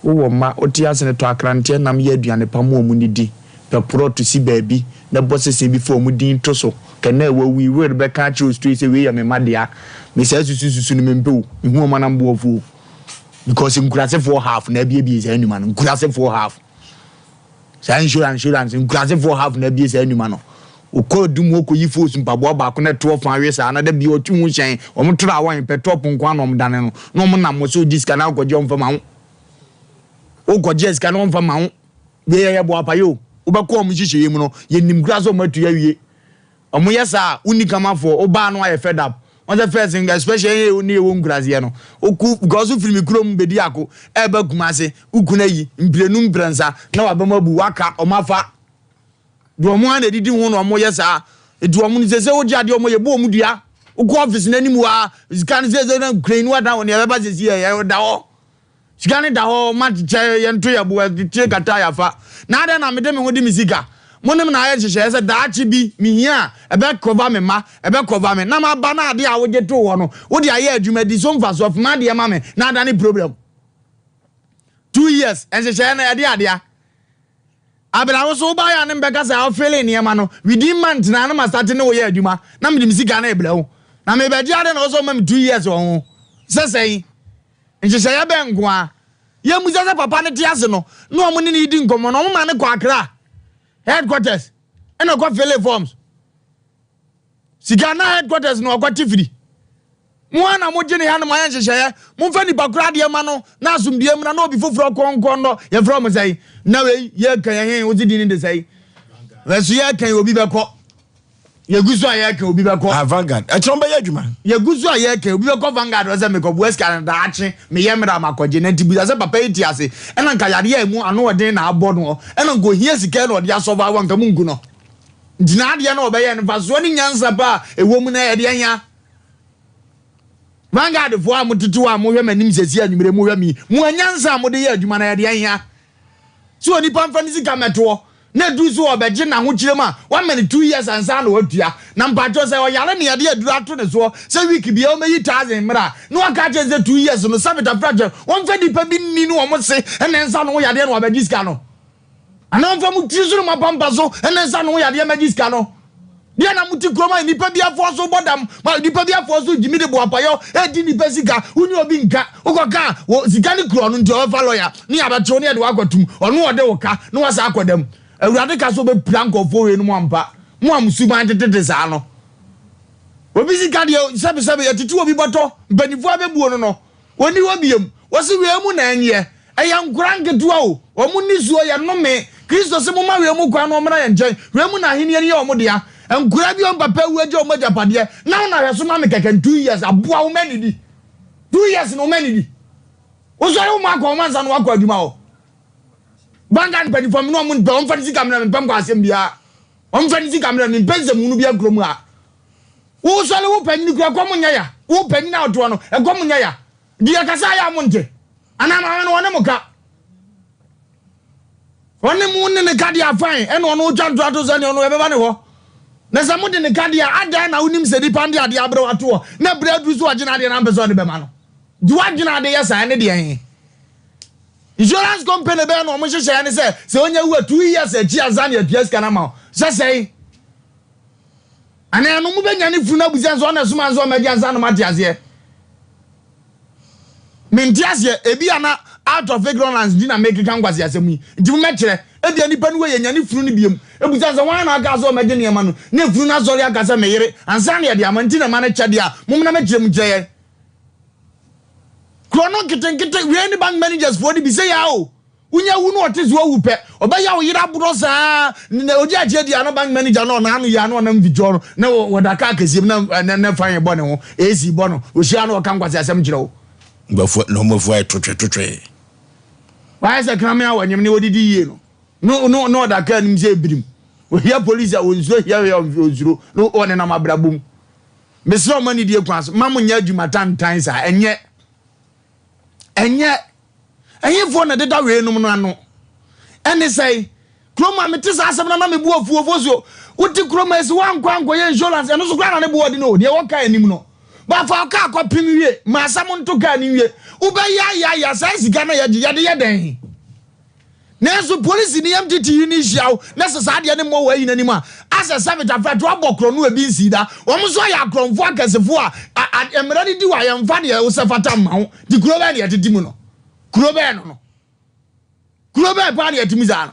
Wowɔ mma, wote ase no, tɔ akranteɛ nam yɛ aduane pa ma wɔn didi, pɛ prɔto si baabi na bɔ sese bi fa wɔn din to so. Kɛ na wawu yi, will bɛka akyerɛ wo straight sɛ wei yɛ me mma dea. Me saa susu susu no mempɛ o, mehu wɔn a na mbo afu o. Because nkurasefoɔ half na abiebie saa nnwuma no, nkurasefoɔ half. Saa insurance insurance, nkurasefoɔ half na abie saa nnwuma no. Okɔ adum hɔ kɔyi fos mpaboa baako na ɛtoɔ fa we saa na da bi ɔtwe ho hyɛn, wɔn tra a wɔn pɛ top nko ara na wɔn dane no, na wɔn nam sɛ ogye sika na akɔgye wɔn fa ma wo. Wokɔgye sika na wɔn fa ma wo. Wei yɛ boapayɛ o. Wobɛkɔ wɔn nhyehyɛeɛ mu no, yɛnim koraa sɛ wɔn atu awie. Wɔn yɛ saa a, wonni kamafoɔ, wobaa no ayɛ fed up. Wɔn sɛ first nka especially yɛn yɛ ne yɛwɔ nkuraseɛ no, woku because wofiri me kurom bɛdi ako, ɛreba Kumase, wo kunu ayi, mprenu mprɛnsa, na wabam abu, waka, wɔn afa. Deɛ wɔn ara na ɛdidi ho na wɔn yɛ saa. Nti wɔn no sɛ sɛ wogye adeɛ wɔn yɛbu wɔn dua. Wokɔ office no anim hɔ a, sika no sɛ sɛ na kran no ada hɔ, nea ɛbɛba sɛsi yɛ ɛda hɔ. Sika no da hɔ ma kyɛ yɛnto yɛ bo tire kata yɛafa. Na adɛn na mede me ho de me sika? Mo ne me na ayɛ nhyehyɛeɛ sɛ daakye bi mehia a, ɛbɛ cover me mma, ɛbɛ cover me. Na maba na adeɛ a wogye too hɔ no, wode ayɛ adwuma di so mfasoɔ, fa m'adeɛ ma me na adane problem. 2 years, nhyehyɛeɛ no ɛde adea. Abena wo so wobaeɛ a ne mbɛka sɛ wofele nneɛma no within month na na mastate ne wo yɛ adwuma na mede me sika no rebrɛ wo. Na mebɛgye adɛn na wo sɛ woma me 2 years wɔ ho? Sɛ sɛn? Nhyehyɛeɛ bɛn nko ara? Yɛmmisa sɛ papa no te ase no na wɔn ne no redi nkɔmmɔ no, wɔma no kɔ Accra headquarters ɛna ɔkɔ file forms. Sika na headquarters na ɔkɔte firi. Mo ara na mogye ne hanom ayɛ nhyehyɛeɛ. Momfa nipa koro adeɛ ma no na asomdwoeɛ mmra na obi foforɔ kɔ nkɔ nnɔ. Yɛfrɛ wɔn sɛn? Na wei yɛreka yɛn he wogye din no de sɛn? Ɛso yɛreka yi obi bɛkɔ. Yɛgu so a yɛreka obi bɛkɔ. Ah, Vanguard. Ɛkyerɛ wɔn bɛyɛ adwuma. Yɛgu so a yɛreka obi bɛkɔ Vanguard hɔ sɛ mekɔboa sika no daakye meyɛ mmerɛ a makɔgye. Na nti bisa sɛ papa yi te ase ɛna nka yadeɛ a ɛmu ano ɔden na abɔ noɔ ɛna nka ohia sika na ɔde asɔvaevo anka monku no. Nti n'adeɛ na ɔbɛyɛ no mfasoɔ ne nyansa pa a ɛwɔ mu no ɛyɛ deɛ hia. Vanguard foɔ a motete hɔ a mohwɛ m'anim sɛsi anwummerɛ mohwɛ me yi, mo anyansa a mode yɛ adwuma no ɛyɛ deɛ hia. Sɛ onipa mfa ne sika mmɛtoɔ na ɛduru sɛ ɔbɛgye n'ahokyerɛ mu a, wama no 2 years ansa na watua. Na mpakyɛw sɛ ɔyare na yɛde aduru ato ne soɔ sɛ week biara ɔmmɛyi thousand mmra a, na waka akyerɛ no sɛ 2 years no sɛ metafra kyɛ wɔmfa nnipa bi nni ne wɔn se na ɛnsa ne ho yadeɛ na wabɛgye sika no. Anaa ɔmfa mo tiri so ne mo apampa so ne nsa ne ho yadeɛ mmɛgye sika no. Deɛ na mote kurom a nnipa bi afoa so bɔ dam ma nnipa bi afoa so gyimi de boapayɔ redi nnipa sika, wo ne obi nka, wokɔka a, wɔ sika no kura ɔno nti ɔbɛfa lɔya ne yɛabɛkye wo ne yɛde wo akɔtom, ɔno ɔde wo ka na wasan akɔ dam. Awurade ka sɛ ɔbɛpira nkurɔfoɔ weinom ampa, mo a mo suban tetete saa no. Obi sika deɛ sɛbesɛbe yɛtete obi bɔtɔ, mpanimfoɔ abɛbuo no no. Wɔnni hɔ biom. Wɔse wei mu na ɛnyɛ. Ɛyɛ nkoraa nketewa o. Wɔn nisuo yɛ nnome. Kristo se momma wei mu kwan na wɔmmra yɛn nkyɛn. Wei mu na ahennie no yɛ wɔn dea. Nkoraa bi a wɔn papa awu agya wɔn agyapadeɛ na wo na hwɛ so ma me kɛkɛ in 2 years aboa wo ma nnidi. 2 years na wo ma nnidi. Wosɔre wo ma akɔ wɔn ansa na wakɔ adwuma hɔ. Vanguard mpanyinfoɔ me ne wɔn mpɛ wɔn mfa ne sika mmerɛ me mpɛ nkɔ asɛm biara. Wɔn mfa ne sika mmerɛ me mpɛ nsɛmhunu biara kurom ha. Wosɔre wo panyin kura ɛkɔm nyɛ ya. Wo panyin a ɔtoɔ no ɛkɔm nyɛ ya. Deɛ kasa yɛ a mo nte. Anaa maame no ɔne mo ka. Ɔne mo ne ne ka deɛ afan ɛna ɔno otwa ntoato sɛ ne ɔno ɛbɛba ne hɔ. Na sɛ mo de ne ka deɛ adan na wonim sɛ nipa de adeɛ abrɛ wato hɔ na berɛ aduru so ɔgye n'adeɛ na ampɛ sɛ ɔde bɛma no. Nti wadwene ade yɛ saa ne deɛ he. Insurance company bɛyɛ na ɔmo nhyehyɛeɛ ne sɛ sɛ onya wu a 2 years akyi ansa na yɛatua sika no ama wo. Sɛ sɛn? Anaa ɛno mobɛnya ne funu no abusa sɛ ɔna soma nso ɔmɛgye ansa na moate aseɛ. Mente aseɛ. Ebi a na Out of ignorance nti na mekeka nkwaseasɛm yi. Nti mommɛkyerɛ. Ebia nipa no wei yɛnya ne funu no biom. Ebisa sɛ hwan na aka sɛ ɔmmɛgye nneɛma no? Na efunu no asɔre aka sɛ me yere ansa na yɛde ama nti na ɛma no kyɛ deɛ a, mommra mmɛkyerɛ mu nkyerɛ yɛn. Korɔ no nketenkete wei ne bank managers foɔ no bi sɛ yaa o. Wonya wu na ɔte sɛ wawu pɛ, ɔbɛya wo yere aborɔ saa na ɔgye akyire deɛ na bank manager no ɔnaano yɛ na ɔnam mfitwɔ no na wɔda kaa kɛseɛ mu na na na fan bɔ ne ho, AC bɔ no, ɔhyia na ɔka nkwasi asɛm kyerɛ wo. Bɛfo na wɔn afu ayɛ twetwe twetwe. Wayɛ sɛ kraman a wɔnyem ne wɔdidi yie no, no no na ɔda kaa nim sɛ ebirim. Ohia polisi a ɔnsuro, hia hwee a ɔnsuro, na ɔnenam abrabɔ mu. Mesrɛ ɔmo anidie kwan so, mma mo nyɛ adwuma tantan saa, ɛnyɛ. Ɛnyɛ. Ɛhefoɔ na ɛdeda weinom no ano? Ɛne sɛe? Kurom a mete saa asɛm no na me bo afu ofosuo. Wote kurom a ɛsi woankɔ ankɔyɛ insurance ɛno so koraa na ne bo ɔden o deɛ ɛwɔ kaa anim no. Ba fa wo kaa kɔpem wie ma asɛm nto kaa no nwie. Wobɛyayaya saa sika no a yɛgye yɛde yɛ dɛn? Nanso polisi ne MTTU no hyia wo na sɛ saa adeɛ no mmɔ wɔ ayi no anim a asɛ sɛ metafra to abɔ korɔ no ebi nsii da. Wɔn nso ayɛ akorɔmfoɔ akɛsefoɔ a a mmara no di wɔ a yɛmfa deɛ wosɛ fata mma wo. Nti kuro bɛn na yɛtete mu no? Kuro bɛn no no? Kuro bɛn paa na yɛte mu saa no?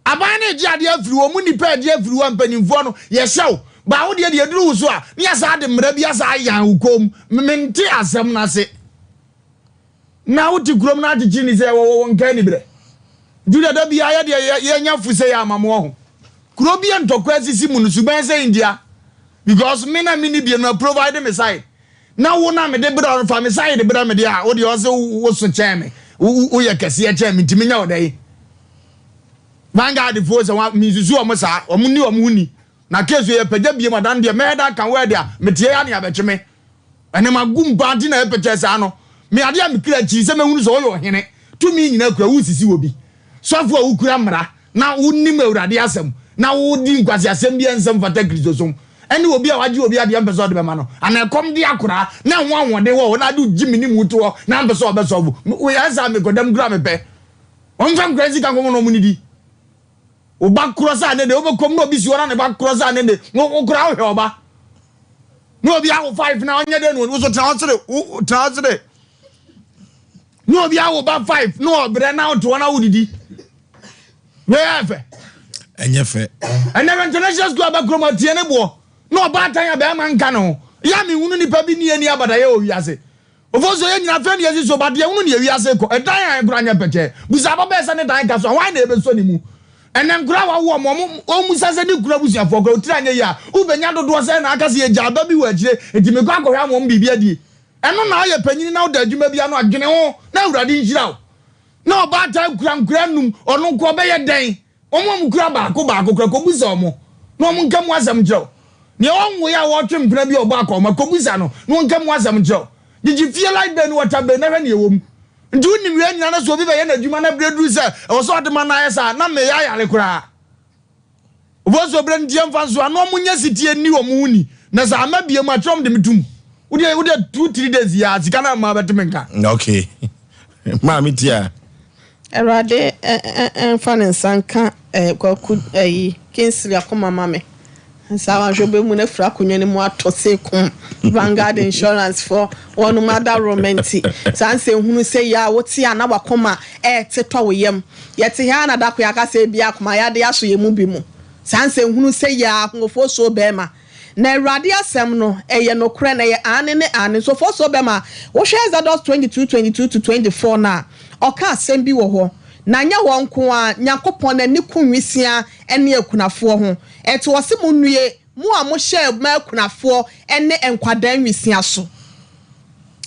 Aban no regye adeɛ afiri wɔn mu nnipa regye afiri hɔ mpanimfoɔ no yɛhyɛ wo baa wo deɛ deɛ aduru wo so a ne yɛsaa de mmara bi asaa yan wo kɔn mu. Mente asɛm no ase. Na wote kurom na akyekye ni sɛ wɔwɔ wɔn nka aniberɛ. Juda da biara yɛ deɛ yɛnya fu sɛ yɛ amamoɔ ho. Kuro bi a ntɔkwa asisi mu no suban sɛ India because me na menni bie no ma provide me side. Na wo na mede brɛ wo no fa me side brɛ me deɛ a wo deɛ ɔse wo so kyɛn me woyɛ kɛseɛ kyɛn me nti menya wo dɛn. Vanguard foɔ sɛ wɔn mensusu wɔn saa wɔn nni wɔn ho ni. Na case yɛ pagya biem adan deɛ mɛyɛ da ka word a meteɛ ya ne abɛkye me. Ɛnɛ magu mpa nti na ɛpɛkyɛ saa no. Me adeɛ a mekura akyiri sɛ mɛhunu sɛ ɔyɛ ɔhene. Tumi nyinaa kura wosisi wɔ bi. Sɔfo a wokura mmara na wonim Awurade asɛm na wodi nkwaseasɛm bi a ɛnsɛ mfata Kristosom ɛne obi a wagye obi adeɛ mpɛ sɛ ɔde bɛma no anaa ɛkɔm de akoraa na ɛho ahoɔden wɔ hɔ na ade gye me ne mu to hɔ na mpɛ sɛ ɔbɛsɔfo. Woyɛ saa mekɔdam kura mepɛ. Wɔmfa nkura sika nkɔmɔ na wɔn nidi. Wo ba korɔ sɛ anene wobɛkɔm na obi si hɔ na ne ba korɔ sɛ anene wo koraa wohwɛ ɔba. Na obi awo five na ɔnyɛ dɛ no wo so tena hɔ sere wo tena hɔ sere. Na obi awo ba five na ɔbrɛ na wote hɔ na wodidi. Wei yɛ fɛ. Ɛnyɛ fɛ. Ɛnɛ international school aba kurom atie ne boɔ na ɔbaatan a bɛrima nka ne ho. Yɛ a mehunu nipa bi ni ani abadayɛ wɔ wiase. Ofosuo yɛ nyina afei na yɛsi so but yɛhunu neɛ wiase rekɔ ɛdan a nkora nyɛ pɛkyɛɛ busa ababaa sɛ ne dan ka so a hwan na ɛbɛsɔ ne mu ɛnɛ nkora a wawo wɔn wɔn wɔn musa sɛ ne kunu abusuafoɔ kora otiri anyɛ yie a wobɛnya dodoɔ sɛ na aka sɛ yɛgya aba bi wɔ akyire nti mekɔ akɔhwɛ ama wɔn biribi adie ɛno na ɔyɛ panyini na woda adwuma bi ano adwene ho na awurade nhyira wo na ɔbaatan kura nkora num ɔno nko ɔbɛyɛ dɛn Wɔn a wɔkura baako baako koraa, kɔbisa wɔn na wɔnka mu asɛm nkyerɛ wo. Nea ɔnwoeɛ a ɔretwe mpena bi a ɔbɔ akɔnhoma, kɔbisa no na ɔnka mu asɛm nkyerɛ wo. Gyegye fie light bill ne water bill na hwɛ nea ɛwɔ mu. Nti wonim wei nyinaa na sɛ obi bɛyɛ n'adwuma na berɛ duru sɛ ɛwɔ sɛ ɔde ma no ayɛ saa a, na meyɛ ayare koraa. Obosuo berɛ no nti yɛmfa nso ano ɔmo nyɛ setie nni ɔmo ho ni na sɛ ama bie mu a kyerɛ ɔmo de me tum. Wodeɛ wodeɛ 2 3 days yi a sika no amma bɛte me nka. Okay. Maame tia. Awurade mfa ne nsa nka Kwaku ayi Kingsley akoma ma me. Saa wanhwɛ ɔbɛmu no afiri akonnwa no mu atɔ se kum Vanguard Insurance foɔ wɔnom adaworoma nti. Saa nsɛnhunu sɛ yi a wote a na wakoma ɛɛte tɔ wo yam. Yɛte ha na dako yɛaka sɛ ebia akoma yadeɛ aso yɛn mu bi mu. Saa nsɛnhunu sɛ yi a ahoɔfoɔ bɛɛma Na Awurade asɛm no, ɛyɛ nokorɛ, na ɛyɛ aane ne aane. Nso fɔsoɔ bɛma, wohwɛ Exodus 22, 22 to 24 no a, ɔka asɛm bi wɔ hɔ. Na nyɛ hɔ nko ara, Nyankopɔn n'ani ku nwisiaa ne akunafoɔ ho. Ɛnti ɔse monnue, mo a mohyɛ mmaa akunafoɔ ne nkwadaa nwisiaa so.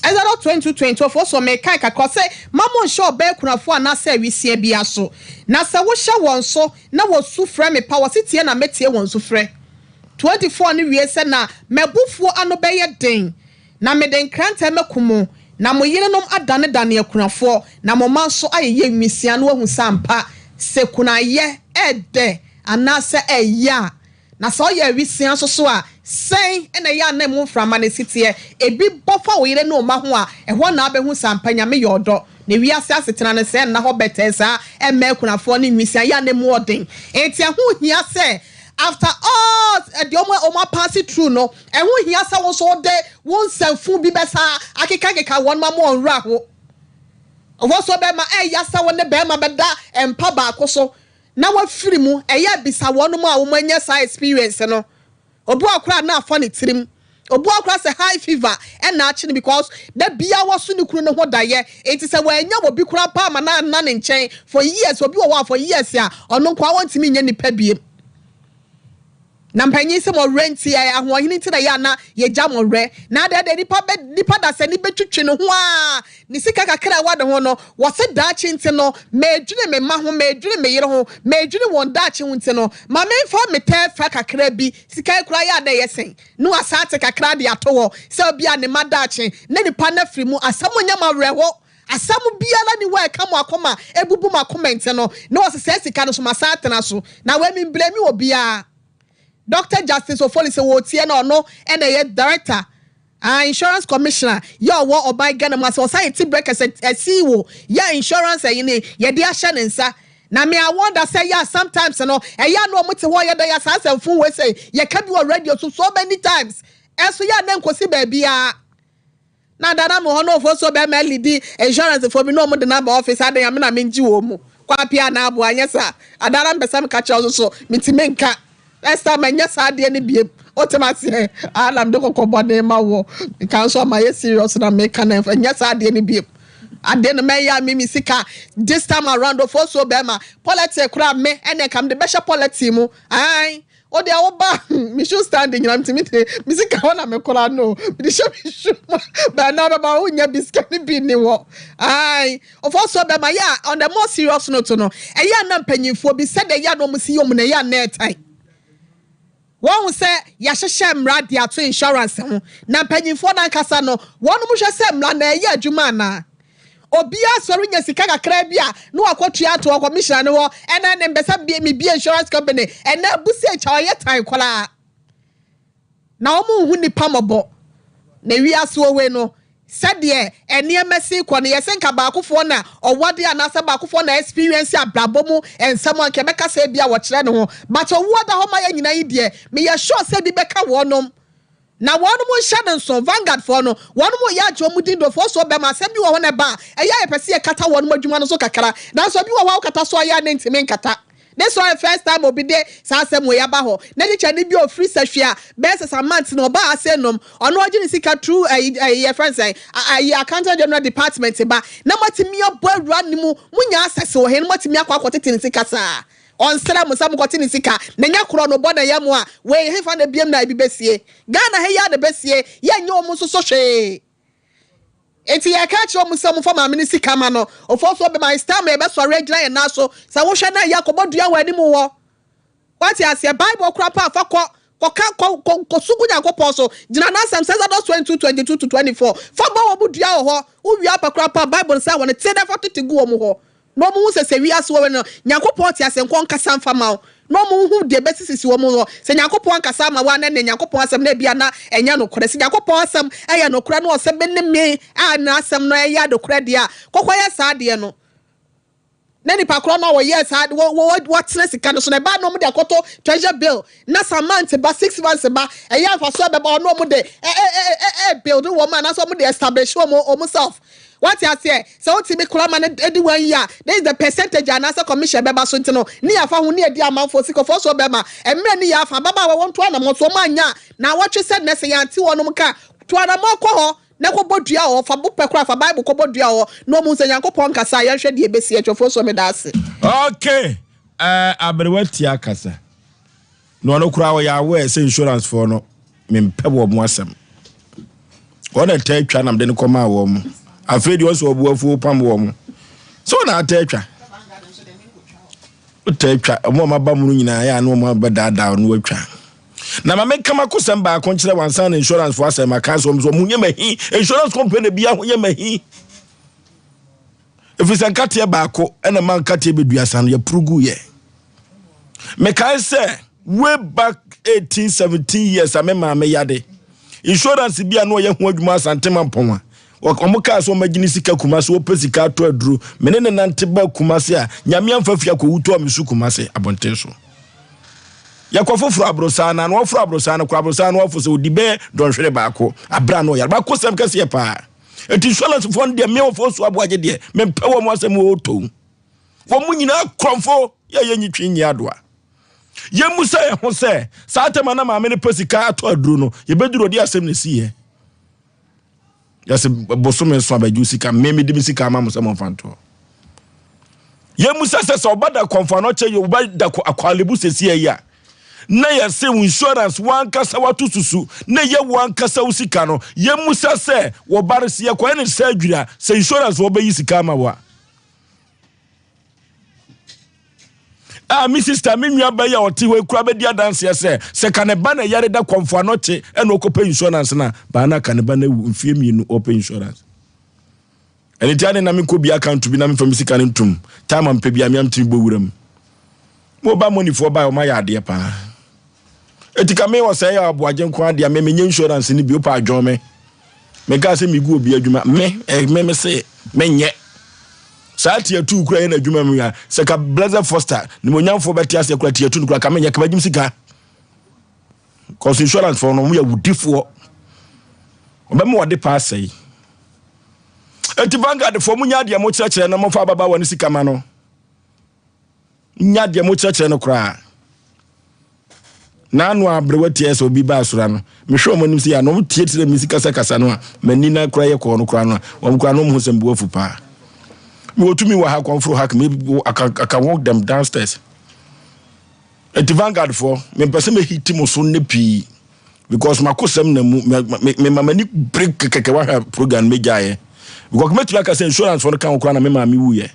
Exodus 22, 24, fɔsoɔ, mekae kakra, ɔse, Mma monnhyɛ ɔbaa akunafoɔ anaasɛ awisiaa biara so. Na sɛ wohyɛ wɔn so, na wɔsu frɛ me pa, ɔse tie na mɛtie wɔn sufrɛ. 24 no wie sɛ, Na m'abufuo ano bɛyɛ den, na mede nkrantɛ mɛku mo, na mo yerenom adanedane akunafoɔ, na mo mma nso ayeyɛ nwisiaa, na wɔahu sɛ ampa sɛ kunayɛ yɛ dɛ anaasɛ ɛyɛ a, na sɛ ɔyɛ awisiaa nso so a, sɛn na ɛyɛ a na emu mframa no si teɛ? Ebi bɔ fa wo yere ne wo mma ho a, ɛhɔ na wobɛhu sɛ ampa Nyame yɛ ɔdɔ. Na wiase asetena no, sɛ ɛnna hɔ bɛtɛɛ saa, ɛmma akunafoɔ ne nwisiaa yɛ a na emu ɔden. Enti ɛho hia sɛ After all deɛ wɔn wɔn apaase through no, ɛho hia sɛ wo nso wode wo nsɛmfo bi bɛsa akekakeka wɔn ama wɔn werɛ aho. Ɔfɔsoɔ bɛɛma, ɛɛya sɛ wo ne bɛɛma bɛda mpa baako so na wafiri mu, ɛyɛ a bisa wɔnom a wɔn anya saa experience no. Obi wɔ hɔ koraa a na afa ne tirim. Obi wɔ hɔ koraa sɛ high fever na akye no because da biara waso ne kunu no ho daeɛ. Nti sɛ wannya obi koraa mpo amma no anna ne nkyɛn for years, obi wɔ hɔ a for years a ɔno nkoaa ɔntumi nyɛ nipa biem. Na mpanyin se mo werɛ nti, ɛyɛ ahoɔhene nti na ɛyɛ a na yɛgya mo werɛ. Na adɛn deɛ nipa bɛ, nipa dasani bɛtwitwi ne ho ara, ne sika kakra a ɛwɔ ne ho no, wɔse daakye nti no, medwene me mma ho, medwene me yere ho, medwene wɔn daakye ho nti no, ma memfa me tɛɛfa kakra bi, sika yi koraa yɛ a na ɛyɛ sɛn, na wasan ate kakra de ato hɔ, sɛ ebia ne mma daakye, na nipa no afiri mu, asɛm nyɛ mo awerɛho. Asɛm biara nni hɔ a ɛka mo akoma, ebubu mo akoma nti no, na wɔse saa sika no so masan atena so. Na wei me mblame obiara. Doctor Justice Ofoli sɛ wɔretie no ɔno na ɛyɛ Director ah Insurance Commissioner yɛ ɔwɔ ɔman Ghana mu ase ɔsan yɛ Tibrɛ kɛsɛ CEO yɛ insurance ɛyi ne yɛde ahyɛ ne nsa. Na me I wonder sɛ yɛ a sometimes no ɛyɛ a na wɔn te hɔ yɛ dɛ yɛ saa asɛmfo wei sɛ yɛka bi wɔ radio so so many times ɛnso yɛ a na nkosi baabiara. Na da na mewɔ hɔ na ɔfoɔ so bɛrima lidi insurance foɔ bi na ɔmo de no aba office adan a me na mengye wɔn mu kɔ apia anaa aboa anyɛ saa ada na mepɛ sɛ meka kyerɛ wo so mentumi nka next time ɛnyɛ saa adeɛ no biem wote m'aseɛ ah na mede kɔkɔ bɔne ma wɔ meka nso ama yɛ serious na meka na ɛnyɛ saa adeɛ no biem adeɛ no mɛyɛ a me me sika this time around ɔfoɔ so bɛrima politics koraa me ɛna ɛka mede bɛhyɛ politics mu ae Wo deɛ wo ba me shoe stand nyina ntumi de me sika hɔ na me kora no mede hyɛ me shoe mu bɛn na bɛma wo nya bi sika no bi ni hɔ ae ɔfɔ so bɛma yɛ a on the more serious note no ɛyɛ a na mpanyinfoɔ bi sɛdeɛ ɛyɛ a na wɔn si yɛ wɔn na ɛyɛ a na ɛtan wɔn sɛ yɛahyehyɛ mmara de ato insurance ho na mpanyinfoɔ no ankasa no wɔn hwɛ sɛ mmara na ɛyɛ adwuma anaa. Obiara sɔre nya sika kakraa bi a na wakɔtua ato hɔ commissioner no hɔ ɛna ne mbɛsɛ bie me bie insurance company ɛna abu sɛ kya ɔyɛ tan koraa na wɔn nhu nipa mɔbɔ na wiase owe no sɛdeɛ nneɛma si kɔ no yɛsɛ nka baakofoɔ na ɔwɔ de anaasɛ baakofoɔ na experience abrabɔ mu nsɛm anka ɛbɛka sɛ bi a wɔkyerɛ ne ho but owuo da hɔ ma yɛ nyina yi deɛ meyɛ sure sɛ bi bɛka wɔnom Na wɔnom nhyɛ no nso, Vanguard foɔ no, wɔnom reyɛ agye wɔn din dofoɔ so bɛma asɛm bi wɔ hɔ na ɛba a, ɛyɛ a yɛpɛ sɛ yɛkata wɔnom adwuma no so kakra, nanso ebi wɔ hɔ a wokata so a ɛyɛ a na ɛntumi nkata. This one first time obi de saa asɛm wei aba hɔ. Na tikyani bi a ɔfiri sahwi a bɛyɛ sɛ some months no ɔbaa ha sei nom, ɔno ɔgye ne sika through ɛyi ɛyi yɛfrɛ no sɛn, ɛyi accountant general department ba, na moatumi abɔ awura ne mu, monya access wɔ he na moatumi akɔ akɔtete ne sika saa. Ɔnsrɛ mo sɛ monkɔte ne sika na ɛnyɛ korɔ no bɔ na ɛyɛ mo a, wei hefa na biam na ebi bɛsie? Ghana ha yi ara na ɛbɛsie, yɛnyɛ wɔn nso so hwee. Enti yɛka akyerɛ wɔn sɛ wɔmfa maame no sika ma no. Ofosuo bɛma it's time yɛbɛsɔre agyina yɛn nan so. Sɛ wohwɛ na ɛyɛ a kɔbɔ dua wɔ anim wɔ. Wate aseɛ? Bible koraa mpo a fa kɔ kɔka kɔ kɔ kɔsu gu Nyankopɔn so. Gyina n'asɛm sɛ Exodus 22, 22 to 24. Fa bɔ wɔn dua wɔ hɔ. Wowie a pɛ koraa mpo a Bible no sɛ wɔn te na fa tete gu wɔn hɔ. Na wɔn hu sɛ sɛ wiase wɔ hɔ no, Nyankopɔn te ase nko ɔnkasa mfa ma wo, na wɔn hu deɛ ɛbɛsisisi wɔn hɔ. Sɛ Nyankopɔn ankasa ama wo a, na ɛneɛ Nyankopɔn asɛm no ebia na ɛnyɛ nokorɛ. Sɛ Nyankopɔn asɛm yɛ nokorɛ na ɔsɛ me ne me a n'asɛm no yɛ nokorɛ deɛ a, kɔkɔyɛ saa adeɛ no. Na nipa korɔ no a wɔyɛɛ saa wɔ wɔ wɔtena sika no so no, ɛbaa na wɔn de akɔtɔ treasure bill, na some months ba, six months ba, ɛyɛ mfasoɔ ɛbɛba ɔno wɔn de ɛ ɛ ɛ ɛ ɛ build wɔn anaasɛ wɔn de establish wɔn wɔn self. Wate aseɛ? Sɛ wotumi kora ma no di one year a, this is the percentage anaasɛ commission ɛbɛba so nti no, ne yɛafa ho ne yɛdi amanfoɔ sika foɔ so bɛma. Mmerɛ ne yɛ afa, ababaawa wɔn to anamɔn so, wɔn anyɛ a, naawɔtwe sɛ nnɛ sɛ yɛante wɔnom ka a, to anamɔn kɔ hɔ na kɔbɔ dua wɔ hɔ, fa bo pɛ koraa fa Bible kɔbɔ dua wɔ hɔ na wɔn hu sɛ Nyankopɔn nkasa a, yɛnhwɛ deɛ ɛbɛsi, atwafoɔ so meda ase. Okay, eh, aberewa tia kasa. Na ɔno koraa ɔyɛ aware sɛ insurance foɔ no mempɛ wɔn asɛm. Wɔn na ɛtaa twa na mede no kɔmaa wɔn. Afei deɛ ɔsɛ ɔbo afuo pam wɔn. Sɛ wɔn na ataa twa. Wotaa twa. Wɔn a wɔaba mu no nyinaa yɛ a na wɔn abɛdaadaa no atwa. Na ma menka makosɛm baako nkyerɛ wɔn ansa na insurance foɔ asɛm aka sɛ wɔn sɛ wɔn nyɛ mahi. Insurance company bi ho yɛ mahi. Ɛfiri sɛ nkateɛ baako ɛna ma nkateɛ bɛduasa no yɛporo gu yɛ. Mekae sɛ way back 18 17 years a me maame yade insurance bi a na ɔyɛ ho adwuma Asante Mampɔn a wɔn kaa sɛ wɔn agye ne sika Kumase wɔpɛ sika atɔ aduro me ne ne nante ba Kumase a nyame amfa fie akɔwu tɔɔ me so Kumase abɔnten so yɛkɔ foforɔ aborosaa na na wɔforo aborosaa no kɔ aborosaa no wɔfo sɛ ɔdi bɛyɛ dɔnhwere baako abira no ɔyare baako sɛm kɛseɛ paa. Enti insurance foɔ no deɛ me ɔfoɔ so aboagye deɛ mempɛ wɔn asɛm wɔ tow. Wɔn mu nyinaa korɔmfo yɛ yɛ nyi twi nyi adoa. Yɛmmu sɛ yɛn ho sɛ saa tɛma na maame no pɛ sika atɔ aduro no yɛbɛduru ɔde asɛm na ɛsiiɛ. Yɛsɛ bosome nso abɛgye sika me mede me sika ama mo sɛ momfa ntoɔ. Yɛmmu sɛ sɛ sɛ ɔba da kɔmfo anɔkyɛ yɛ ɔba da akwalebu sɛsi yi a na yɛse wo insurance wankasa wato susu na yɛ wankasa wo sika no yɛmmu sɛ sɛ wɔba no sɛ yɛkɔyɛ ne surgery a sɛ insurance wɔbɛyi sika ama wo a a me sister me nua ba yi a ɔte hɔ ekura bɛdi adanseɛ sɛ sɛ ka ne ba na yare da kɔmfo anɔkye ɛna ɔkɔpɛ insurance na baa na ka ne ba no awu mfie mmienu ɔpɛ insurance ɛne ti ade na menkɔ bi account bi na memfa me sika no ntom time a mepɛ bi a meam tumi bɔ wura mu mobile money foɔ baa ɔma yɛ adeɛ paa Eti ka me ɔsɛe a aboagye nko ara dea me menyɛ insurance no bi wopɛ adwon me. Menkaa sɛ megu obi adwuma me eh, me me se menyɛ. Saa tiatuu kura yɛ n'adwuma mu ya sɛ ka Blessed Foster nimonyamfoɔ bɛte aseɛ kura tiatuu no kura ka menyɛ ka magyem sika. Cause insurance foɔ no wɔn yɛ awudifoɔ. Wɔbɛma wɔde paa asɛe. Eti Vanguard foɔ mo nya adeɛ mo kyerɛkyerɛ na mofa ababaawa no sika ma no. Nya deɛ mokyerɛkyerɛ no koraa. N'ano a aberewa tiaɛ sɛ obi ba asora no, mehwɛ wɔn anim sɛ yɛ a na wɔn tietie me si kasakasa no a, m'ani na koraa yɛ kɔɔ no koraa no a, wɔn koraa no wɔn ho sɛ mbu afu paa. Mewɔ tumi wɔ ha kɔnforo ha, me, I can, I can walk them downstairs. Eti Vanguard foɔ, mempɛ sɛ mehiti mo so nnɛ pii because makosɛm na mu, me ma m'ani bere kɛkɛkɛ wahwɛ program no megyaeɛ. Because mɛtumi aka sɛ insurance foɔ no ka ho koraa na me maame wuyɛ.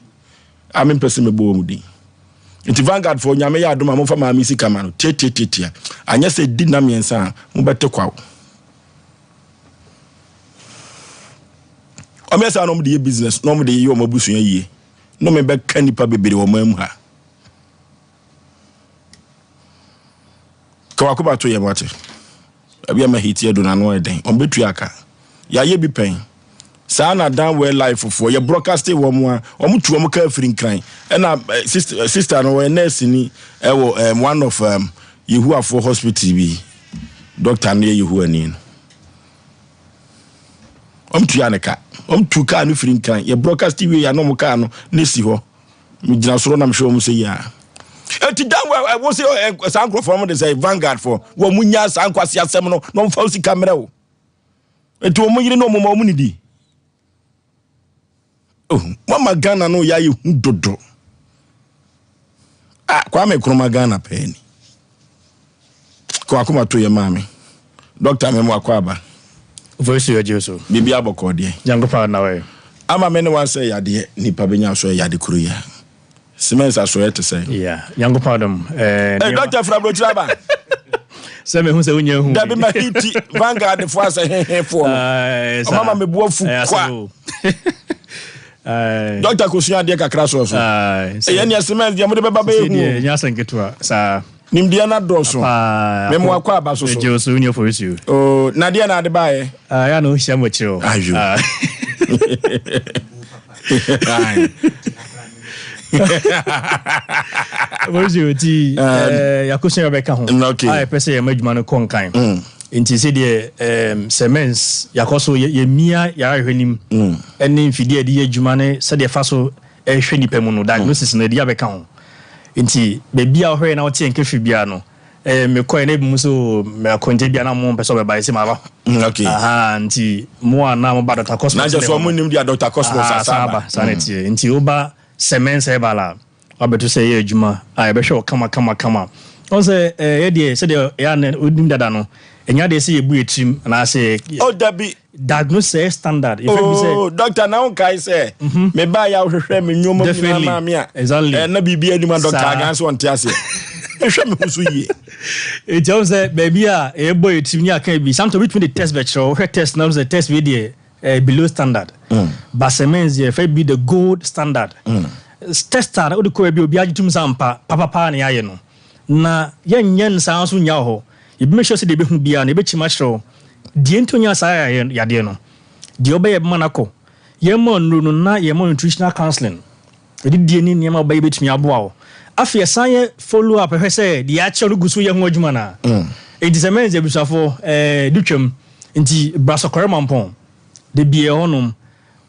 a mempɛ sɛ mɛbɔ wɔn din. Nti Vanguard foɔ Nyame yɛ adom a momfa maame sika ma no tiatiatiatia anyɛ sɛ ɛdi nna mmiɛnsa a mobɛte kwaw. Wɔn yɛ saa na wɔn de yɛ business na wɔn de yɛ wɔn abusua yie. Nnome bɛka nnipa bebree wɔ ɔman mu ha. Ka w'akoma to yam wate. Baabi a mahiti adu no ano ayɛ den. Wɔn bɛtua aka. Yɛayɛ bi pɛn. Saa na Dan Well Life foɔ yɛ broadcasting wɔn a wɔn tu wɔn kaa firi Nkran. Ɛna eh, sister, eh, sister no wɔyɛ nurse ni ɛwɔ um, one of um, Yehuafoɔ hospital bi. Doctor no yɛ Yehuani no. Wɔn tua ne ka. Wɔn tu kaa no firi Nkran. Yɛ broadcasting wie yɛ anɔ wɔn kaa no ne si hɔ. Megyina soro na mehwɛ wɔn sɛ yia. Eti dan wɔ ɛwɔ sɛ saa nkurɔfoɔ no de sɛ Vanguard foɔ wɔn mu nya saa nkwasi asɛm no na wɔn fa sika mmerɛ wo. Eti wɔn yere ne wɔn ma wɔn nidi. Oh, mama Ghana no yɛ ayɛ hu dodo. Ah, Kwame Nkrumah Ghana pɛɛ ni. Kɔ akoma to yɛ maame. Doctor me mo akɔ aba. Voice yɛ gye so. Biribi abɔkɔ deɛ. Nyankopɔn na wayɛ. Ama me ne wansɛ yadeɛ nipa bɛnya aso yɛ yade koro yi a. Cement asoɛ te sɛ. Yeah, Nyankopɔn adom. Eh, hey, doctor fra brokyire aba. Sɛ mehu sɛ wonya hu. Dabi ma hiti Vanguard fo asɛ hehe foɔ no. Ɔma ma mebu afu kwa. Doctor kosua adeɛ kakra soɔ so. Ɛyɛ nea cement deɛ mode bɛba bɛyɛ hu. Ɛnyɛ asɛ nketewa saa. Nimdeɛ no adɔɔso. Me mo akɔ aba so so. Megye wo so, wo nua Forisuo. Oh, na deɛ na ade baeɛ? Ah, ya na wohyia mo akyire o. Ayo. Ah. Forisuo ti, eh, yakosua yɛbɛka ho. Mm, okay. A yɛpɛ sɛ yɛma adwuma no kɔ nkan. Mm. Nti sɛ deɛ um, cements yakɔ so yɛmia yɛahwehwɛ nim mm. ɛne mfidie a yɛde yɛ adwuma ne sɛdeɛ fa so ɛhwɛ nipa mu no diagnosis no ɛde abɛka ho. Nti baabi a wohwɛɛ na wotee nka firi biara no, eh, mekɔɛ na ebinom so me akɔngya bi a na mo mpɛ sɛ ɔbɛba ɛsɛ maba. Mm, okay. Aha, nti mo a na moba Dr. Cosmos. Na kyerɛ sɛ ɔmo nim deɛ Dr. Cosmos asa aba. Saa na ɛteɛ. Nti woba Semens Herbal a, wabɛto sɛ ɛyɛ adwuma a yɛbɛhwɛ wo kama kama kama. Ɔn sɛ eh, yɛ deɛ sɛdeɛ ɛyɛ a na wonim dada no, ɛnyɛ adeɛ sɛ yɛbu yɛ tirim anaasɛ Oh, dabi. Diagnosis ɛyɛ standard. Yɛfrɛ bi sɛ. Oh, doctor na wonkae sɛ mhm. me baa yɛ wohwehwɛ me nneɛma mu nyinaa maa me a. Exactly. Eh, na biribi anim a doctor agan sɛ ɔnte aseɛ. Mehwɛ me ho so yie. Eti ɔmo sɛ baabi a ɛbɔ yɛ tirim ne aka bi. Sometimes obi tumi de test bɛkyerɛ wohwɛ test na sɛ test wei deɛ eh, below standard. Mm. But cement deɛ yɛfrɛ bi the gold standard. Mm. Test a wode kɔ baabi a obi agye tum sɛ ampa papapa na yɛayɛ no. Na yɛnyɛ no saa nso nnya wɔ hɔ. Yɛbɛ make sure sɛ deɛ yɛbɛhu biara no yɛbɛkyim akyerɛ wo deɛ nti ɔnyaa saa yadeɛ no, deɛ wobɛyɛ bɛma no akɔ. Yɛma nnuro no na yɛma wo nutritional counseling, adidie ne nneɛma a wobɛyɛ bɛtumi aboa wo. Afei yɛsan yɛ follow up hwɛ sɛ deɛ yɛakyerɛ no gu so yɛ ho adwuma anaa. Nti sɛ mɛnze abusuafoɔ ɛɛ du twam nti bra Sɔkɔre Mampɔn da biara ɛhɔnom.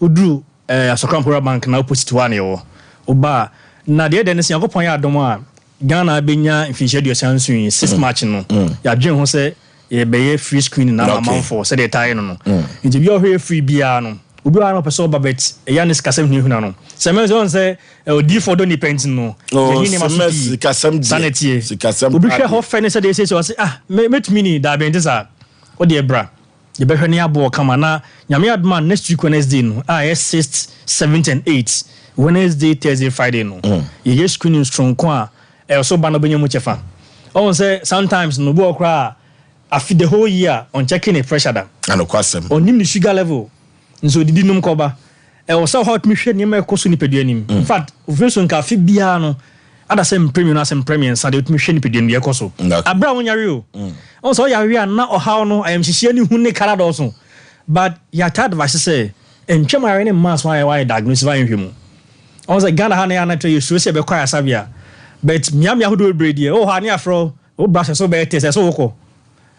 Woduru eh, Asokwa Mpora Bank na opposite hɔ a na yɛwɔ. Woba a, na deɛ ɛdɛ ne sɛ Nyankopɔn yɛ adom a, Ghana abɛnya mfinhyia 37 yi, 6 March no, yɛadwen ho sɛ yɛbɛyɛ free screening ama amanfoɔ sɛdeɛ yɛtaa yɛ no no. Nti obi a ɔhwɛ yɛ free biara no, obi wɔ hɔ a na ɔpɛ sɛ ɔba but ɛyɛ a ne sikasɛm hunahuna no. Sɛ mɛ sɛ ɔn sɛ odiyifoɔ dɔ nipa nti no, Oh, yɛnyi nneɛma sɛ so mɛ pii. sikasɛm Saa na deɛ, ɛteɛ. sikasɛm Obi paa hwɛ deɛ. hɔ fɛ ne sɛdeɛ ɛsiesie ɔse ah, mɛ mɛtumi ni, daabi ɛnte saa. Wo deɛ bra. Yɛbɛhwɛ ne aboɔ kama na Nyame adom a next week Wednesday no a ɛyɛ sixth, seventh and eighth, Wednesday, Thursday, Friday no yɛyɛ screening soronko a ɛwɔ so ba na wobɛnya mu kyɛfa. Ɔhu sɛ sometimes no obi wɔ hɔ koraa a afe the whole year ɔnkyɛke ne pressure da. Anokwasɛm. Ɔnnim ne sugar level nso odidi nom kɔba. Ɛwɔ sɛ ɔhɔ a tumi hwɛ nneɛma a ɛkɔ so nipadua no mu. In fact, ofie so nka afe biara no, ada sɛ mprɛ mmienu anaasɛ mprɛ mmiɛnsa deɛ wotumi hwɛ nipadua no deɛ ɛkɔ so. Aberɛ a wonyare o. Ɔhu sɛ ɔyare a na ɔhaw no, ayamhyehyeɛ ne hu ne kara dɔɔso. But yɛataa advice sɛ ntwam ayare ne mmaa so ayɛ wayɛ diagnosis ayɛ nhwɛ mu. Ɔhu sɛ Ghana ha na yɛ a na kyerɛ yɛsuro sɛ yɛbɛkɔ ayaresabea. But mmeammea ahodoɔ bebree deɛ, wowɔ hɔ a ne yɛafrɛ wo, wo bra sɛ sɛ wobɛyɛ test, ɛsɛ sɛ wokɔ.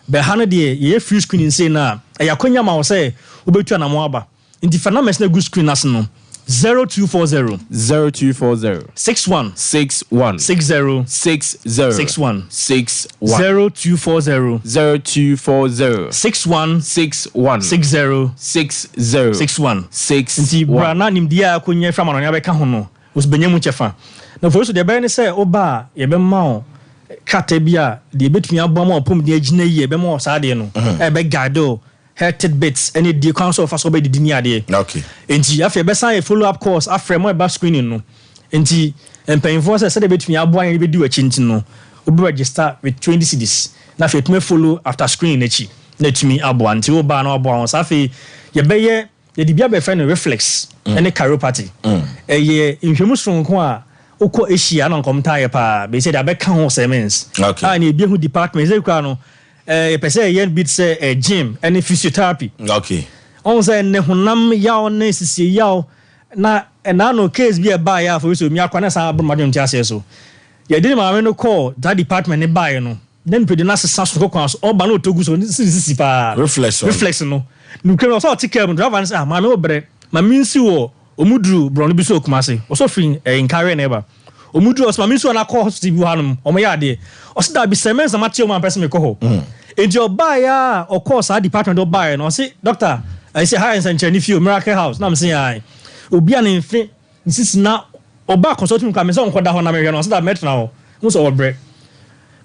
But ha no deɛ yɛyɛ free screening sei no a, ɛyɛ akwanya ma wo sɛ wobɛtu anamɔn aba. Nti fa numbers no a egu screen no ase no, 0240. 0240. 61. 61. 60. 60. 61. 61. 0240. 0240. 61. 61. 60. 60. 61. 61. Nti bra na nimdeɛ a akonya afiri amanɔne abɛka ho no, wo nso bɛnya mu kyɛfa. Na afei nso deɛ ɛbɛyɛ ne sɛ woba a, yɛbɛma wo krataa bi a deɛ ɛbɛtumi aboa ma w'apɔmuden agyina yie, ɛbɛma wo saa adeɛ no, a ɛbɛ guide wo Her tidbits ɛne die kwan so ɔfa so ɔbɛ didi ne adeɛ. Okay. Nti afei ɛbɛsan yɛ follow up calls afrɛ mo ɛba screening no. Nti mpanyinfoɔ sɛ sɛdeɛ ɛbɛtumi aboa yɛn bɛdi w'akyi nti no wobɛ register with 20 cedis na afei ɛtumi follow after screening no akyi na ɛtumi aboa. Nti wo ba na waboa ho saa afei yɛbɛyɛ yɛde bi abɛfrɛ no reflex ɛne chiropathy. Ɛyɛ nhwɛmu soronko a wokɔ Asia na nkɔm taa yɛ paa bɛsɛ de abɛka ho sɛ Okay. A na ebi ho department sɛ kura no Eh, yɛpɛ sɛ yɛyɛ bi te sɛ eh, gym ne physiotherapy. Okay. Ɔhu sɛ ne honam yaw ne sisie yaw na ɛnaa no case bi a ɛbaeɛ a afei sɛ omi akora na san aboro m'adwene nte aseɛ so. Yɛde ne maame no kɔɔ that department ne baeɛ no, na nipadua no asesa sononko kwan so. Ɔba na ɔtɔ gu so, ne si ne sisi paa. Reflex. Reflex no. Nokorɛ no, ɔsɛ ɔte kaa mu, driver no sɛ, ah, maame wo brɛ, ma mensi wɔ Ɔmo duru brɔno bi so wɔ Kumasi. Ɔsɛ ɔfiri ɛɛ Nkareɛ na ɛba. Ɔmo duru ɔsɛ maame nsuo na akɔ hospital bi wɔ hanom. Ɔmo yɛ adeɛ. Ɔsɛ daabi sɛ mɛnsa mate ɔmo ampɛ sɛ mekɔ hɔ. Enti ɔbaeɛ a ɔkɔɔ saa department hɔ baeɛ no ɔse doctor ɛyi sɛ ha yɛ nsɛnkyerɛnne fie o miracle house na mese ae. Obi a ne mfe ne sisi na ɔbaa consulting room koraa mese ɔnkɔda hɔ na mehwɛ no ɔse daabi mɛtena hɔ. Wohu sɛ ɔbrɛ.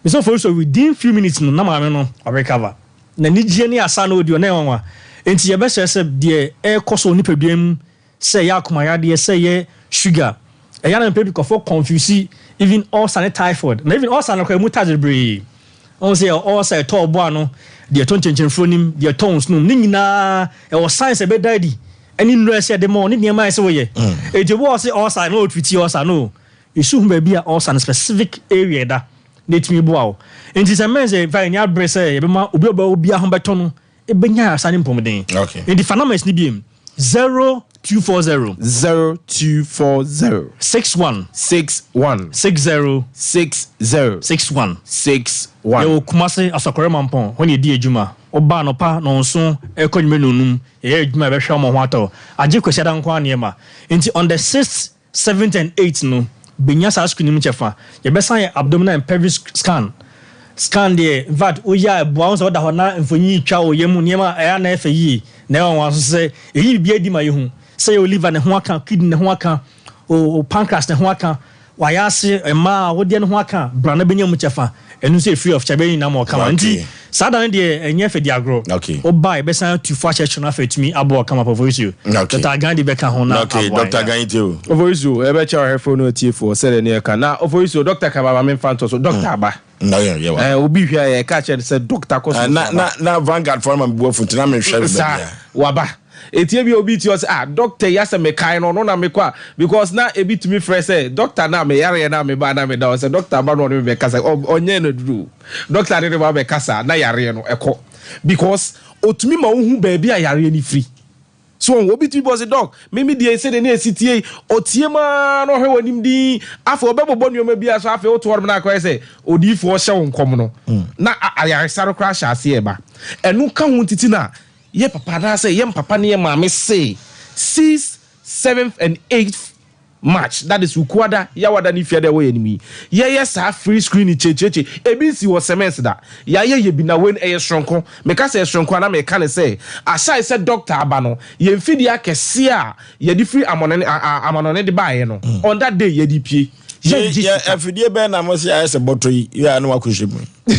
Mese ɔfɔri so within few minutes no na maame no ɔrecover. N'anigyeɛ ne asa na ɔdi hɔ, na ɛyɛ nwanwa. Enti yɛbɛsrɛ sɛ deɛ ɛrekɔ so wɔ nipadua mu, sɛ ɛyɛ akomayadeɛ, sɛ ɛyɛ sugar, ɛyɛ a na mpɛn pii nkurɔfoɔ confuse even ulcer ne typhoid. Na even ulcer no koraa ɛmu types bebree. Wohu sɛ yɛwɔ ulcer a ɛtɔ ɔbo ano, deɛ ɛtɔ nkyɛnkyɛnfuro no mu, deɛ ɛtɔ nsono mu, ne nyinaa ɛwɔ signs a ɛbɛda adi ɛne nnuro a ɛsɛ yɛde ma wo ne nneɛma a ɛsɛ woyɛ. Enti obi wɔ hɔ a ɔse ulcer na ɔretreat ulcer, no. Yɛsu hu baabi a ulcer no specific area ɛda. na etumi boa wo. Enti sɛ mmɛn sɛ fa ani abere sɛ yɛbɛma obi a ɔbɛwɔ biara ho bɛtɔ no bɛnya ayaresa ne mpɔmuden. Okay. Enti fa numbers no biem, 0240. 0240. 61. 61. 60. 60. 61. 61. Yɛwɔ Kumase, Asɔkɔre Mampɔn, hɔ na yɛdi adwuma. Woba anɔpa nnɔnson rekɔ anwummerɛ nnɔnnum, yɛyɛ adwuma a yɛbɛhwɛ wo ma wo ho atɔ wo. Agye Kwasiada nko ara nneɛma. Enti on the sixth Seventh and eighth no benya saa screen no mu kyɛfa. Yɛbɛsan ayɛ abdominal and pelvic scan. Scan deɛ in fact woyɛ a ɛboa wo sɛ woda hɔ na mfonyin retwa wo yam nneɛma a ɛyɛ a na ɛyɛ fɛ yie na ɛyɛ nwanwa nso sɛ ɛyi biribi adi ma yɛhu sɛ yɛ wo liver ne ho aka, kidney ne ho aka, wo pancreas ne ho aka, w'ayaase, mmaa awodeɛ no ho aka, bra na bɛnya mu kyɛfa. Ɛno nso yɛ free of charge, bɛyɛ nyinaa ma ɔkama. Nti saa da no deɛ ɛnyɛ fɛ di agorɔ. Woba a yɛbɛsan atu fo akyerɛkyerɛ no afei atumi aboa ɔkama Ofosu. Dr. Gandhi bɛka ho na aboa yɛn. Dr. Gandhi o. Ofosu, yɛbɛkyɛ ɔhwɛfoɔ ne atiefoɔ sɛdeɛ ne yɛka. Na Ofosu, Dr. ka ba ma memfa nto so. Dr. aba. Eh, obi hwɛ a yɛka kyerɛ no sɛ Dr. kɔ so Na, na, na Vanguard foɔ no ma me bu afu nti na menhwɛ baabi Saa, a. waba. Etie bi a obi tie ɔsɛ ah doctor yi asɛ mekae no ɔno na mekɔ a because na ebi tumi frɛ sɛ doctor no a meyareɛ no a mebaa na meda hɔ sɛ doctor ba no ɔne me bɛkasa ɔnyɛ no aduro o doctor ne ne ba bɛkasa na yareɛ no ɛkɔ because otumi ma wohu baabi a yareɛ no firi so wɔn obi tumi bɔ sɛ doc me me deɛ sɛdeɛ ne esi tie yi ɔtie mu ara na ɔhwɛ w'anim din afei ɔbɛbobɔ nneɛma bi a so afei woto hɔ nom na akɔyɛ sɛ odiyifoɔ hyɛ wo nkɔm no na ayaresa no koraa hyɛ aseɛ ɛba ɛno ka ho titi na Yɛ papa anaasɛ yɛn papa ne yɛn maame se Sixth, seventh and eighth March, that is Wukuada, Yawada ne Fiada a ɛwɔ yɛn anim yi, yɛyɛ saa free screening kyekyeekye. Ebi nsii wɔ Semens da. Yɛayɛ yɛ bi na wei no ɛyɛ soronko. Meka sɛ ɛyɛ soronko a na meka no sɛ aside sɛ doctor aba no, yɛn mfidie akɛseɛ a yɛde firi amɔnɔne, a, a, amanɔne de baeɛ no, on that day yɛde pue. Yɛ Yɛngye yɛ sika. afidie bɛn na mo se ayɛ sɛ bɔtɔ yi yɛ a na wakɔhyɛ mu yi?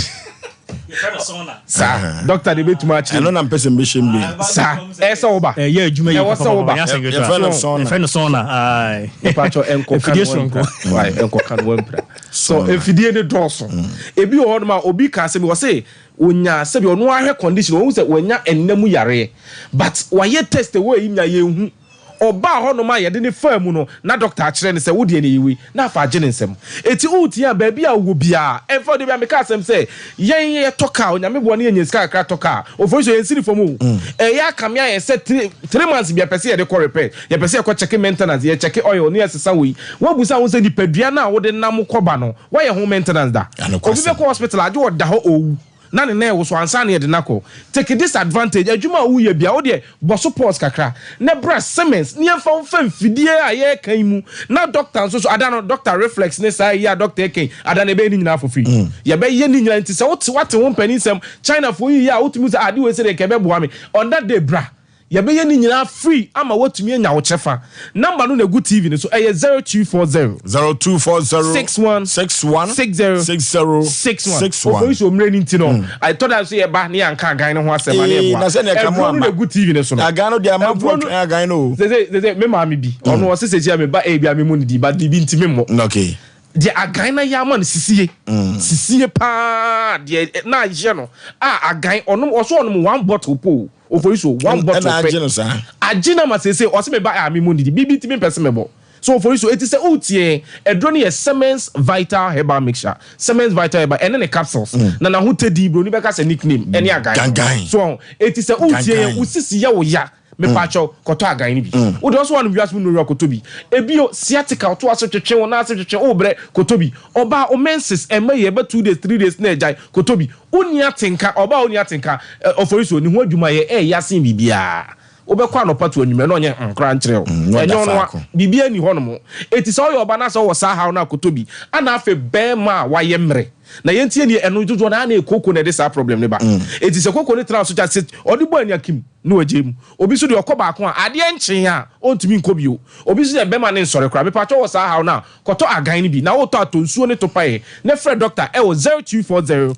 Saa doctor de betumi akyerɛ. Ɛno na mpɛ sɛ mbɛhyɛ mu bi. Saa ɛyɛ sɛ woba. Ɛyɛ adwuma yi Ɛwɔ sɛ woba. Yɛfrɛ no sɔna. Yɛfrɛ no sɔna. Aye. Mpatsɔ ɛnkɔka Afidie no soronko. wampira. Why ɛnkɔka no wampira. So afidie ne dɔɔso. Ebi wɔ hɔnom a obi ka asɛm bi ɔse onya sɛbi ɔno ahwɛ condition ohu sɛ wanya ɛnna mu yareɛ but wayɛ test ɛwɔ eyi nya yɛnhu. Ɔbaa hɔnom a yɛde no faa mu no, na dɔkta akyerɛ no sɛ wo deɛ no ɛyɛ wei, na afa agye ne nsam. Enti woretia a, baabi a wowɔ biara, ɛmfa wo. Da biara meka asɛm sɛ, yɛn yɛtɔ kaa, Onyame boa na yɛnya sika kakra tɔ kaa. Oforisuo, yɛnsi no fam o. Ɛyɛ akame ayɛ sɛ three months bi yɛpɛ sɛ yɛde kɔ repair, yɛpɛ sɛ yɛkɔ check maintenance, yɛ check oil na yɛsesa wei. Woabisa wo ho sɛ nipadua no a wode nam kɔba no, woayɛ ho maintenance da? Obi bɛkɔ hospital a, agye ɔda hɔ ɔrewu. na ne nan rewoso ansa na yɛde no akɔ. Take this advantage, adwuma a woyɛ biara, wo deɛ bɔ so pause kakra na bra Siemens na yɛmfa wo mfa mfidie a yɛreka yi mu na doctor nso so, ada no doctor reflex ne saa yi a doctor reka yi, ada no yɛbɛyɛ ne nyinaa for free. Yɛbɛyɛ ne nyinaa nti sɛ wote woate wo mpaninsɛm, Chinafoɔ yi yɛ a wotumi hu sɛ ah ade wei sɛdeɛ nka ɛbɛboa me, on that day bra. Yɛbɛyɛ ne nyinaa free ama woatumi anya wo kyɛfa. Number no na ɛgu TV no so, ɛyɛ 0240. 0240. 61. 61. 60. 60. 61. 61. Oforisuo mmerɛ no nti no, ɛtɔ da nso yɛba ne yɛanka agan no ho asɛm a ne Ee, yɛboa. na sɛdeɛ ɛka mo Aduro no na ama. ɛgu TV no so no. Agan no deɛ amanfoɔ Aduro no- twɛn agan no o. Sese sese me maame bi, ɔno ɔse sese a me ba ebi a me mu ne di, but biribi nti me mmɔ. Okay. Deɛ agan no ayɛ ama no sisie, sisie paa deɛ na ayɛ no a agan ɔnom ɔso ɔnom one bottle po o. Ofori so one bottle Ɛna pɛ. agye no saa. Agye no ama seesei ɔse me ba a me mu ndidi biribi nti me mpɛ se me bɔ. So ofori so eti sɛ wotie aduro no yɛ Semens Vital Herbal Mixture Semens Vital Herbal ɛne ne capsules na n'ahotadi broni bɛka sɛ nickname ɛne agan no. Gangan. So ɔho eti sɛ wotie Gangan. wo sisi yɛ wo ya mepaakyɛw kɔtɔ agan no bi. Wode ɔso wanom wiase mu nnuro kɔtɔ bi. Ebio sciatica ɔto ase twetwe wo nan ase twetwe wo brɛ kɔtɔ bi. Ɔbaa wo menses ɛmma yie ɛba 2 days 3 days na agyae kɔtɔ bi. Wonni atenka, ɔbaa a onni atenka, ɛ, ɔfɔrisuo, ne ho adwuma yɛ ɛɛya sen biribiara. Wobɛkɔ anɔpa to anwummerɛ na ɔnyɛ mm koraa nkyerɛ wo. Na ɔda Ɛnyɛ ɔno a, faako. biribiara nni hɔnom. Enti sɛ woyɛ ɔbaa na sɛ wowɔ saa haw no a, kɔtɔ bi. Ana afei barima a wayɛ mmerɛ. Na yɛntie nie, ɛno dodoɔ no ara na ɛyɛ kooko na ɛde saa problem no ba. Enti sɛ kooko no tra wo so kyɛ a, sɛ ɔde bɔ aniakim na wagyae mu. Obi nso deɛ ɔkɔ baako a, adeɛ nkyee a, ɔntumi nkɔ bio. Obi nso deɛ bɛrima no nsɔre koraa. Mepakyɛw wɔ saa haw no a, Kɔtɔ agan no bi na wotɔ a tɔ nsuo ne topaeɛ na frɛ dɔkta ɛwɔ 0240.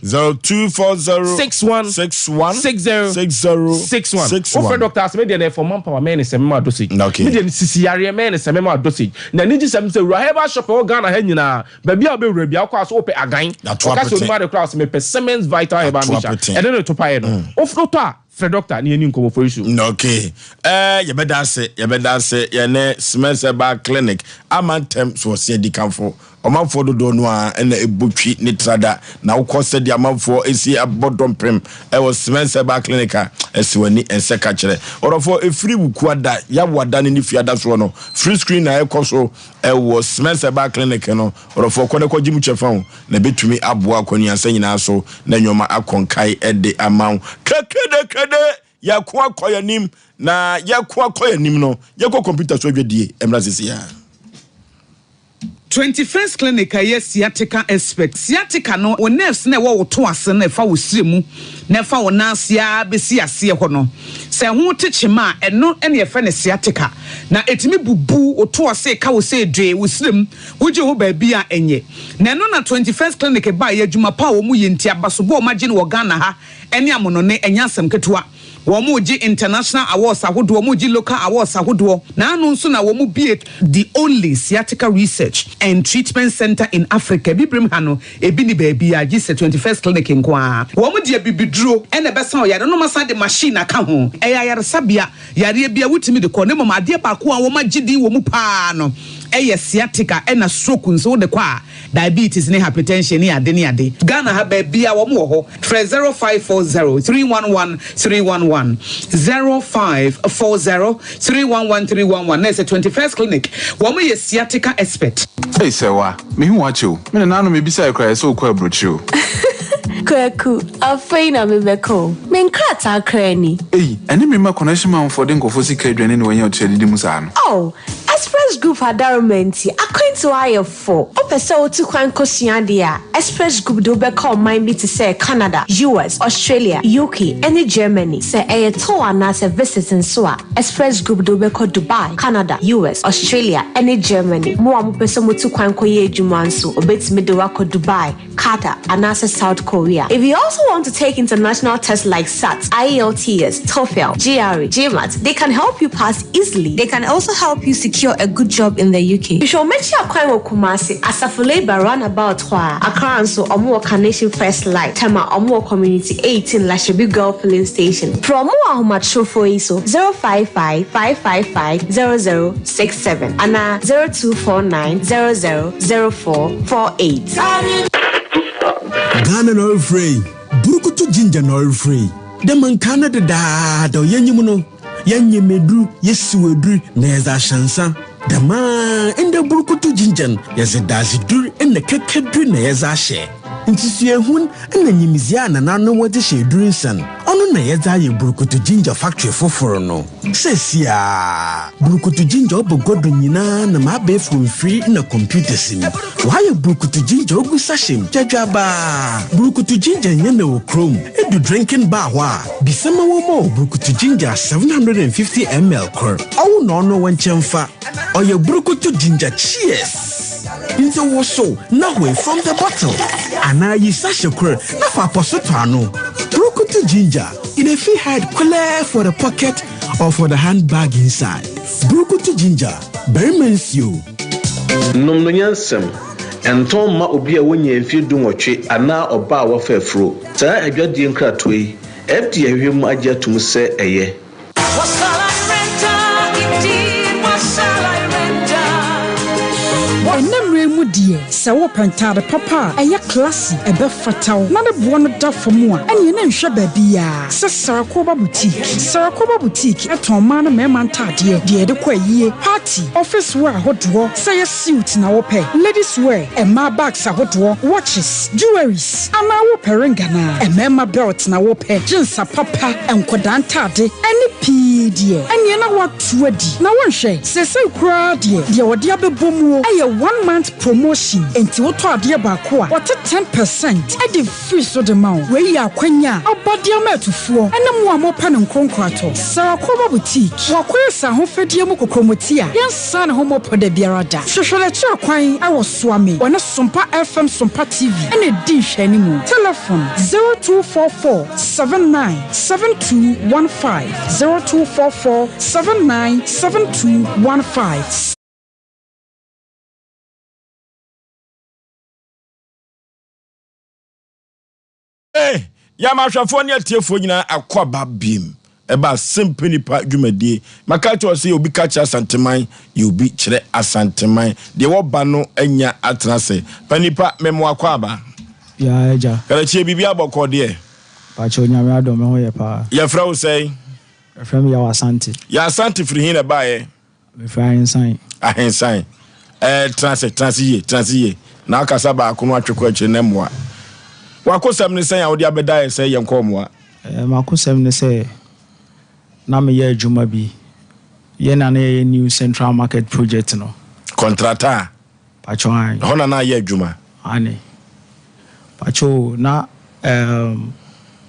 0240. 61. 61. 60. 60. 61. 61. Wofrɛ dɔkta a sɛ me deɛ no ɛyɛ for manpower mɛyɛ no sɛ mɛma wo dosage. Okay. Me deɛ no sisi yareɛ mɛyɛ no sɛ mɛma wo dosage. Na anigyesɛm sɛ wura herbal shop ɛwɔ Ghana ha nyinaa baabi a wobɛwura biara wokɔ a sɛ wopɛ agan Ato ɔka sɛ apete. onim ade koraa ɔsɛ mepɛ Siemens Vital Herbal Ato Mixture apete. ɛne ne topaeɛ no. Wotɔ a frɛ dɔkta na yɛni nkɔmmɔ for issue. Okay. Eh, yɛbɛda ase, yɛbɛda ase. Yɛne Smith Herbal Clinic ama ntɛm so ɔse adikanfo. Ɔmanfoɔ dodoɔ no ara na ɛbɔ twi ne trada. Na wokɔ sɛdeɛ amanfoɔ ɛsi abɔ dɔmpem ɛwɔ Smith Herbal Clinic a, ɛsi w'ani ɛnsɛ ka kyerɛ. Ɔdɔfoɔ, ɛfiri Wukuada, Yawoada ne ne Fiada soɔ no, free screen na ɛkɔ so ɛwɔ Smith Herbal Clinic no. Ɔdɔfoɔ, kɔ na kɔgye mu kyɛfa o. Na ɛbɛtumi aboa akwanuansa nyinaa so na nneɛma akɔ nkae de ama wo. Kekedekede! Yɛko akɔ yɛn anim, na yɛko akɔ yɛn anim no, yɛkɔ kɔmputa so adwadie. Ɛmmra seesei ara. 21st Clinic a ɛyɛ sciatica expert. Sciatica no, wo nerves no a ɛwɔ wo to ase no a ɛfa wo srɛ mu na ɛfa wo nan ase ara bɛsi aseɛ hɔ no, sɛ ɛho te kyema a, ɛno na yɛfrɛ no sciatica. Na ɛtumi bubu wo to ase, ɛka wo sɛ dwee, wo srɛ mu, wogye ho baabi a ɛnyɛ. Na ɛno na 21st Clinic baeɛ, adwuma pa a wɔyɛ nti, abasobɔ a wɔagye no wɔ Ghana ha ne amonone, ɛnyɛ asɛm ketewa. Wɔregye international awards ahodoɔ, wɔregye local awards ahodoɔ. Na ano nso na wɔbue the only sciatica research and treatment centre in Africa. Abibirem ha no, ebi nni baabiara gye sɛ 21st Clinic nko ara. Wɔde abibiduro na ɛbɛsa ɔyare no na wɔasan de machine aka ho. Ɛyɛ ayaresabea, yareɛ biara wotumi de kɔ. Na mmom adeɛ baako a wɔagye din wɔ mu pa ara no yɛ sciatica ɛna stroke nso wode kɔ a, diabetes ne hypertension ne ade ne ade. Ghana ha baabiara wɔn wɔ hɔ. Frɛ 0540 311 311, 0540 311 311 na ɛsɛ 21st Clinic. Wɔn yɛ sciatica expert. Ei Sɛwa, mehu wo akyɛ o. Me nananom mebisae koraa ɛsɛ wokɔ aburokyire o. Kwaku, afei na mebɛka o. Me nkrataa koraa ni. Ei, ɛne me mma connection manfoɔ de nkurɔfoɔ sika aduane na wɔanya ɔte adidi mu saa no. Oh, Express Group adaworoma nti, akwantuo ayɛ fo. Wopɛ sɛ wotu kwan kɔsua adeɛ a, Express Group de wo bɛkɔ ɔman bi te sɛ Canada, US, Australia, UK, ne Germany. Sɛ ɛyɛ tour anaasɛ visit nso a, Express Group de wo bɛkɔ Dubai, Canada, US, Australia, ne Germany. Mo a mopɛ sɛ motu kwan kɔyɛ adwuma nso, wɔbɛtumi de wo akɔ Dubai, Qatar, anaasɛ South Korea. If you also want to take international tests like SAT, IELTS, TOEFL, GRE, GMAT, they can help you pass easily. They can also help you secure a good job in the UK. Hwehwɛ wɔn akyi akwan wɔ Kumasi, Asafo Labour Runabout hɔ a. Accra nso, wɔn wɔ Carnation First Light, Tema, wɔn wɔ Community 18, Lashibi Girl Filling Station. Frɛ wɔn wɔ ahomatrofoɔ yi so, 055 555 0067 anaa 0249 00 0448. Ghana na ɔrefrɛ yi, Burukutu Ginger na ɔrefrɛ yi. Dɛ ma nkaa no dedaada ɔyɛnyim no, yɛnyem edur, yesiw edur na yɛdze ahyɛ nsa. Dɛm ara ndɛ Burukutu Ginger no, yɛdze dadzedur na kɛkɛdur na yɛdze ahyɛ. Nsusuehun na nyimdzee a nananom wɔdze hyɛ edur nsa no, ɔno na yɛdze ayɛ Burukutu Ginger factory fofor no. Seseiara, Burukutu Ginger ɔba gua do nyina nam abaɛfor mfir na computers mu. Wɔayɛ Burukutu Ginger ogu sachet mu gyadwabaa. Burukutu Ginger nnyɛ na wɔ kurom. Edu drinking bar hɔ a, bisa ma wɔmma wo Burukutu Ginger 750 ml kor. Ɔwo na ɔno wo nkyɛn fa. Ɔyɛ Burukutu Ginger Cheers! Ntsi wosow na hoe from the bottle anaa yi sachet kor na fa apɔso tɔ ano. Burukutu Ginger. E dey fit hide clear for the pocket or for the handbag inside. Burukutu ginger, barima nsuo. Nom no nyansam. Ɛntɔn mma obi a wanya mfeɛ dunwɔtwe anaa ɔbaa a wafa afuro. Saa adwadie nkratoɔ yi, FDA ahwehwɛ mu agye atom sɛ ɛyɛ. What shall I render indeed? What shall I render? Ɛnnɛ mmerɛ yi mu deɛ, sɛ wopɛ ntaade papa a ɛyɛ classy, ɛbɛfata wo, na ne boɔ no da fam a, ɛneɛ na nhwɛ baabiara sɛ Sarakoba Boutique. Sarakoba Boutique tɔn mmaa ne mmarima ntaadeɛ, deɛ yɛde kɔ ayie, party, office wear ahodoɔ, sɛ ɛyɛ suit na wopɛ, ladies wear, mmaa bags ahodoɔ, watches, jewelries, anaa wopɛ ring anaa mmarima belt na wopɛ, jeans apapa, nkwadaa ntade, ne pii deɛ, ɛneɛ na woato adi. Na wonhwɛ, seesei koraa deɛ, deɛ wɔde abɛbɔ muo yɛ one month promotion, enti wotɔ adeɛ baako a, wɔte 10 percent de firi so de ma wo. Wei yɛ akwanya a aba de ama atufoɔ ne mo a mopɛ no nkoronkoratɔ. Sarah Koba Boutique, wakɔyɛ sɛ ahofadie mu kokromoti a yɛnsan ne ho mmɔpɔ da biara da. Hwehwɛ n'akyiri kwan wɔ Suame, wɔne Sompa FM Sompa TV na ɛdi nhwɛanimu. Telefon, 0244 79 7215, 0244 79 7215. Hey, yɛama ahwɛfoɔ ne atiefoɔ nyinaa akɔ aba biem ɛba asɛmpa nipa dwumadie. Maka kyerɛ sɛ obi ka kyerɛ Asanteman, yɛ obi kyerɛ Asanteman. Deɛ wɔba no anya atena ase. Pa nipa memo akɔ aba. Ya agya. Karakyie biribi abɔkɔ deɛ. Pakyɛ Onyame adom me ho yɛ paa. Yɛfrɛ wo sɛn? Yɛfrɛ me Yaw Asante. Yaw Asante firi he na ɛbaeɛ? Mefiri Ahensan. Ahensan. Ɛɛ tena ase, tena ase yie, tena ase yie. Na akasa baako no atwe kɔ akyire na mmoa. W'akosɛm ne sɛn a wode abɛda yɛ sɛ yɛnkɔ mmoa? Ɛɛ m'akosɛm ne sɛ na meyɛ adwuma bi. Yɛn na na yɛyɛ New Central Market project no. Kɔntrata? Pakyɛ aane. Ɛhɔ na na ayɛ adwuma? Aane. Pakyɛ o, na ɛɛm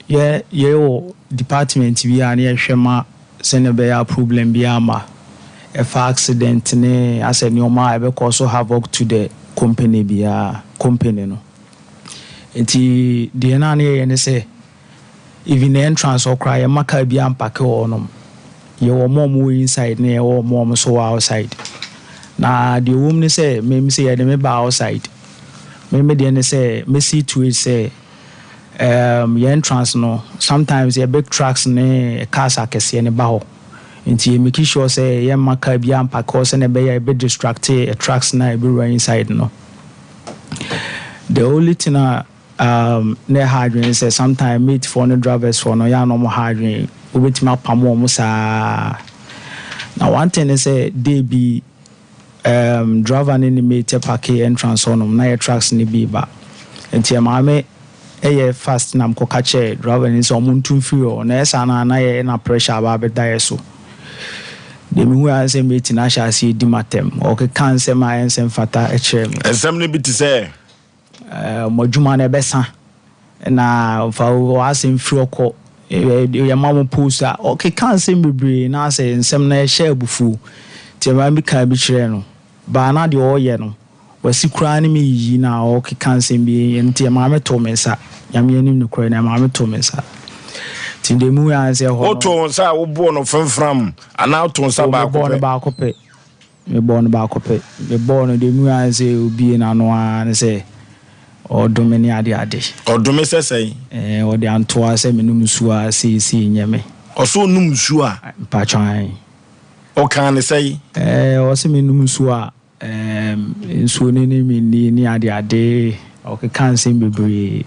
yɛ yɛwɔ department bi a na yɛhwɛ ma sɛnea ɛbɛyɛ a problem biara mma, ɛfa accident ne asɛ nneɛma a ɛbɛ cause havoc to the company biara, company no. Nti deɛ na na yɛyɛ ne sɛ, Even the entrance hɔ koraa yɛmma car biara mpake wɔ hɔnom. Yɛwɔ wɔn a wɔwɔ inside na yɛwɔ wɔn a wɔn nso wɔ outside. Na deɛ ɛwɔ mu ne sɛ me me sɛ yɛde me baa outside. Me me deɛ ne sɛ me see to it sɛ um, yɛn entrance no sometimes yɛ big trucks ne cars akɛseɛ no ba hɔ. Nti yɛ make sure sɛ yɛmma car biara mpake hɔ sɛdeɛ ɛbɛyɛ a ɛbɛ distracte trucks no a ɛbɛwura inside no. The only thing a Um na ɛha adwene sɛ sometime mate foɔ ne drivers foɔ no yɛ a na wɔn ha adwene wobɛtumi apamo wɔn saa na one thing ne sɛ day bi um, driver ne ne mate pake entrance hɔnom na yɛ trucks no bi ba nti ɛmaa me Ɛyɛ fast na mekɔka kyerɛɛ driver no sɛ ɔmo ntu mfiri hɔ na ɛyɛ saa no a na yɛ na pressure aba abɛda yɛ so. Deɛ mehui ara ne sɛ mate no ahyɛ aseɛ redi m'atɛm. Ɔkeka nsɛm a ɛnsɛ mfata kyerɛɛ me. Nsɛm no bi te sɛ? Mo adwuma no ɛbɛsa na fa w'asɛm firi hɔ kɔ, yɛma mo post a. Ɔkeka nsɛm bebree na asɛ nsɛm no ɛhyɛ abufuo. Nti ɛmaa mekaa bi kyerɛɛ no. But na deɛ ɔreyɛ no Wasi koraa ne me yiyi na ɔkeka nsɛm bi nti ɛmaa me too me nsa. Nyame anim nokorɛ no ɛmaa me too me nsa. Nti deɛ mehui ara ne sɛ ɛhɔ no. Wotoo wo nsa a wobɔɔ no framfram anaa wotoo nsa Oh, baako mebɔɔ no pɛ? baako pɛ. Mebɔɔ no baako pɛ. Mebɔɔ no deɛ mehui ara ne sɛ obue n'ano ara ne sɛ ɔredome ne ade ade. Ɔdome sɛ sɛn? Ɛɛ, ɔde antoa sɛ menom nsuo a sei sei nyɛ me. Ɔse ɔnom nsuo a? Mpakyɛw ae. Ɔkaa no sɛn? Ɛɛ, ɔse menom nsuo a Erm nsuo no ne me nni ne ade ade, ɔkeka nsɛm bebree,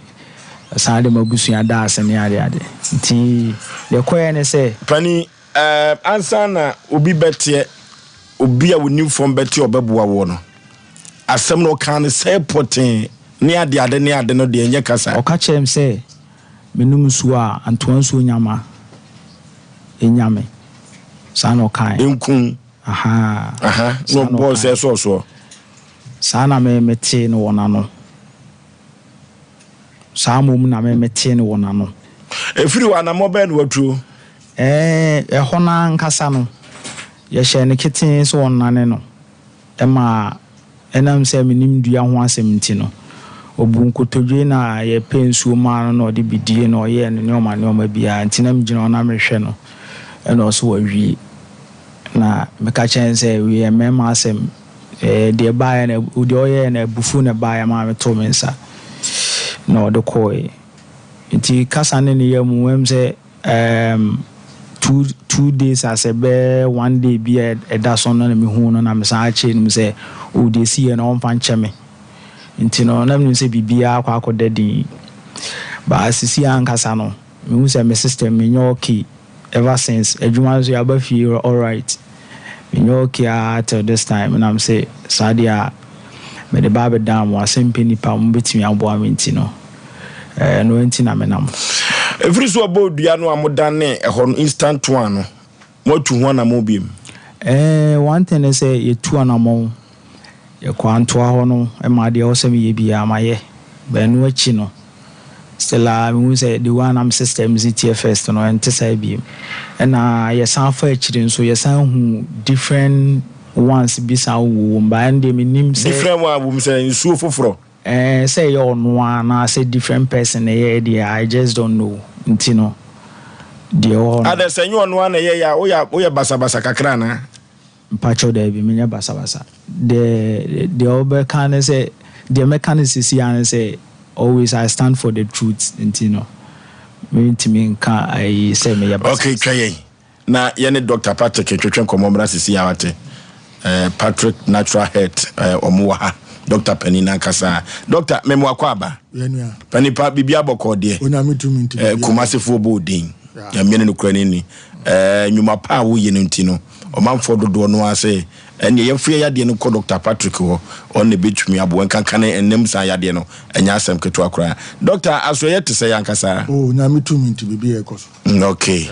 ɔsan de m'abusua da ase ne ade ade. Nti deɛ ɛkɔeɛ ne sɛ. Panin, erm ansa na obi bɛteɛ, obi a onim fam bɛteɛ ɔbɛboa woɔ no, asɛm no ɔkaa no sɛɛ pɔtee ne ade ade ne ade no deɛ ɛnyɛ kasa. Ɔka kyerɛɛ me sɛ menom nsuo a, antoa nsuo nyama ɛnya me. Saa na ɔkaeɛ. Nku. Ahaa. Aha, na ɔbɔɔ sɛ ɛsɔɔ soɔ. Saa na me metee no wɔ n'ano. Saa mmom na me metee no wɔ n'ano. Ɛfiri hɔ, anammɔn bɛn na watuo? Ɛɛ, ɛhɔ no ara ankasa no, yɛhyɛɛ no ketee sɛ ɔnnane no. Ɛma ɛnam sɛ mennim dua ho asɛm nti no, ɔbuu nkotodwe na yɛpɛɛ nsuo maa no na ɔde bidie na ɔyɛɛ no nneɛma nneɛma biara. Nti na megyina hɔ na mehwɛ no, ɛna ɔse wawie. Na meka kyerɛɛ no sɛ, Wei yɛ mmarima asɛm. Ɛɛ, deɛ ɛbaeɛ no, deɛ ɔyɛeɛ no, abufuo na ɛbaeɛ maa metoo me nsa, na ɔde kɔeɛ. Nti kasa ne ne yam, ɛm sɛ ɛɛm, two, two days asɛ bɛyɛ one day bi a ɛda so no na mehuu no na mesan akyerɛ no mu sɛ, oh, deɛ ɛsiiɛ no ɔmfa nkyɛ me. Nti no, na menim sɛ biribiara akɔ akɔda din. But seesei ankasa no, mehu sɛ me system menyɛ okay. Ever since adwuma nso yɛaba fie alright menyɛ okay aa till this time na mese saa deɛ a mede ba abɛdan mo asɛm pɛ nipa mo bɛtumi aboa me nti no ɛno nti na menam. Ɛfiri so ɔbɔɔ dua no a modanee ɛhɔ no instant one no moatu ho anamɔn biom? Ɛɛ one thing ne sɛ yɛtu anamɔn Yɛkɔ Antoa hɔ no ma deɛ ɛwɔ sɛ meyɛ biara mayɛ but ɛno akyi no still ara mehu sɛ the way a na me system si teɛ first no ɛnte saa bio. Ɛna yɛsan fa akyire nso yɛsan hu different ones bi san wowɔ mu but ɛno deɛ mennim sɛ. Different one wɔ mu sɛ nsuo foforɔ? Ɛɛ sɛ ɛyɛ ɔno ara anaa sɛ different person na ɛyɛɛ deɛ I just don't know nti no deɛ ɛwɔ hɔ no. Adɛn sɛ ɛnyɛ ɔno ara na ɛyɛeɛ a woyɛ woyɛ basabasa kakra anaa? Mpakyɛw daabi menyɛ basabasa. Deɛ deɛ wobɛka ne sɛ deɛ mɛka no sisi ara ne sɛ always I stand for the truth nti no mentumi nka ayi sɛ meyɛ basabasa. Okay twa yɛn na yɛne Doctor Patrick ntwetwe nkɔmmɔ mmra sisi ara wate. Eh, Patrick Natural Health eh, ɔmo wɔ ha. Doctor panin nankasa. Doctor memo akɔ aba. Panin pa biribi abɔkɔɔ deɛ. Onyame tumi nti. Eh, Kumasefoɔ bɔ odin. Nyame ne nokorɛ ne ni. Eh, nnwuma pa a woyɛ no nti no. Ɔmanfoɔ dodoɔ no ara sɛ, Ɛnneɛ yɛmfa yɛn yadeɛ no nkɔ Dɔkta Patrick hɔ, ɔno na ɛbɛtumi aboa. Nkanka ne ɛnnɛ mu saa yadeɛ no, ɛnyɛ asɛm ketewa koraa. Dɔkta, asoɛeɛ te sɛn ankasa? Oh, Nyame tumi nti, biribiara ɛkɔ so. Okay,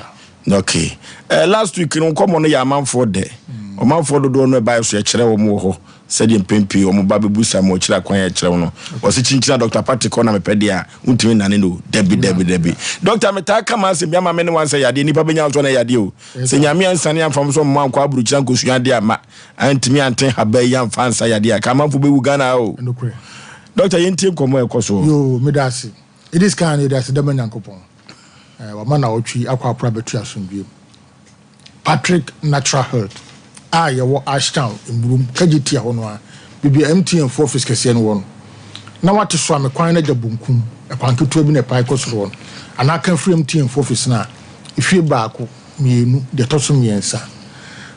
okay. Eh, last week no, nkɔmmɔ no yɛ amanfoɔ dɛ. Ɔmanfoɔ dodoɔ no ɛbaeɛ so yɛkyerɛ wɔn wɔ hɔ sɛdeɛ mpɛn pii wɔn ba bɛbu sa ma ɔkyerɛ akwan a yɛkyerɛ wɔn no. Wɔse kyinkyini a Dɔkta Patrick hɔ na mepɛ deɛ a, wontumi nnane no o. Dabi, dabi, dabi. Dɔkta, metaa ka m'asɛm bi ama me ne wo ansɛ yadeɛ, nnipa bɛnya wo so na ɛyɛ yadeɛ o. Sɛ Nyame ansiane amfa mo so mma ankɔ aburokyire ankosua adeɛ amma antumi ante haba yi amfa ansa yadeɛ a, ka amanfo bɛwu Ghana ha o. Nokorɛ. Doctor yɛntie nkɔmmɔ a ɛkɔ soɔ. Yoo, meda ase. It is kan no yɛde aseda ma Nyankopɔn. Eh, wama naawɔtwe yi akɔ apra abɛto asomdwoeɛ mu. Patrick Natural Health a yɛwɔ Ashtown, Mburum, Kagyetia hɔ no ara, baabi a MTN foɔ office kɛseɛ no wɔ no. Na wate Soame kwan no agya bonkum, ɛkwan ketewa bi na ɛpae kɔ soro hɔ no, anaa ka firi MTN foɔ office no a, efie baako, mmienu, deɛ ɛtɔ so mmiɛnsa.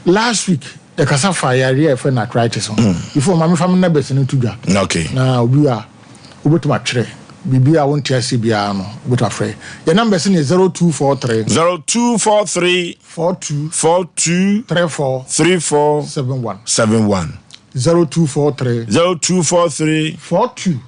Last week, yɛkasa faa yareɛ a yɛfrɛ no arthritis ho. Before, ma memfa me numbers no nto dwa. Okay. Na obi a wobɛtumi atwerɛ biribi a wonte aseɛ biara no, wobɛtumi afrɛ. Yɛn numbers no yɛ 0243. 0243. 42. 42. 34. 34. 71. 71. 0243. 0243. 42.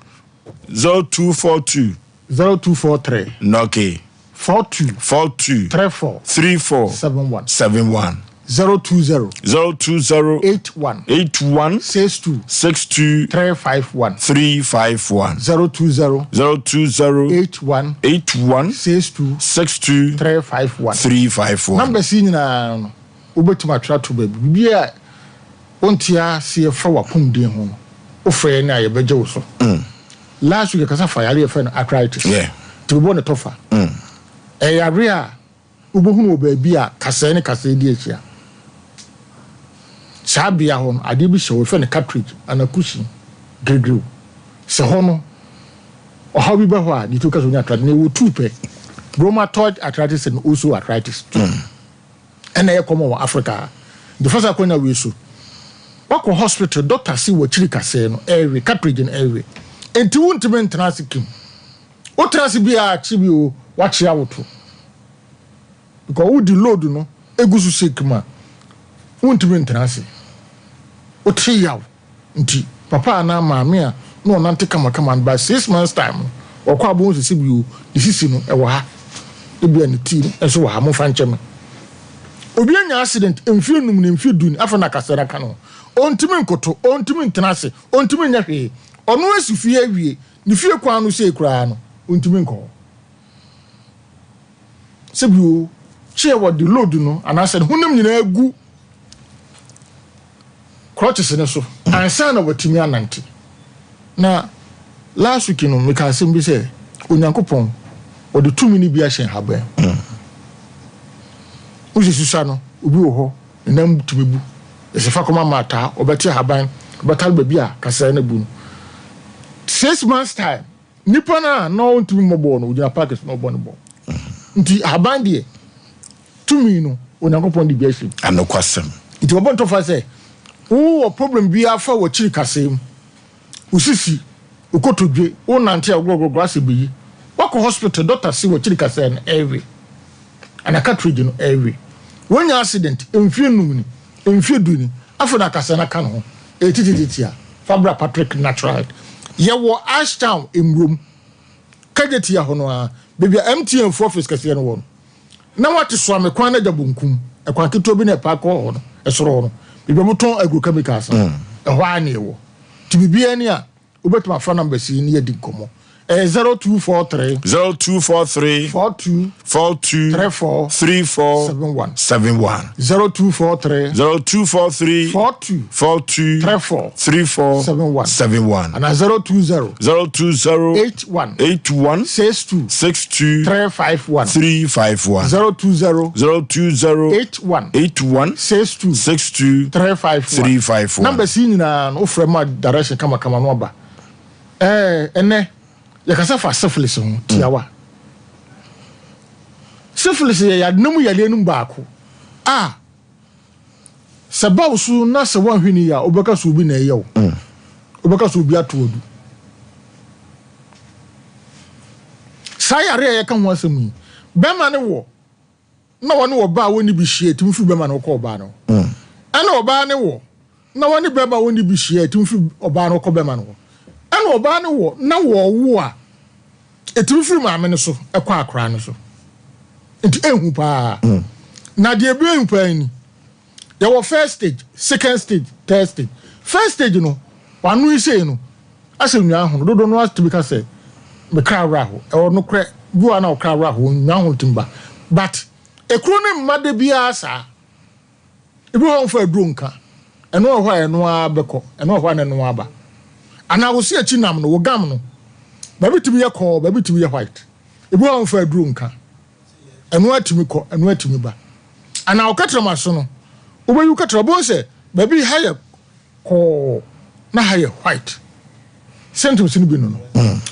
0242. 0243. Okay. 42. 42. 34. 34. 71. 71. 020. 020. 81. 81. 62. 62. 351. 351. 020. 020. 81. 81. 62. 62. 351. 351. Numbers yi nyinaa no, wobɛtumi atwerɛ ato baabi. Biribi a wonte aseɛ fa w'apɔmuden ho no, wofrɛ yɛn a yɛbɛgye wo so. Last week yɛkasa fa yare yɛfrɛ no arthritis. Yeah. Nti mebɔ ne tɔfa. Ɛyɛ yare a wobɛhunu wɔ baabi a kasɛɛ ne kasɛɛ di ahyia. Saa bea hɔ no, adeɛ bi hyɛ hɔ, yɛfrɛ no cartridge anaa cushion, giregireo. Sɛ hɔ no, ɔhaw bi ba hɔ a, ne ti woka sɛ wonya arthritis. Na ɛwɔ tu pɛ, rheumatoid arthritis and osteoarthritis. Tu. Ɛna ɛyɛ common wɔ Africa ha. Nti fa saa akwanya wei so. Woakɔ hospital, doctor se w'akyiri kasɛɛ no ɛrewe, cartridge no ɛrewe. Nti wontumi ntena ase kim. Wotena ase biara kye bi o, woakyea wo to. Because wode load no egu so shake mu a, wontumi ntena ase. Wote yaw. Nti papa anaa maame a na ɔnante kamakama no, by 6 months time no, ɔkɔ abɔhu sɛ sɛbi o, ne sisi no ɛwɔ ha, ebia ne ti nso wɔ ha, momfa nkyɛ me. Obi anya accident mfeɛ 5 ne mfeɛ 10 ni, afei na kasɛɛ no aka ne ho. Ɔntumi nkoto, ɔntumi ntena ase, ɔntumi nyɛ hwee. Ɔno asi fie awie, ne fie kwan no sei koraa no, ɔntumi nkɔ hɔ. Sɛbi o, kyeɛ wɔde load no anaasɛ ne honam nyinaa gu crutches no so ansa na watumi anante. Na last week no meka asɛm bi sɛ Onyankopɔn ɔde tumi no bi ahyɛ nhaban mu. Wosɛ susa no, obi wɔ hɔ ne nam tumi bu. Yɛsɛ fa kɔma maataa, ɔbɛte ahaban, ɔbɛtare baabi a kasɛɛ no abu no. 6 months time, nipa no a na ɔntumi mmɔ bɔɔl no, ogyina park so na ɔbɔ ne bɔɔl. Nti ahaban deɛ, tumi no, Onyankopɔn de bi ahyɛ mu. Anokwasɛm. Nti wɔbɔ ntɔfa sɛ, wowɔ problem biara fa w'akyiri kasɛɛ mu, wo sisi, wo kotodwe, wo nante a wogorɔgorɔgorɔ asɛ bɛyi. Woakɔ hospital, doctor se w'akyiri kasɛɛ no ɛrewe, anaa cartridge no ɛrewe. Woanya accident mfeɛ 5 ni, mfeɛ 10 ni, afei na kasɛɛ no aka ne ho, ɛyɛ titititi a, fa bra Patrick Natural Health. Yɛwɔ Ashtown, Mmurom, Kejetia hɔ no ara, baabi a MTN foɔ office kɛseɛ no wɔ no. Na wɔate Soame kwan no agya bonkum, ɛkwan ketewa bi na ɛpae kɔ hɔ no, ɛsoro hɔ no, baabi a wɔtɔn agrochemicals no, ɛhɔ ara na ɛwɔ. Nti biribiara ni a, wobɛtumi afa numbers yi ne yɛadi nkɔmmɔ. Ɛyɛ 0243. 0243. 42. 42. 34. 34. 71. 71. 0243. 0243. 42. 42. 34. 34. 71. 71. Anaa 020. 020. 81. 81. 62. 62. 351. 351. 020. 020. 81. 81. 62. 62. 351. 351. Numbers yi nyinaa no, wofrɛ ma direction kamakama no aba. Ɛɛ, ɛnɛ, yɛkasa fa syphilis ho tiawa. Syphilis yɛ yadenam mu yadeɛ no mu baako a sɛ ba wo so na sɛ woanhwɛ no yie a wobɛka sɛ obi na ɛyɛ wo. Wobɛka sɛ obi ato adu. Saa yare a yɛka ho asɛm yi, bɛrima no wɔ na wɔne ɔbaa a wɔnni bi hyia ɛtumi firi bɛrima no kɔ ɔbaa no hɔ. Ɛna ɔbaa no wɔ na wɔne bɛrima a wɔnni bi hyia ɛtumi firi ɔbaa no kɔ bɛrima no hɔ. Ɛna ɔbaa no wɔ na wɔwo a ɛtumi firi maame no so ɛkɔ akwaraa no so. Nti ɛnhu paa. Na deɛ ebi ɛnhu paa ni, yɛwɔ first stage, second stage, third stage. First stage no, wano yi sei no, asɛ nnwa ho no, dodoɔ no atumi ka sɛ me kra werɛ aho. Ɛwɔ nokorɛ, bi wɔ hɔ a na ɔkra werɛ aho, nnwa ho tumi ba. But ekuro no mma da biara saa. Ebi wɔ hɔ a wɔmfa aduro nka. Ɛno wɔ hɔ a ɛno ara bɛkɔ, ɛno wɔ hɔ a na ɛno ara aba. Anaa wo se akyi nam no, wo gum no, baabi tumi yɛ kɔɔ, baabi tumi yɛ white. Ebi wɔ hɔ a wɔmfa aduro nka. Ɛno ara tumi kɔ, ɛno ara tumi ba. Anaa wo kɛtrɛma so no, wobɛyi wo kɛtrɛma, wobɛhu sɛ baabi ha yɛ kɔɔ na ha yɛ white. Symptoms no bi no no.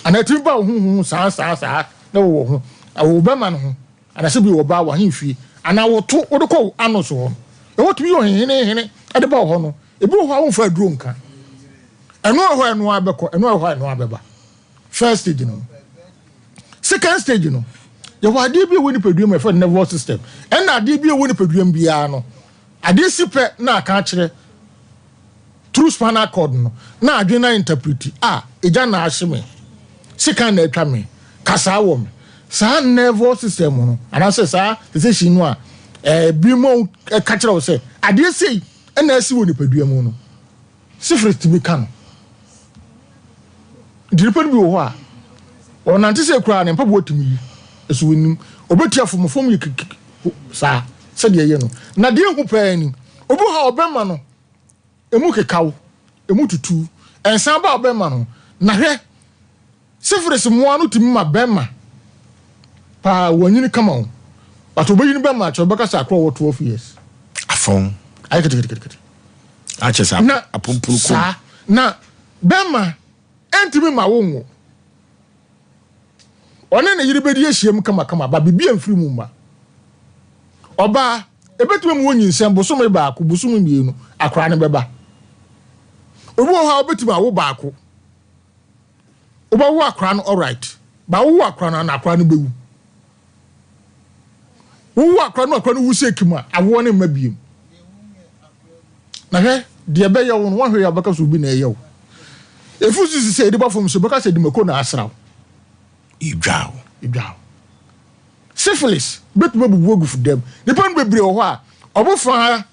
Anaa ɛtumi ba wo ho ho saa saa saa na wɔ wo ho, wɔ wo bɛma no ho. Anaasɛ bi wɔ ɔbaa w'ahemfie anaa wo to wode kɔ wo anus hɔ no, ɛhɔ tumi yɛ ɔhehenehene de ba wo hɔ no, ebi wɔ hɔ a womfa aduro nka. Ɛno wɔ hɔ a ɛno ara bɛkɔ, ɛno wɔ hɔ a ɛno ara bɛba. First stage no. Second stage no, yɛwɔ adeɛ bi a ɛwɔ nipadua mu a yɛfrɛ no nervous system. Ɛna adeɛ bi a ɛwɔ nipadua mu biara no, adeɛ si pɛ na aka akyerɛ through spinal cord no, na adwene no interpret a, egya na ahye me, sekan na atwa me. Kasaa wɔ me. Saa nervous system no anaasɛ saa sensation no a ebinom ka kyerɛ wo sɛ adeɛ sei na asi wɔ nipadua mu no, syphilis tumi ka no. Nti nipa no bi wɔ hɔ a, ɔnante sɛ koraa ne mpaboa tumi yi, ɛso wɔnim. Ɔbɛtua fam, fam yɛ kikik saa sɛdeɛ ɛyɛ no. Na deɛ ɛhu paa ni, obi wɔ hɔ a ɔbɛma no, ɛmu kekaw, ɛmu tutu, ɛnsan ba ɔbɛma no, na hwɛ, Syphilis mmoa no tumi ma bɛrima paa wanyini kama o but obenyini bɛrima akyɛ ɔbɛka sɛ akora ɔwɔ 12 years. Afɔn. Ayɛ keteketekete. Akyɛ sɛ Na apompuru kom. saa na bɛrima ɛntumi ma wo nwo. Ɔne ne yere bɛdi ahyiam kamakama ba biribi amfiri mu mma. Ɔbaa ebetumi ama wɔnyinsɛn bosome baako bosome mmienu akora no bɛba. Obi wɔ hɔ a obetumi awo baako. Wobɛwo akora no alright, but wowo akora no a na akora no bɛwu. Wowo akora no akora no wu sɛ kim a, awoɔ no mma biem. Na hwɛ, deɛ ɛbɛyɛ wo no, woahwɛ yɛ a wobɛka sɛ obi na ɛyɛ wo. Ɛfu so sisi sɛ yɛde ba fam so, bɛka sɛ de mako na asra wo. Edwa wo. Edwa wo. Syphilis bɛtumi abubu agu dɛm. Nipa no bebree wɔ hɔ a, ɔbo fa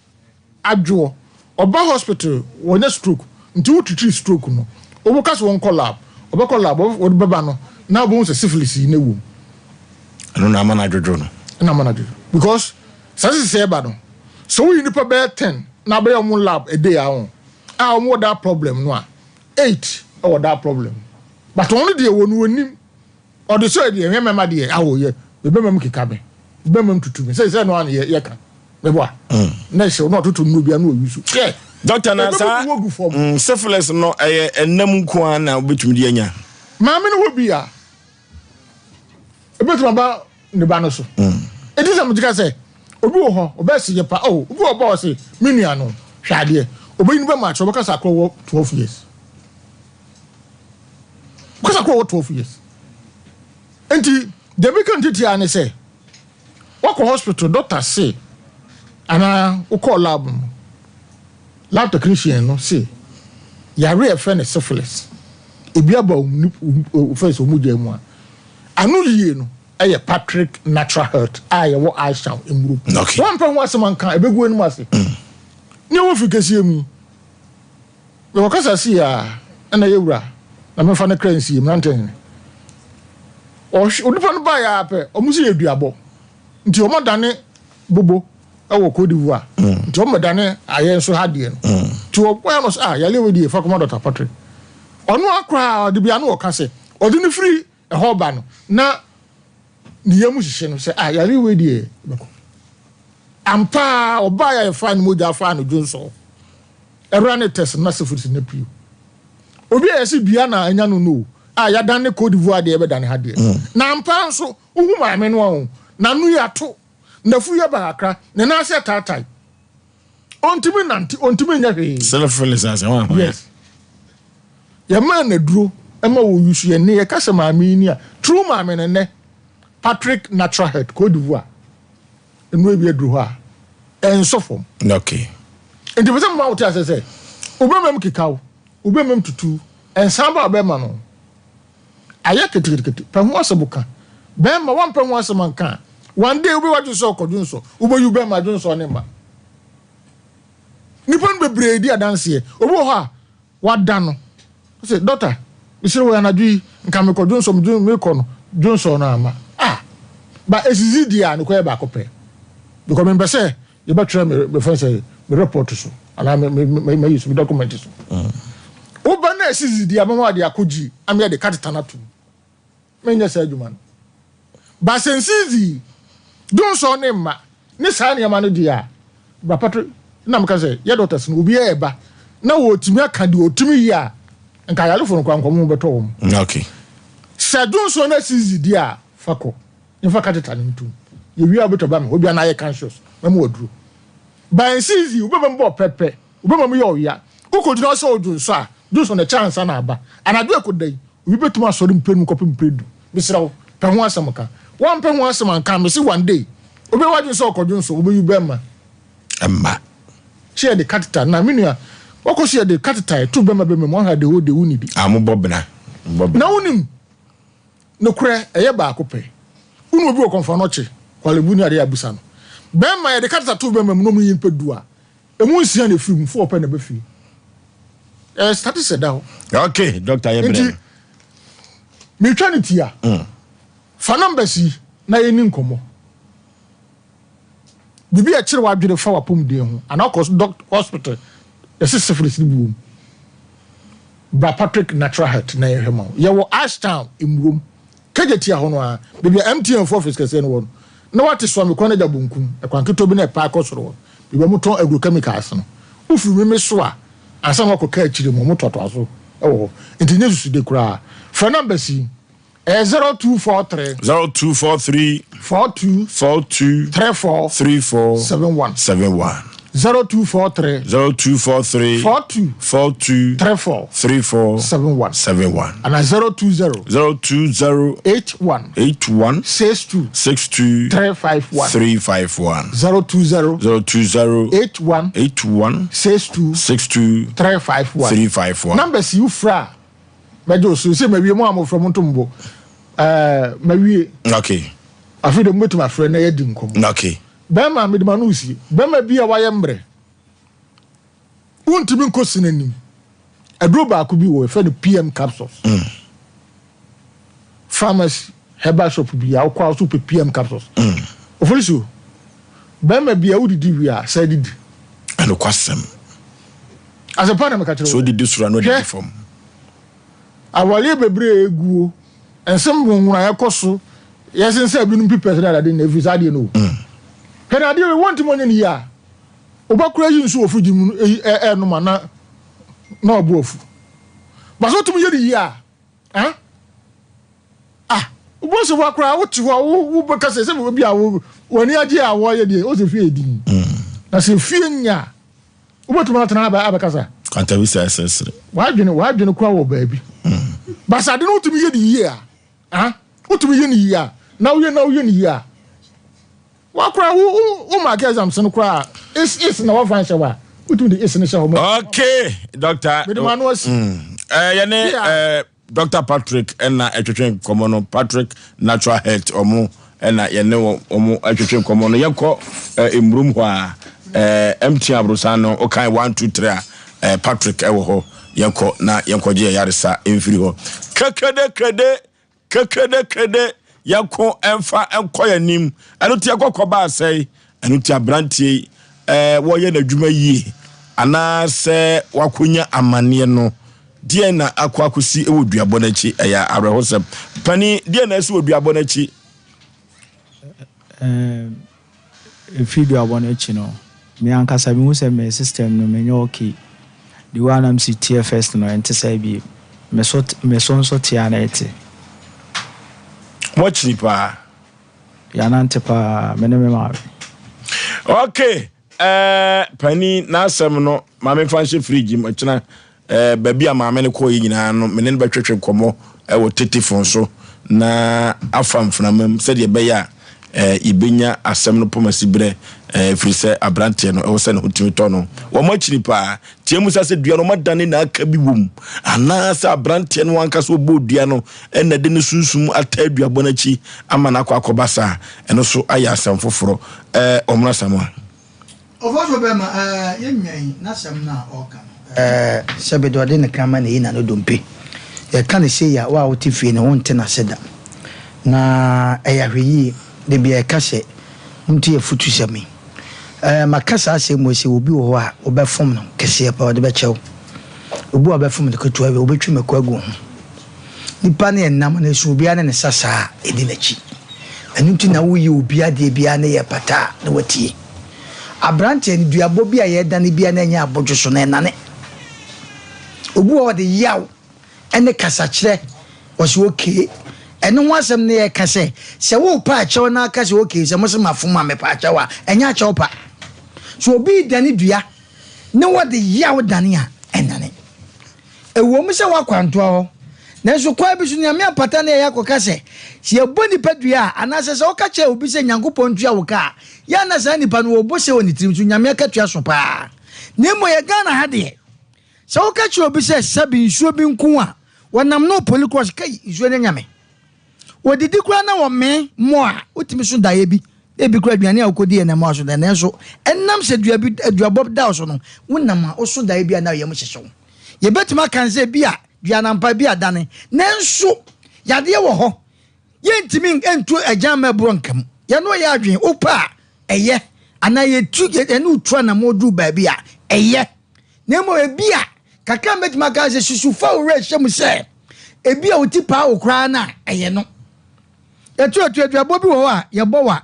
adwoɔ ɔba hospital wɔnya stroke nti wo titiri stroke no wo ka sɛ wɔnkɔ lab ɔbɛkɔ lab wɔde bɛba no na wobɛhu sɛ syphilis yi na ɛwɔ mu. Ɛno na ama no adwodwo no. Ɛna ama no adwodwo because saa sisi ɛba no sɛ woyi nipa bɛyɛ ten na abɛyɛ wɔn lab a day a wɔn a wɔn wɔ that problem no a eight ɛwɔ that problem but wɔn deɛ wɔn wɔnim. Ɔde sɛ deɛ hwɛ mɛma deɛ awo yɛ me bɛma mu keka me bɛma mu tutu me sɛ sɛ no ano yɛ yɛ ka mɛboa na ɛhyɛ na ɔtoto nnuro bia na ɔyi so hwɛ Doctor na saa ɛbɛbubu agu fam. syphilis no ɛyɛ ɛnam nko ara na wobɛtumi de anya? Maame no wɔ bi a ɛbɛtumi aba ne ba no so. Ɛti sɛ megye ka sɛ obi wɔ hɔ ɔbɛsi yɛ pa oh obi wɔ ba ɔse me nua no hwɛ adeɛ ɔbɛyi no bɛma akyerɛ ɔbɛka sɛ akorɔ wɔ 12 years. Kasa koro wɔ 12 years. Nti deɛ meka no titi ara ne sɛ wakɔ hospital doctor se anaa wokɔɔ lab no lab technician no se yare a ɛfrɛ no syphilis ebi aba wo fɛ sɛ wɔn gya mu a ano yie no ɛyɛ Patrick Natural Health a yɛwɔ Aisha mmuro. Okay. Wɔn mpɛ ho asɛm anka ebegu anim ase. Ne ɛwɔ fi kɛseɛ mu yi. Mewɔ kasa sei a ɛna yɛ wura na memfa no kra nsie mmerante hene. Ɔhwɛ onipa no baeɛ ara pɛ ɔmo sɛ yɛ duabɔ nti ɔmo adane bobo ɛwɔ Cote d'Ivoire mm. nti ɔmo bɛdane ayɛ nso ha deɛ no mm. nti ɔbɔɛ no sɛ ah yale wei deɛ fa kɔma Dr. Patrick ɔno akora ɔde bia no ɔka sɛ ɔde no firi ɛhɔ ba no na ne yam hyehye no sɛ ah yare wei deɛ bɛkɔ ampa ara ɔbaa yɛ a yɛfaa ne mogya faa no dwonsɔ ɛwura ne test na syphilis na pio obi a yɛsi dua na anya no no a yɛadan ne Cote d'Ivoire deɛ ɛbɛda ne ha deɛ mm. na ampa nso wohu maame no a o n'ano yɛ ato n'afu yɛ baakra ne nan ase ataatae Ɔntumi nante, ɔntumi nyɛ hwee. Syphilis ase wɔn ahoya. Yes. Yɛmaa no aduro ma wɔ use yɛn ne yɛka sɛ maame yi ni a true maame no nnɛ Patrick Natural Health Cote d'Ivoire nnuro bi aduru hɔ a ɛnsɔ fam. Okay. Nti pɛ sɛ mma wote ase sɛ wobɛma mu keka wo wobɛma mu tutu ɛnsan ba wobɛma no ayɛ ketekete pɛ ho asɛm ka bɛrima wampɛ ho asɛm anka a one day wobɛyɛ w'adwene sɛ ɔkɔ dwonsɔ wobɛyi bɛrima dwonsɔ ne mma nipa no bebree di adanseɛ obi wɔ hɔ a wada no sɛ dɔkta mesrɛ wɔ anadwo yi nka mekɔ dwonsɔ mekɔ no dwonsɔ no ama ah ba esisi deɛ a nokɔ yɛ baako pɛ because mempɛ sɛ Yɛbɛtwerɛ me me fɛn sɛ me report so anaa me me me mayi so me document so. Woba na ɛsi zidi a mɛma wɔde akɔgyi ama yɛde kateta no atom. Menyɛ saa adwuma no. Ba sɛ nsizi, dwonsɔ ne mma ne saa nneɛma no deɛ a, bra pɛto na meka sɛ yɛ doctors no obiara ɛba na wɔtumi aka deɛ ɔtumi yɛ a nka ayarefo no koraa nkɔmɔ ho bɛtɔ wɔn. Okay. Sɛ dwonsɔ no asi zidi a fa kɔ. Yɛmfa catheter no ntom. Yɛwie a wobɛtwa ba me hɔ. Ebia na ayɛ conscious. Mɛma wo aduro. By nsizi, wobɛma mu bɔ pɛpɛ. Wobɛma mu yɛ ɔya. Wokɔgyina hɔ sɛ wodwonsɔ a, dwonsɔ no ɛkyɛ ansa na aba. Anadwo ɛkɔda yi, obi bɛtumi asɔre mprenu kɔpem mprɛdu. Mesrɛ wo, pɛ ho asɛm ka. Woampɛ ho asɛm anka a, mese one day, wobɛyɛ w'adwene sɛ ɔkɔdwonsɔ, wobɛyi wo bɛmma. Mma. Sɛ yɛde catheter na me nua, wɔkɔ so yɛde catheter ɛto bɛmma bɛmma mu, woahwɛ a the whole day wonnidi. Ah, mobɔ bena. Mobɔ bena. Na wonim. Nokorɛ, ɛyɛ baako pɛ. Wo ne obi wɔ kɔmfoanɔkye, Korle-Bu ne adeɛ a bisa no. Bɛrima, yɛde catheter to bɛrima mu na ɔmo yi nipa du a, emu nsia na efiri mu, four pɛ na ɛba fie. Ɛyɛ statistics ɛda hɔ. Okay, doctor yɛ brɛ Nti, no. metwa ne ti a, fa numbers yi na yɛnni nkɔmmɔ. Biribi a ɛkyere w'adwene fa w'apɔmuden ho anaa wokɔ dɔk hospital yɛse syphilis no bi wɔ mu. Bra Patrick Natural Health na yɛhwɛ ma wo. Yɛwɔ Ashtown, Mmurom, Kejetia hɔ no ara, baabi a MTN fo office kɛseɛ no wɔ no. Na woate Suame kwan agya bonkum, ɛkwan ketewa bi na ɛpae kɔ soro hɔ, baabi a wɔtɔn agrochemicals no. Wofiri Meme so a, ansa na woakɔ kaa akyire mu, wɔtoatoa so wɔ hɔ. Nti nyɛ susude koraa. Frɛ numbers yi. Ɛyɛ 0243. 0243. 42. 42. 34. 34. 71. 71. 0243. 0243. 42. 42. 34. 34. 71. 71. Ana 020. 020. 81. 81. 62. 62. 351. 351. 020. 020. 81. 81. 62. 62. 351. 351. Numbers yi wofrɛ a. Mɛgye wo so. Sɛ mawie mo a mofrɛ mo nto mo bo. Ɛɛ mawie. Okay. Afei de mobɛtumi afrɛ na yɛadi nkɔmmɔ. Okay. Bɛrima mede m'ano si. Bɛrima bi a wayɛ mmerɛ. Wontumi nkɔ si n'anim. Aduro baako bi wɔ yɛfrɛ no PM capsules. Mm. Pharmacy, herbal shop bi a wokɔ a so wopɛ PM capsules. Mm. Ofolisuo, bɛrima bi a wodidi wie a sɛ didi. Ɛnokwasɛm. Asɛmpa na meka kyerɛ wo. So odidi soro ana odidi fam? Awareɛ bebree a ɛguo, nsɛm nwonwona a ɛkɔ so, yɛsensɛn binom pipɛs ne adade nyinaa ɛfiri saa adeɛ no o. Hwɛ na adeɛ wei wɔntumi ɔnyɛ no yie a, woba koraa yi nsu wɔ fridge mu no ɛɛnom a na na ɔbo afu. Ba sɛ wotumi yɛ no yie a, ah ah wobɔ sɛ wa koraa wote hɔ a wo wobɛka sɛ sɛ obi a wo w'ani agye a wɔyɛ deɛ wosɛ fie yɛ din. Na sɛ fie nya a Wobɛtumi atena ha abɛkasa? Kantawisa ɛsɛsere. W'adwene w'adwene kora wɔ baabi. Basa ade no wotumi yɛ ne yie a, ah, wotumi yɛ ne yie a, na woyɛ na woyɛ ne yie a, wakora wo wo wo mark exams no koraa is is na wafa nhyɛ hɔ a, wotumi de is no hyɛ hɔ. Okay, doctor. Mede m'ano asi. Mm. Eh, yɛne eh, Doctor Patrick na ɛtwetwe nkɔmmɔ no, Patrick Natural Health ɔmo na yɛne wɔn ɛtwetwe nkɔmmɔ no. Yɛnkɔ eh, mmurom hɔ a eh, MTN aborosan no wokan 1 2 3 a eh, Patrick ɛwɔ hɔ. Yɛnkɔ na yɛnkɔgye yɛn yaresa mfiri hɔ. Kekede kede kekede kede yɛnko ɛmfa nkɔ yɛn anim. Ɛno ti yɛkɔ kɔba asɛe. Ɛno nti aberanteɛ yi eh, wɔyɛ n'adwuma yie anaasɛ wakɔnya amanneɛ no Deɛn na akɔ akɔsi wɔ duabɔ no akyi? Ɛyɛ awerɛhosɛm. Panin, deɛn na asi wɔ duabɔ no akyi? Ɛfiri duabɔ no akyi no, me ankasa mehu sɛ me system no menyɛ okay. The way a na mesi teɛ first no, ɛnte saa bio. Me so, me so nso te a na ɛte. Moakyini paa. Yɛanante paa, me ne me maame. Okay. Ɛɛ panin n'asɛm no ma memfa nhyɛ fridge mu ɛkyena ɛɛ baabi a maame no kɔɔ yi nyinaa no me ne no bɛtwetwe nkɔmmɔ ɛwɔ tetefon so na afa mframa mu sɛdeɛ ɛbɛyɛ a ɛɛ yɛbɛnya asɛm no pɔmasi berɛ ɛɛ ɛfiri sɛ aberanteɛ no ɛwɔ sɛ ne ho tumi tɔ no wɔn akyini paa tia mu sɛ sɛ dua no wɔadane na aka bi wɔ mu anaasɛ aberanteɛ no ankasa ɔbɔɔ dua no ɛna de ne sunsum ataa duabɔ no akyi ama no akɔ akɔba saa ɛno so ayɛ asɛm foforɔ Ɛɛ ɔmmra Samoa. Ɔfɔsɔ bɛma ɛɛ yɛn nua yi n'asɛm no a ɔreka no ɛɛ sɛbe deɛ ɔde ne kraman na eyi n'ano dompe. Yɛka no sei a wo a wote fie no wonte n'ase da. Na ɛyɛ ahwɛyie. Da biara yɛka sɛ montie afutusɛm yi. Ɛɛ maka saa asɛm wei sɛ obi wɔ hɔ a wobɛfom no kɛseɛ paa ɔde bɛkyɛ wo. Obi wɔ hɔ a wobɛfom no ketewa bi a obɛtwi mako agu wo ho. Nipa ne ɛnam no so obiara ne ne sasaa a ɛdi n'akyi. Ɛno nti na woyɛ obi adeɛ biara ne yɛ pata a na watie. Aberanteɛ no duabɔ bi a yɛdane biara na ɛnyɛ abodwo so na ɛnane. Obi wɔ hɔ ɔde yaw ne kasakyerɛ ɔsɛ okay. Ɛno ho asɛm na yɛka sɛ sɛ worepa akyɛw na aka sɛ okay sɛ mose mafom a mepa akyɛw a ɛnyɛ akyɛw pa. So obi redane dua ne wɔde yaw dane a ɛnane. Ɛwom sɛ woakwantoa hɔ, nanso kwan bi so no, Nyame apata ne yɛn akɔka sɛ, sɛ yɛbɔ nnipa dua a, anaasɛ sɛ woka kyerɛ obi sɛ Nyankopɔn ntua wo ka a, yɛ a na saa nipa no wɔ bɔhyɛ wɔ ne tirim so, Nyame akatua so paa. Na mmom yɛ Ghana ha deɛ, sɛ woka kyerɛ obi sɛ sɛbe nsuo bi nko a, wɔnam no poli cross, kai, nsuo no anya me. Wɔdidi koraa na wɔmee mmɔ a, wotumi so daeɛ bi. Ebi koraa aduane a wokɔdiiɛ na ɛma woaso daeɛ. Nanso ɛnam sɛ dua bi, aduabɔ da wo so no, wonam a woso daeɛ bi a na wo yam hyehye wo. Yɛbɛtumi aka no sɛ ebi a dua no ampa, ebi adane. Nanso yadeɛ wɔ hɔ. Yɛntumi ntu agyan mma aburo nka mu. Yɛne wo yɛ adwene, wopɛ a, ɛyɛ. Anaa yɛtu, yɛne wo tu anammɔn duru baabi a, ɛyɛ. Na mmom ebi a, kakra a mɛtumi aka sɛ, susu fa wo werɛ hyɛ mu sɛ, ebi a wo ti paa wo koraa no a, ɛyɛ no. Yɛtu atu aduabɔ bi wɔ hɔ a, yɛbɔ wo a,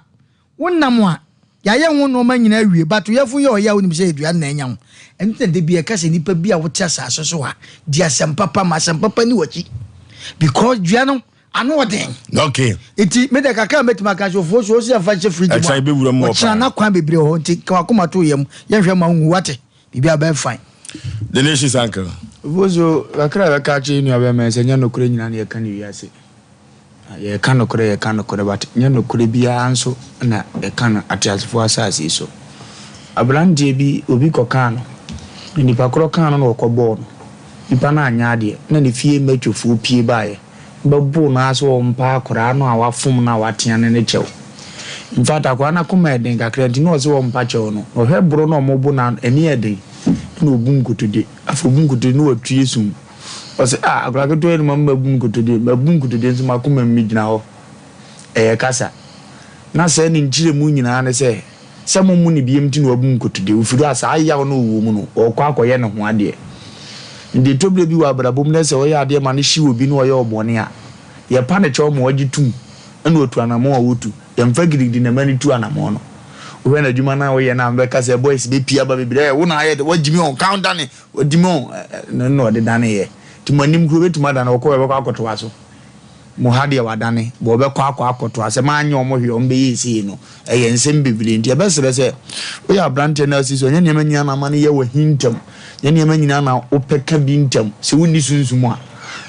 Wonam a, yɛayɛ ho nnoɔma nyinaa awie, but wo yafunu yɛ ɔyɛ a wonim sɛ aduane na anya wo. Ɛno nti na da biara yɛka sɛ nipa bi a wote asase so ha, di asɛm papa, ma asɛm papa nni w'akyi. Because dua no, ano ɔden. Okay. Nti me deɛ kakra a mɛtumi aka sɛ ofuo so ɔsi yɛmfa nhyɛ fridge mu Ɛkyena a, yɛbɛwura mu wɔ ɔkyena paa. na kwan bebree wɔ hɔ nti ka w'akoma to wo yam, yɛnhwɛ mma wonwu wate, biribiara bɛyɛ fine. The Nation's Uncle. Ofuo so, kakra a yɛbɛka akyerɛ yɛn nua bɛrima yi sɛ nyɛ nokorɛ nyinaa na yɛka no wiase. Yɛka nokorɛ yɛka nokorɛ but nyɛ nokorɛ biara nso na yɛka no ateasefoɔ asase yi so. Abranteɛ bi obi kɔkaa no na nipa korɔ kaa no na ɔkɔbɔɔ no. Nipa no anyɛ adeɛ na ne fie mmatwofoɔ pie baeɛ bɛboo no ara sɛ ɔmpa akoraa no a wafom no a watea no no kyɛw. Infact akoraa no akoma yɛ den kakra nti na ɔse ɔmpa kyɛw no na ɔhwɛ boro no a wɔbo no a ani yɛ den na ɔbu nkotodwe. Afei ɔbu nkotodwe na watue sum. Ɔse ah akwadaa ketewa yi na ma mabu nkotodwe, mabu nkotodwe nso m'akoma mu megyina hɔ. Ɛyɛ kasa. Na sɛɛ ne nkyerɛmu nyinaa ne sɛ, sɛ mommo no biam nti na wabu nkotodwe. Ofiri hɔ a saa yaw no a ɔwɔ mu no, ɔrekɔ akɔyɛ ne ho adeɛ. Nti ɛtɔ berɛ bi wɔ abrabɔ mu na sɛ ɔyɛ adeɛ ma no hye obi na ɔyɛ wo bɔne a, yɛpa no kyɛw ma ɔgye tom na ɔtu anamɔn a ɔtu. Yɛmfa gidigidi na ɛma no tu anamɔn no. Wohwɛ n'adwuma no a woyɛ no a, mobɛka sɛ boys bɛpie aba bebree, wo na ayɛ dɛ, woagyimi ɔn, count dane. Ɔdi mu no na ɔde daneeɛ. Nti mo anim kura ɔbɛtumi adane, ɔkɔ ɔbɛkɔ akɔtoa so. Mo ha deɛ wadane, but ɔbɛkɔ akɔ akɔtoa. Sɛ moanyɛ wɔn hwee a wɔbɛyɛ sei no, ɛyɛ nsɛm bebree. Nti yɛbɛsrɛ sɛ, woyɛ aberanteɛ na asi so a, nyɛ nneɛma nyinaa na ama no yɛ w'ahi ntɛm. Nyɛ nneɛma nyinaa na wopɛ ka bi ntɛm. Sɛ wonni sunsum a,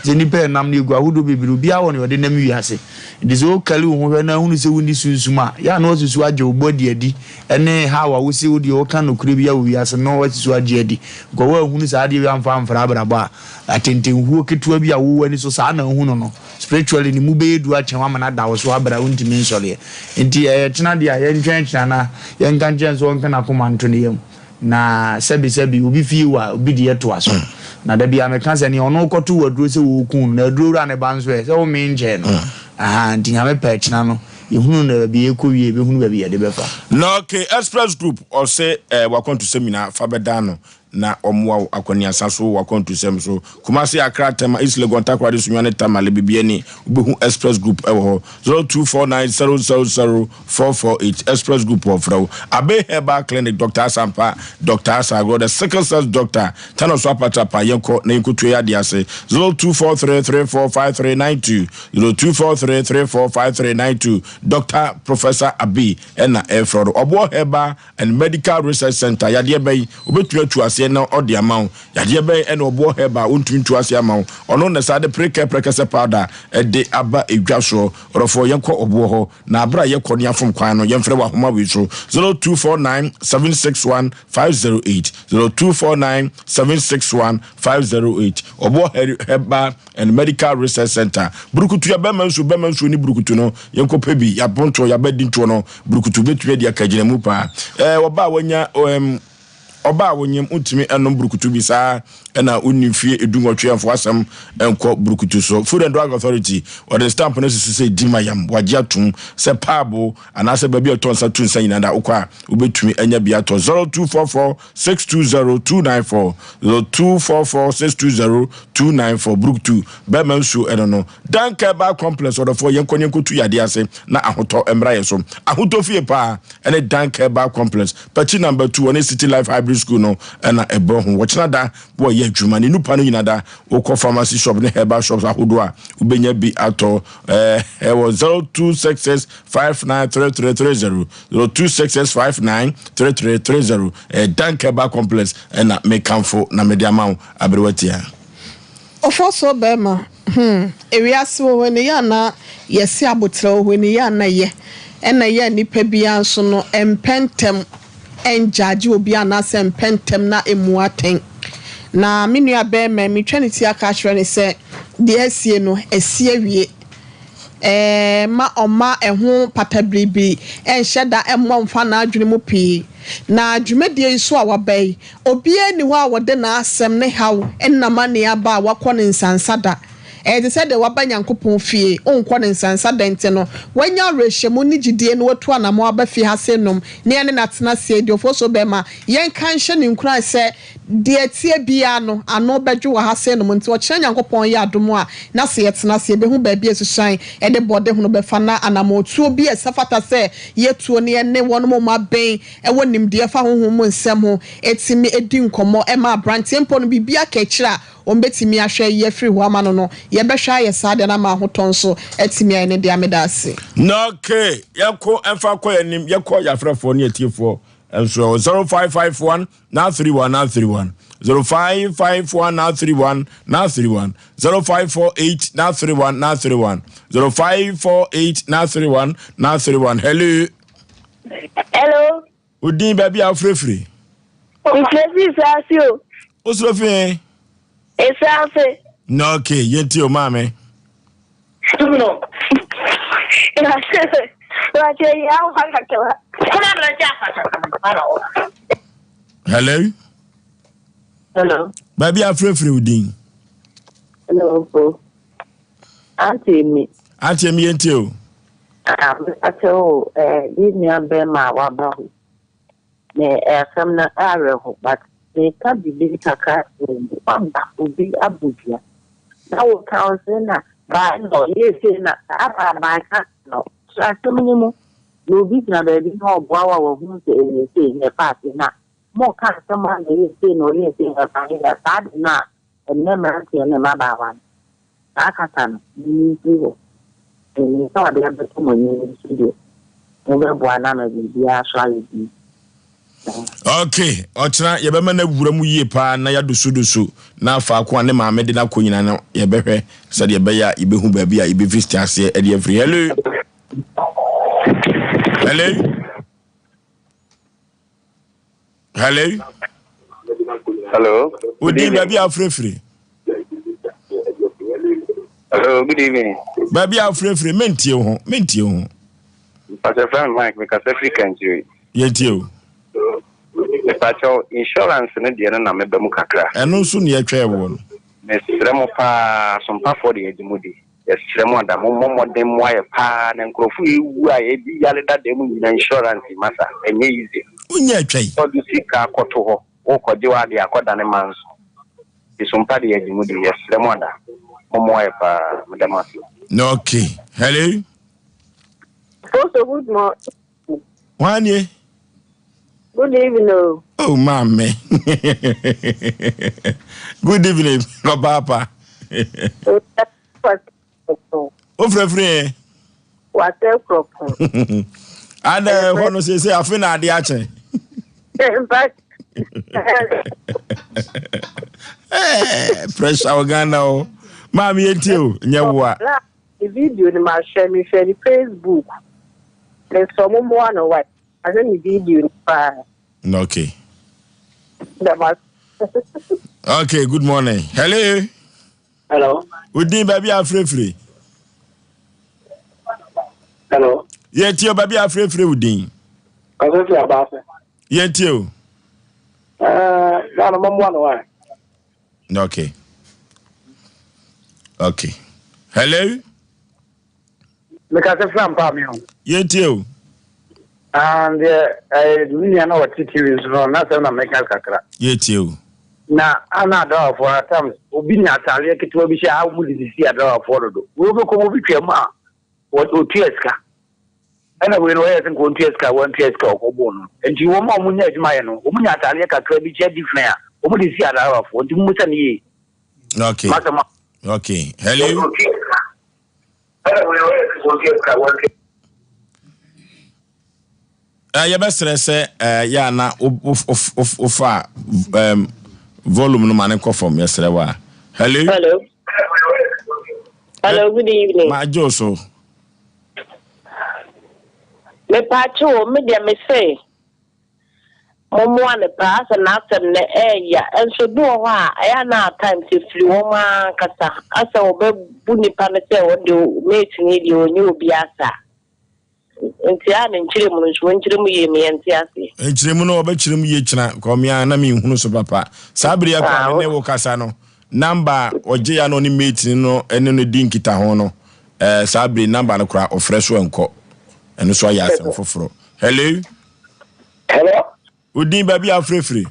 sɛ nnipa yɛ nam no, yɛgu ahodoɔ bebree, obiara wɔ nea ɔde nam wiase. Nti sɛ wokari wo ho hwɛ na ahunu sɛ wonni sunsum a, yɛ a na woasusu agye wo body adi. Ɛne how a wose wo deɛ woka nokorɛ biara wɔ wiase no na woasi so agye adi. Nka woanhunu saa adeɛ wei amfa amfra abrabɔ a, atentenhuo ketewa bi a wowɔ ani so saa na wohu no no, spiritually ne mu bɛyɛ duru akyɛn wo ama no ada wo so abrɛ a wontumi nsɔreɛ. Nti ɛyɛ kyena deɛ a, yɛntwɛn kyena na yɛnka nkyerɛ no sɛ ɔnka n'akoma nto ne yam. Na sɛbi sɛbi obi fie wɔ a, obi deɛ toa so. Na da biara meka sɛ nea ɔno kɔto wo aduro sɛ wɔreku no, na aduro wura ne ba nso ɛ, sɛ womee nkyɛɛ no. Ahaa, nti Nyame pɛ kyena no, Yɛhunu no baabi yɛkɔ wie yɛbɛhunu baabi yɛde bɛfa. Na ok express group ɔse eh wakwantusɛm nyinaa fa bɛdan no na ɔmmoa wo akwaniasa so wɔ wakwantusɛm so Kumasi Accra Tema East Legon Takoradi Sunyani Tamale Bibiani wobɛhu express group ɛwɔ hɔ 0249000448 express group ɔfrɛ wo Abe Herbal Clinic Doctor Asampa Doctor Asagorɔ the sickle cells doctor Tano so apatrapa yɛnkɔ na yɛnkɔtua yɛ adeɛ ase 0243345392 0243345392 Doctor Professor Abbey na ɛrefrɛ no. Ɔboɔ Herbal and Medical Research Centre, yadeɛ bɛn obɛtumi atu aseɛ na ɔde ama wo? Yadeɛ bɛn na Ɔboɔ Herbal ɔntumi ntu aseɛ ama wo? Ɔno na saa de Prekɛ Prɛkɛsɛ Powder de aba edwa soɔ. Ɔdɔfoɔ yɛnkɔ Ɔboɔ hɔ na aberɛ a yɛkɔ ne afom kwan no yɛmfrɛ wɔ ahoma wei so 0249 761 508 0249 761 508 Ɔboɔ Herbal and Medical Research Centre, Burukutu, Yɛabɛma nsuo, bɛma nsuo ne burukutu no, yɛnkɔpɛ bi, yɛapontoɔ, yɛabɛdi ntoɔ no, burukutu bɛtumi adi akagyinamu paa. Ɛɛ, ɔbaa a wanya, ɛɛm, ɔbaa a wonyam ntumi nnom burukutu bi saa ɛna wonni mfie edunwɔtwe ɛmfa w'asɛm nkɔ burukutu so. Food and Drug Authority, wɔde stamp no asisi sɛ di ma yam, wɔagye atom sɛ paabo anaasɛ baabi a ɛtɔ nsa tu nsa nyinaa da wokɔ a wobɛtumi anya bi atɔ. 0244 620 294 0244 620 294 Brook 2 Bɛrima nsuo ɛno no Danka Herbal Complex ɔdɔfoɔ yɛnkɔ ne yɛnkɔtu yadeɛ ase na ahotɔ mmra yɛ so ahotɔ fie paa ɛne Danka Herbal Complex Pakyi number 2 ɔne City Life Hybrid School no ɛna ɛbɔ ho wɔkyena da wɔyɛ adwuma ne nupa no nyina da wokɔ pharmacy shop ne herbal shops ahodoɔ a wobɛnya bi atɔ ɛɛ ɛwɔ 0266 593330 0266593330 ɛyɛ Dank Herbal Complex ɛna mekamfo na mede ama wo aberewa tia. Ɔfɔsɔ bɛɛma hmm ewiase wɔ hɔ yi no yɛ a na yɛse aboterɛ wɔ hɔ yi no yɛ a na ɛyɛ ɛna ɛyɛ a nipa biara nso no ɛmpɛ ntɛm ɛngyaagye obi anaasɛ ɛmpɛ ntɛm na ɛmmu atɛn na me nua bɛɛma yi metwa ne ti aka akyerɛ no sɛ deɛ asie no asi awie. Mma ɔmma ɛho patabiribi nhyɛ da mmɔ mfa n'adwene mu pii. Na dwumadie yi so a waba yi, obiara nni hɔ a wɔde n'asɛm, ne haw, ne n'amanneɛ aba a wakɔ ne nsansa da. Ɛyɛ te sɛ deɛ waba Nyankopɔn fie, wonkɔ ne nsansa da nti no, wanya awerɛhyɛmu ne gyidie na watu anamɔn aba fie ha se nom na yɛne no atena ase adi Ofosuo bɛma yɛnka nhyɛ no nkuran sɛ Deɛ ɛteɛ biara no, ano bɛdwo wɔ ha sei nom nti, ɔkyena Nyankopɔn yɛ adom a, na sɛ yɛtena ase, yɛbɛhu baabi a asusuan de bɔde hono bɛfa na anamɔntuo bi a ɛsɛ fata sɛ yɛtuo na yɛne wɔnom a wɔaben wɔ nimdeɛ fa honhom mu nsɛm ho tumi di nkɔmmɔ ma abranteɛ mpo no biribi aka akyire a wɔbɛtumi ahwɛ ayi afiri hɔ ama no no, yɛbɛhwɛ ayɛ saa deɛ no ama ahotɔ nso atumi ayɛ ne dea. Meda ase. Na okay, yɛko mfa kɔ yɛn anim, yɛkɔ yɛafrɛfoɔ ne atiefoɔ nso ɛwɔ 0551 931 931 0551 931 931 0548 931 931 0548 931 931 Hello. Hello. Odin baabi a wofirefiri. Mfirefiri saase o. Wosoro fi he? Esaase. Na okay, yɛntie o maame. Hello. Hello. Baabi a afirafiri wo din. Hello, bro. Auntie mi. Auntie mi yɛntie o. Ah, ate o, eh, yi nua bɛrima a waba ho. Me asɛm no awerɛho but meka biribi kakra waba obi abɔ dua na woka wo se na baa na ɔyɛɛ sei na saa baa baa ka no kyerɛ asɛm no mu na obi gyina baabi na ɔboa wo a wahunu sɛ ɛyɛ sei na ɛfaa sei na moka asɛm a na ɛyɛ sei na ɔyɛɛ sei na ɛfaa sei na saa de no a ɛnnɛ mmeranteɛ ne mmabaawa no Saa kasa no, monyi mfiri hɔ. Menim sɛ ɔde abɛto mo anim nso deɛ, mobɛboa no ama biribiara so ayɛ din. Ok, ɔkyena yɛbɛma no awura mu yie paa na yɛadosodoso na faako a ne maame de no akɔ nyinaa no yɛbɛhwɛ sɛdeɛ ɛbɛyɛ a yɛbɛhu baabi a yɛbɛfiti aseɛ de afiri. Hello? Hello? Hello. Hello. Good evening. Baabi a afirefire. Hello, good evening. Baabi a afirefire, mentie wo ho, mentie wo ho. Pastor Frank Mike, mekasa firi Kankyiri. Yɛntie o. Mepakyɛw, insurance no deɛ no na meba mu kakra. Ɛno nso ne yɛtwɛɛ woɔ no. Mesrɛ mo paa, sompafoɔ de yɛgye mo di. Yɛsrɛ mo ada mommɔ mmɔden mmoa yɛ paa na nkurɔfo rewu a yɛdi yare dada mu nyina insurance yi masa ɛnyɛ easy. Wonyɛ atwa yi. Ɔde sika akɔto hɔ wokɔgye w'ade akɔdane manso nti sompa de yɛgye mo di yɛsrɛ mo ada mommoa yɛ paa meda mo ase. Okay hello. Apostle good morning. Hwan nie? Good evening o. Oh maame. Good evening ɔpaapa. Wofirafiri ɛ? Wasɛ kurɔpɔn. Ada ɛhɔ no sese afe na ade akyɛ. Pressure wɔ Ghana o. Maame yɛntie o, nyɛ wo a. Ne video no mahwɛ mehwɛ ne Facebook mesrɛ mo mmoa no wai mahwɛ ne video no paa. Okay. Okay, good morning. Hello. Hello. Udin baabi a afirefire. Hello. Yɛn tie o baabi a afirefire udin. Kasa fi abaase. Yɛn tie o. Ɛɛ, Ghana mo mmoa no wai. Okay. Okay. Hello. Meka sɛ fira mpa me ho. Yɛntie o. Ah, deɛ ɛyɛ me nua na ɔte TV nso no n'asɛm na meka kakra. Yɛtie o. Na ana adrawafoɔ at times obi nya ataadeɛ ketewa bi hyɛ a wɔn de sisi adrawafoɔ dodo. Wei wobɛkɔ mu obi twam a ɔtua sika. Ɛna wei no ɔyɛ sɛ nka ɔntua sika wantua sika ɔkɔbɔɔ no. Nti wɔn a wɔnya adwuma yɛ no wɔn nya ataadeɛ kakra bi kyɛ different a wɔn de si adrawafoɔ nti mo sɛ ne yie. Okay. Okay. Hello. Uh, yɛbɛsrɛ sɛ uh, yɛ ana wofa um, volume no ma ne nkɔ fam yɛsrɛ wo a hello hello hello good evening magye wo so mepaakyɛ o me deɛ me se. Mommoa no paa asɛ n'asɛm no ɛɛya nso ebi wɔ hɔ a ɛyɛ a na at times efiri wɔn ara ankasa asɛ wɔbɛ bu nipa no sɛ ɔno deɛ mate nie deɛ ɔnyɛ obiara saa nti a ne nkyerɛmu no nso wɔnkyerɛ mu yie ma yɛnte aseɛ. Nkyerɛmu no wɔbɛkyerɛ mu yie kyena kɔ me a na menhunu so papa saa bere yi koraa me ne wo kasa no number a ɔgye ya na ɔne mate no ne no di nkitaho no eh, saa bere number no koraa ɔfrɛ so ɛnkɔ ɛno so ayɛ asɛm foforɔ hello. Hello. Wo din baabi a wofrɛfiri?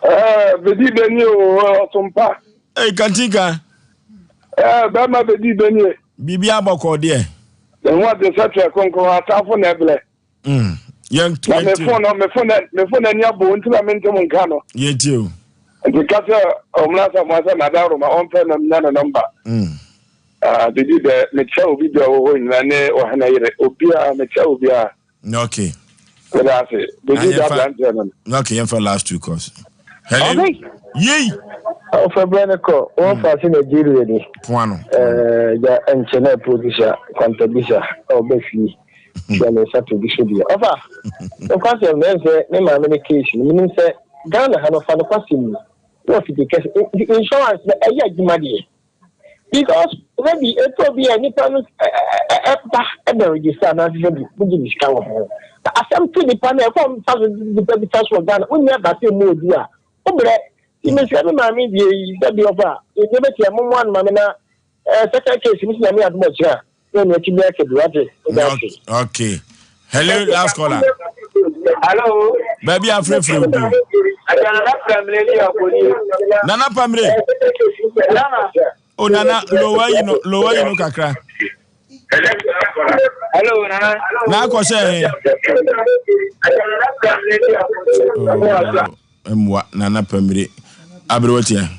Ɛɛ bedi beni o ɔsompa. Ee kantinka. Ɛɛ bɛrima bedi beni. Biribi abɔkɔ deɛ. Ne ho ɔde sɛ twerɛ kronkron atamfo na ɛblɛ. Mm. Yɛn Na me fon no me fon me fon ani abo nti na mente mo nka no. Yɛn tie o. Nti ka sɛ ɔmuna sɛ mo asɛ na dawuro ma ɔmfɛ na nya ne nɔmba. Mm. Ah bedi dɛ mekyɛ obi bi a ɔwɔ hɔ nyina ne ɔhene yere obiara mekyɛ obiara. Okay. Meda ase. Bedi da aberanteɛ no. Okay, yɛmfa last two calls. Hello. Yei. Ɔfɛ brɛ ne kɔ. Wɔn fa se Nigeria ni. Poa no. Ɛɛ ya nkyɛn na producer kwantabisa ɔbɛ fie. Tia ne nsa to bi so deɛ. Ɔfa. Nokwasɛm na ɛnsɛ ne maame ne case no. Menim sɛ Ghana ha no fa nokwasɛm ni. Wɔ fiti kɛse. Insurance na ɛyɛ adwuma deɛ. Because maybe eto bi a nipa no ɛba ɛbɛ register anaasɛ sɛ bi wogye ne sika wɔ ho. Na asɛm to nipa no ɛkɔ mfa so nipa bi fa so wɔ Ghana wonni abase mu odu a wobrɛ. Ti mesrɛ me maame deɛ yi sɛ bi ɔfa a bɛtia mommoa no ma me na second case no sɛ Nyame adom ɔkyerɛ a na ɛne atumi aka bi wate meda ase. Okay. Hello, last caller. Hello. Baabi afrɛfrɛ wo din. Nana Pamire ni akɔni. Nana Pamire. Nana. O Nana lowa yi no lowa yi no kakra. Hello Nana. Na akɔ sɛ he. Oh. Mmoa Nana Pamire aberewa tia.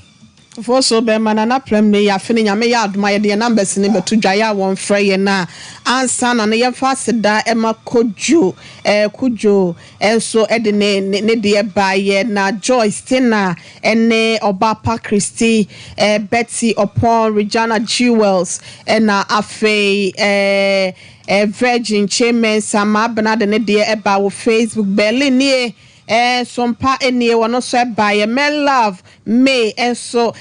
Foɔ so bɛma Nana Pramire yi afe no Nyame yɛ adom a yɛde yɛn numbers no bɛto dwa yɛ a wɔn frɛ yɛn a ansa na no yɛmfa aseda ma Kojo eh Kojo nso de ne ne deɛ baeɛ na Joyce Tina ne Ɔbaapa Christy eh Betty Opon Regina Jewels ɛna afei eh eh Virgin Kyei Mensah Maabena de ne deɛ ɛbaa wɔ Facebook Berlin nie Eh sompa nie wɔno nso ɛbaeɛ Mɛ love May nso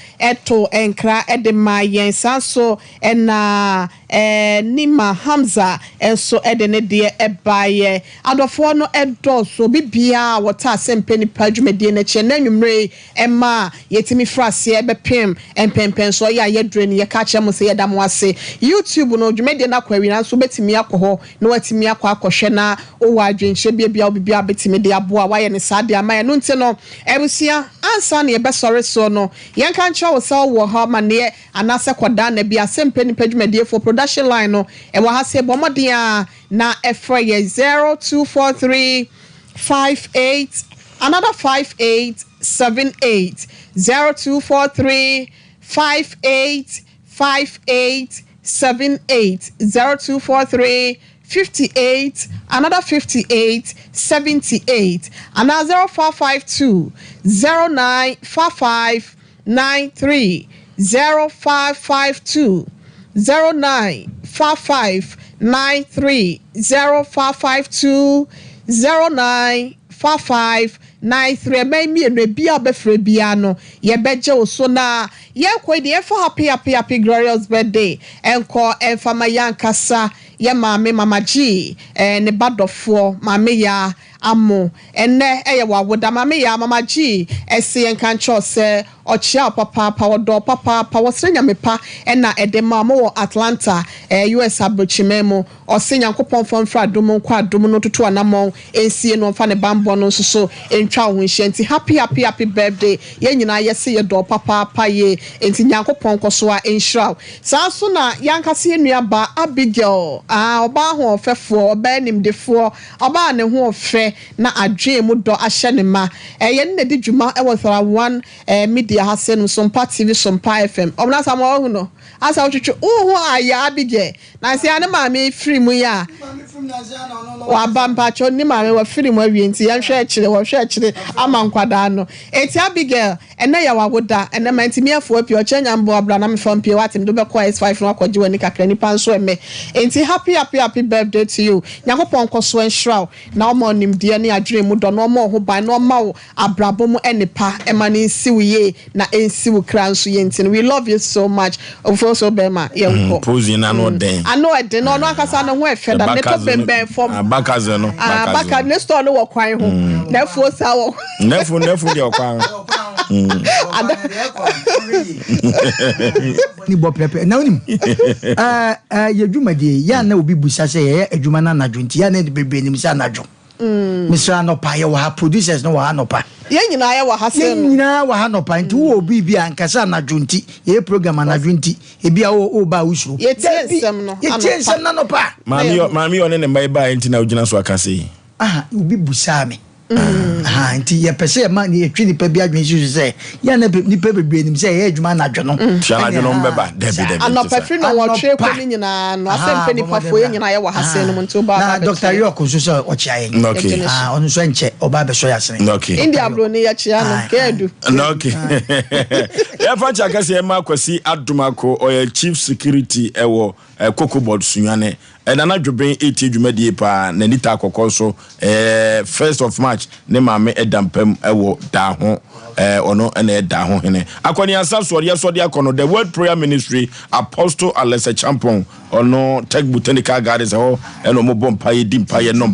to nkra de maa yɛn saa nso na eh Nima Hamza nso de ne deɛ baeɛ Adɔfoɔ no dɔɔso obi biara a wɔtaa sɛ mpɛ nipa dwumadie no akyi ɛnɛ anwummerɛ yi ɛma yɛtumi firi aseɛ bɛpem mpɛnpɛnsoɔ yi a yɛdurɛ no yɛka kyerɛ mo sɛ yɛda mo ase YouTube no dwumadie no akɔ awie nanso wobɛtumi akɔ hɔ na watumi akɔ akɔhwɛ na wowɔ adwenkyerɛ bi ebia wo biribi a wobɛtumi de aboa a woayɛ no saa de ama yɛn. Ɛno nti no, abusua, ansa na yɛbɛsɔre soɔ no, yɛnka nkyerɛ wo sɛ wowɔ ha amaneɛ anaasɛ kɔdaa nna bi a, sɛ mpɛ nnipa dwumadiefoɔ production line no ɛwɔ ha sei, bɔ mmɔden ara na frɛ yɛn 0243 58 another 58 78 0243 58 58 78 0243 58 another 58 78 anaa 0452 09 55 93 0552 09 55 93 0552 09 55 93 Ɛmɛn mmienu ebi a wobɛfrɛ biara no yɛbɛgye wo so na Yɛrekɔ yi deɛ yɛmfa happy happy happy glorious birthday nkɔ mfa ma yɛn ankasa yɛn maame Mama G eh, ne ba dɔfoɔ Maame Yaa Amo. Ɛnnɛ ɛyɛ w'awoda Maame Yaa, Mama G se yɛnka nkyerɛ wo sɛ ɔkyea wo papaapa, ɔdɔ wo papaapa, wɔsrɛ Nyame pa na ɛde ma wo. Mowɔ Atlanta eh, US abrokyiman mu. Ɔse Nyankopɔn mfa mfiri adom nkɔ adom no ntoto anamɔn nsie no ɔmfa ne banbɔ no nso so ntwa wo ho nhyia nti happy happy happy birthday yɛn nyinaa yɛse yɛdɔ wo papaapa yie nti Nyankopɔn nkɔso a nhyira wo saa nso na yɛankasa yɛn nua baa Abigail ah ɔbaa ahoɔfɛfoɔ ɔbaa nimdefoɔ ɔbaa ne ho ɔfɛ na adwene mu dɔ ahyɛ ne ma eh yɛne no adi dwuma wɔ Thara one eh media ha sei nom Sompa TV Sompa FM Ɔbena Asamoah wahu no asa wotwetwe wo ho ayɛ Abigail Na sɛ ne maame firi mu yi a. Waba mpakyɛw ne maame wafiri mu awie nti yɛnhwɛ akyire wɔhwɛ akyire ama nkwadaa no. Enti Abigail ɛnɛ yɛ wawoda ɛnɛ mantumi afoa pii ɔkyerɛ nyamboa bra na mefa mpie wate mede wobɛkɔ S5 no akɔgye w'ani kakra nipa nso ɛmɛ enti happy happy happy birthday to you Nyankopɔn nkɔso nhyira wo na ɔma wo nimdeɛ ne adwene mu dɔ na ɔma wo ho ban na ɔma wo abrabɔ mu nnepa ɛma no nsi wo yie na ɛnsi wo kra nso yie nti no we love you so much Ofoso bɛrima yɛnkɔ. Posing no ano ɔden. Ano ɛden na ɔno ankasa ne ho ɛfɛ da ne to bɛnbɛn fam. Abakaze no. Abaka ne store no wɔ kwan ho. N'afuo saa wɔ. N'afuo n'afuo deɛ ɔkwan ho. Ada. Ni bɔ pɛrɛpɛrɛ na onim ɛɛ ɛɛ yɛ dwumadie yɛ a na obi busa sɛ yɛyɛ adwuma no anadwo nti yɛ a na bebree nim sɛ anadwo. Mesrɛ anɔpa yɛwɔ ha producers no wɔ ha anɔpa. Yɛn nyinaa yɛwɔ ha sɛ Yɛn no. nyinaa wɔ ha anɔpa nti wowɔ obi bi a nkasa anadwo nti yɛyɛ program anadwo nti ebi a wo ba a wosuro. Yɛtie Dabi nsɛm no yɛtie anɔpa. nsɛm no anɔpa. Maame yɛ maame yɛ ɔne ne mma yi baeɛ nti na wogyina so aka sei. Aha obi busaa me. Aha nti yɛpɛ sɛ yɛma yɛtwe nipa bi adwene si so sɛ yɛn na nipa bebree nim sɛ yɛyɛ adwuma anadwo no. Hwɛ anadwo no mbɛba dabi dabi nti Anɔpa saa. firi nnɔnwɔtwe kɔ Anɔpa. ne nyinaa no asɛ Aha mpɛ bɔ nipa mmɔden foɔ yɛn bra. nyinaa yɛwɔ ha sɛn no mu Aha nti wobaa na ba Dr. abɛkyerɛ. York nso sɛ ɔkyea yɛn. Okay. Yɛgye ne so. Ah ɔno nso ɛnkyɛ ɔba abɛsɔ yɛn asene. Okay. India Dr. York. broni yɛkyea no Aye, kɛ aye. adu. Okay. Yɛfa nkyɛ akɛseɛ ma Kwasi Adomako ɔyɛ chief security ɛwɔ Cocoa Board Sunyani. Nana Dwoben retie dwumadie paa, n'ani taa kɔkɔ nso. First of March ne maame da mpam wɔ Daaho. Ɔno na ɛyɛ Daaho hene. Akɔneasa soɔdeɛ sɔdeɛ akɔ no, The Word Prayer Ministry, Apostle Alex Acheampong, ɔno Tech Botanical Gardens ɛhɔ ɛna wɔn bɔ mpaeɛ di mpaeɛ nom.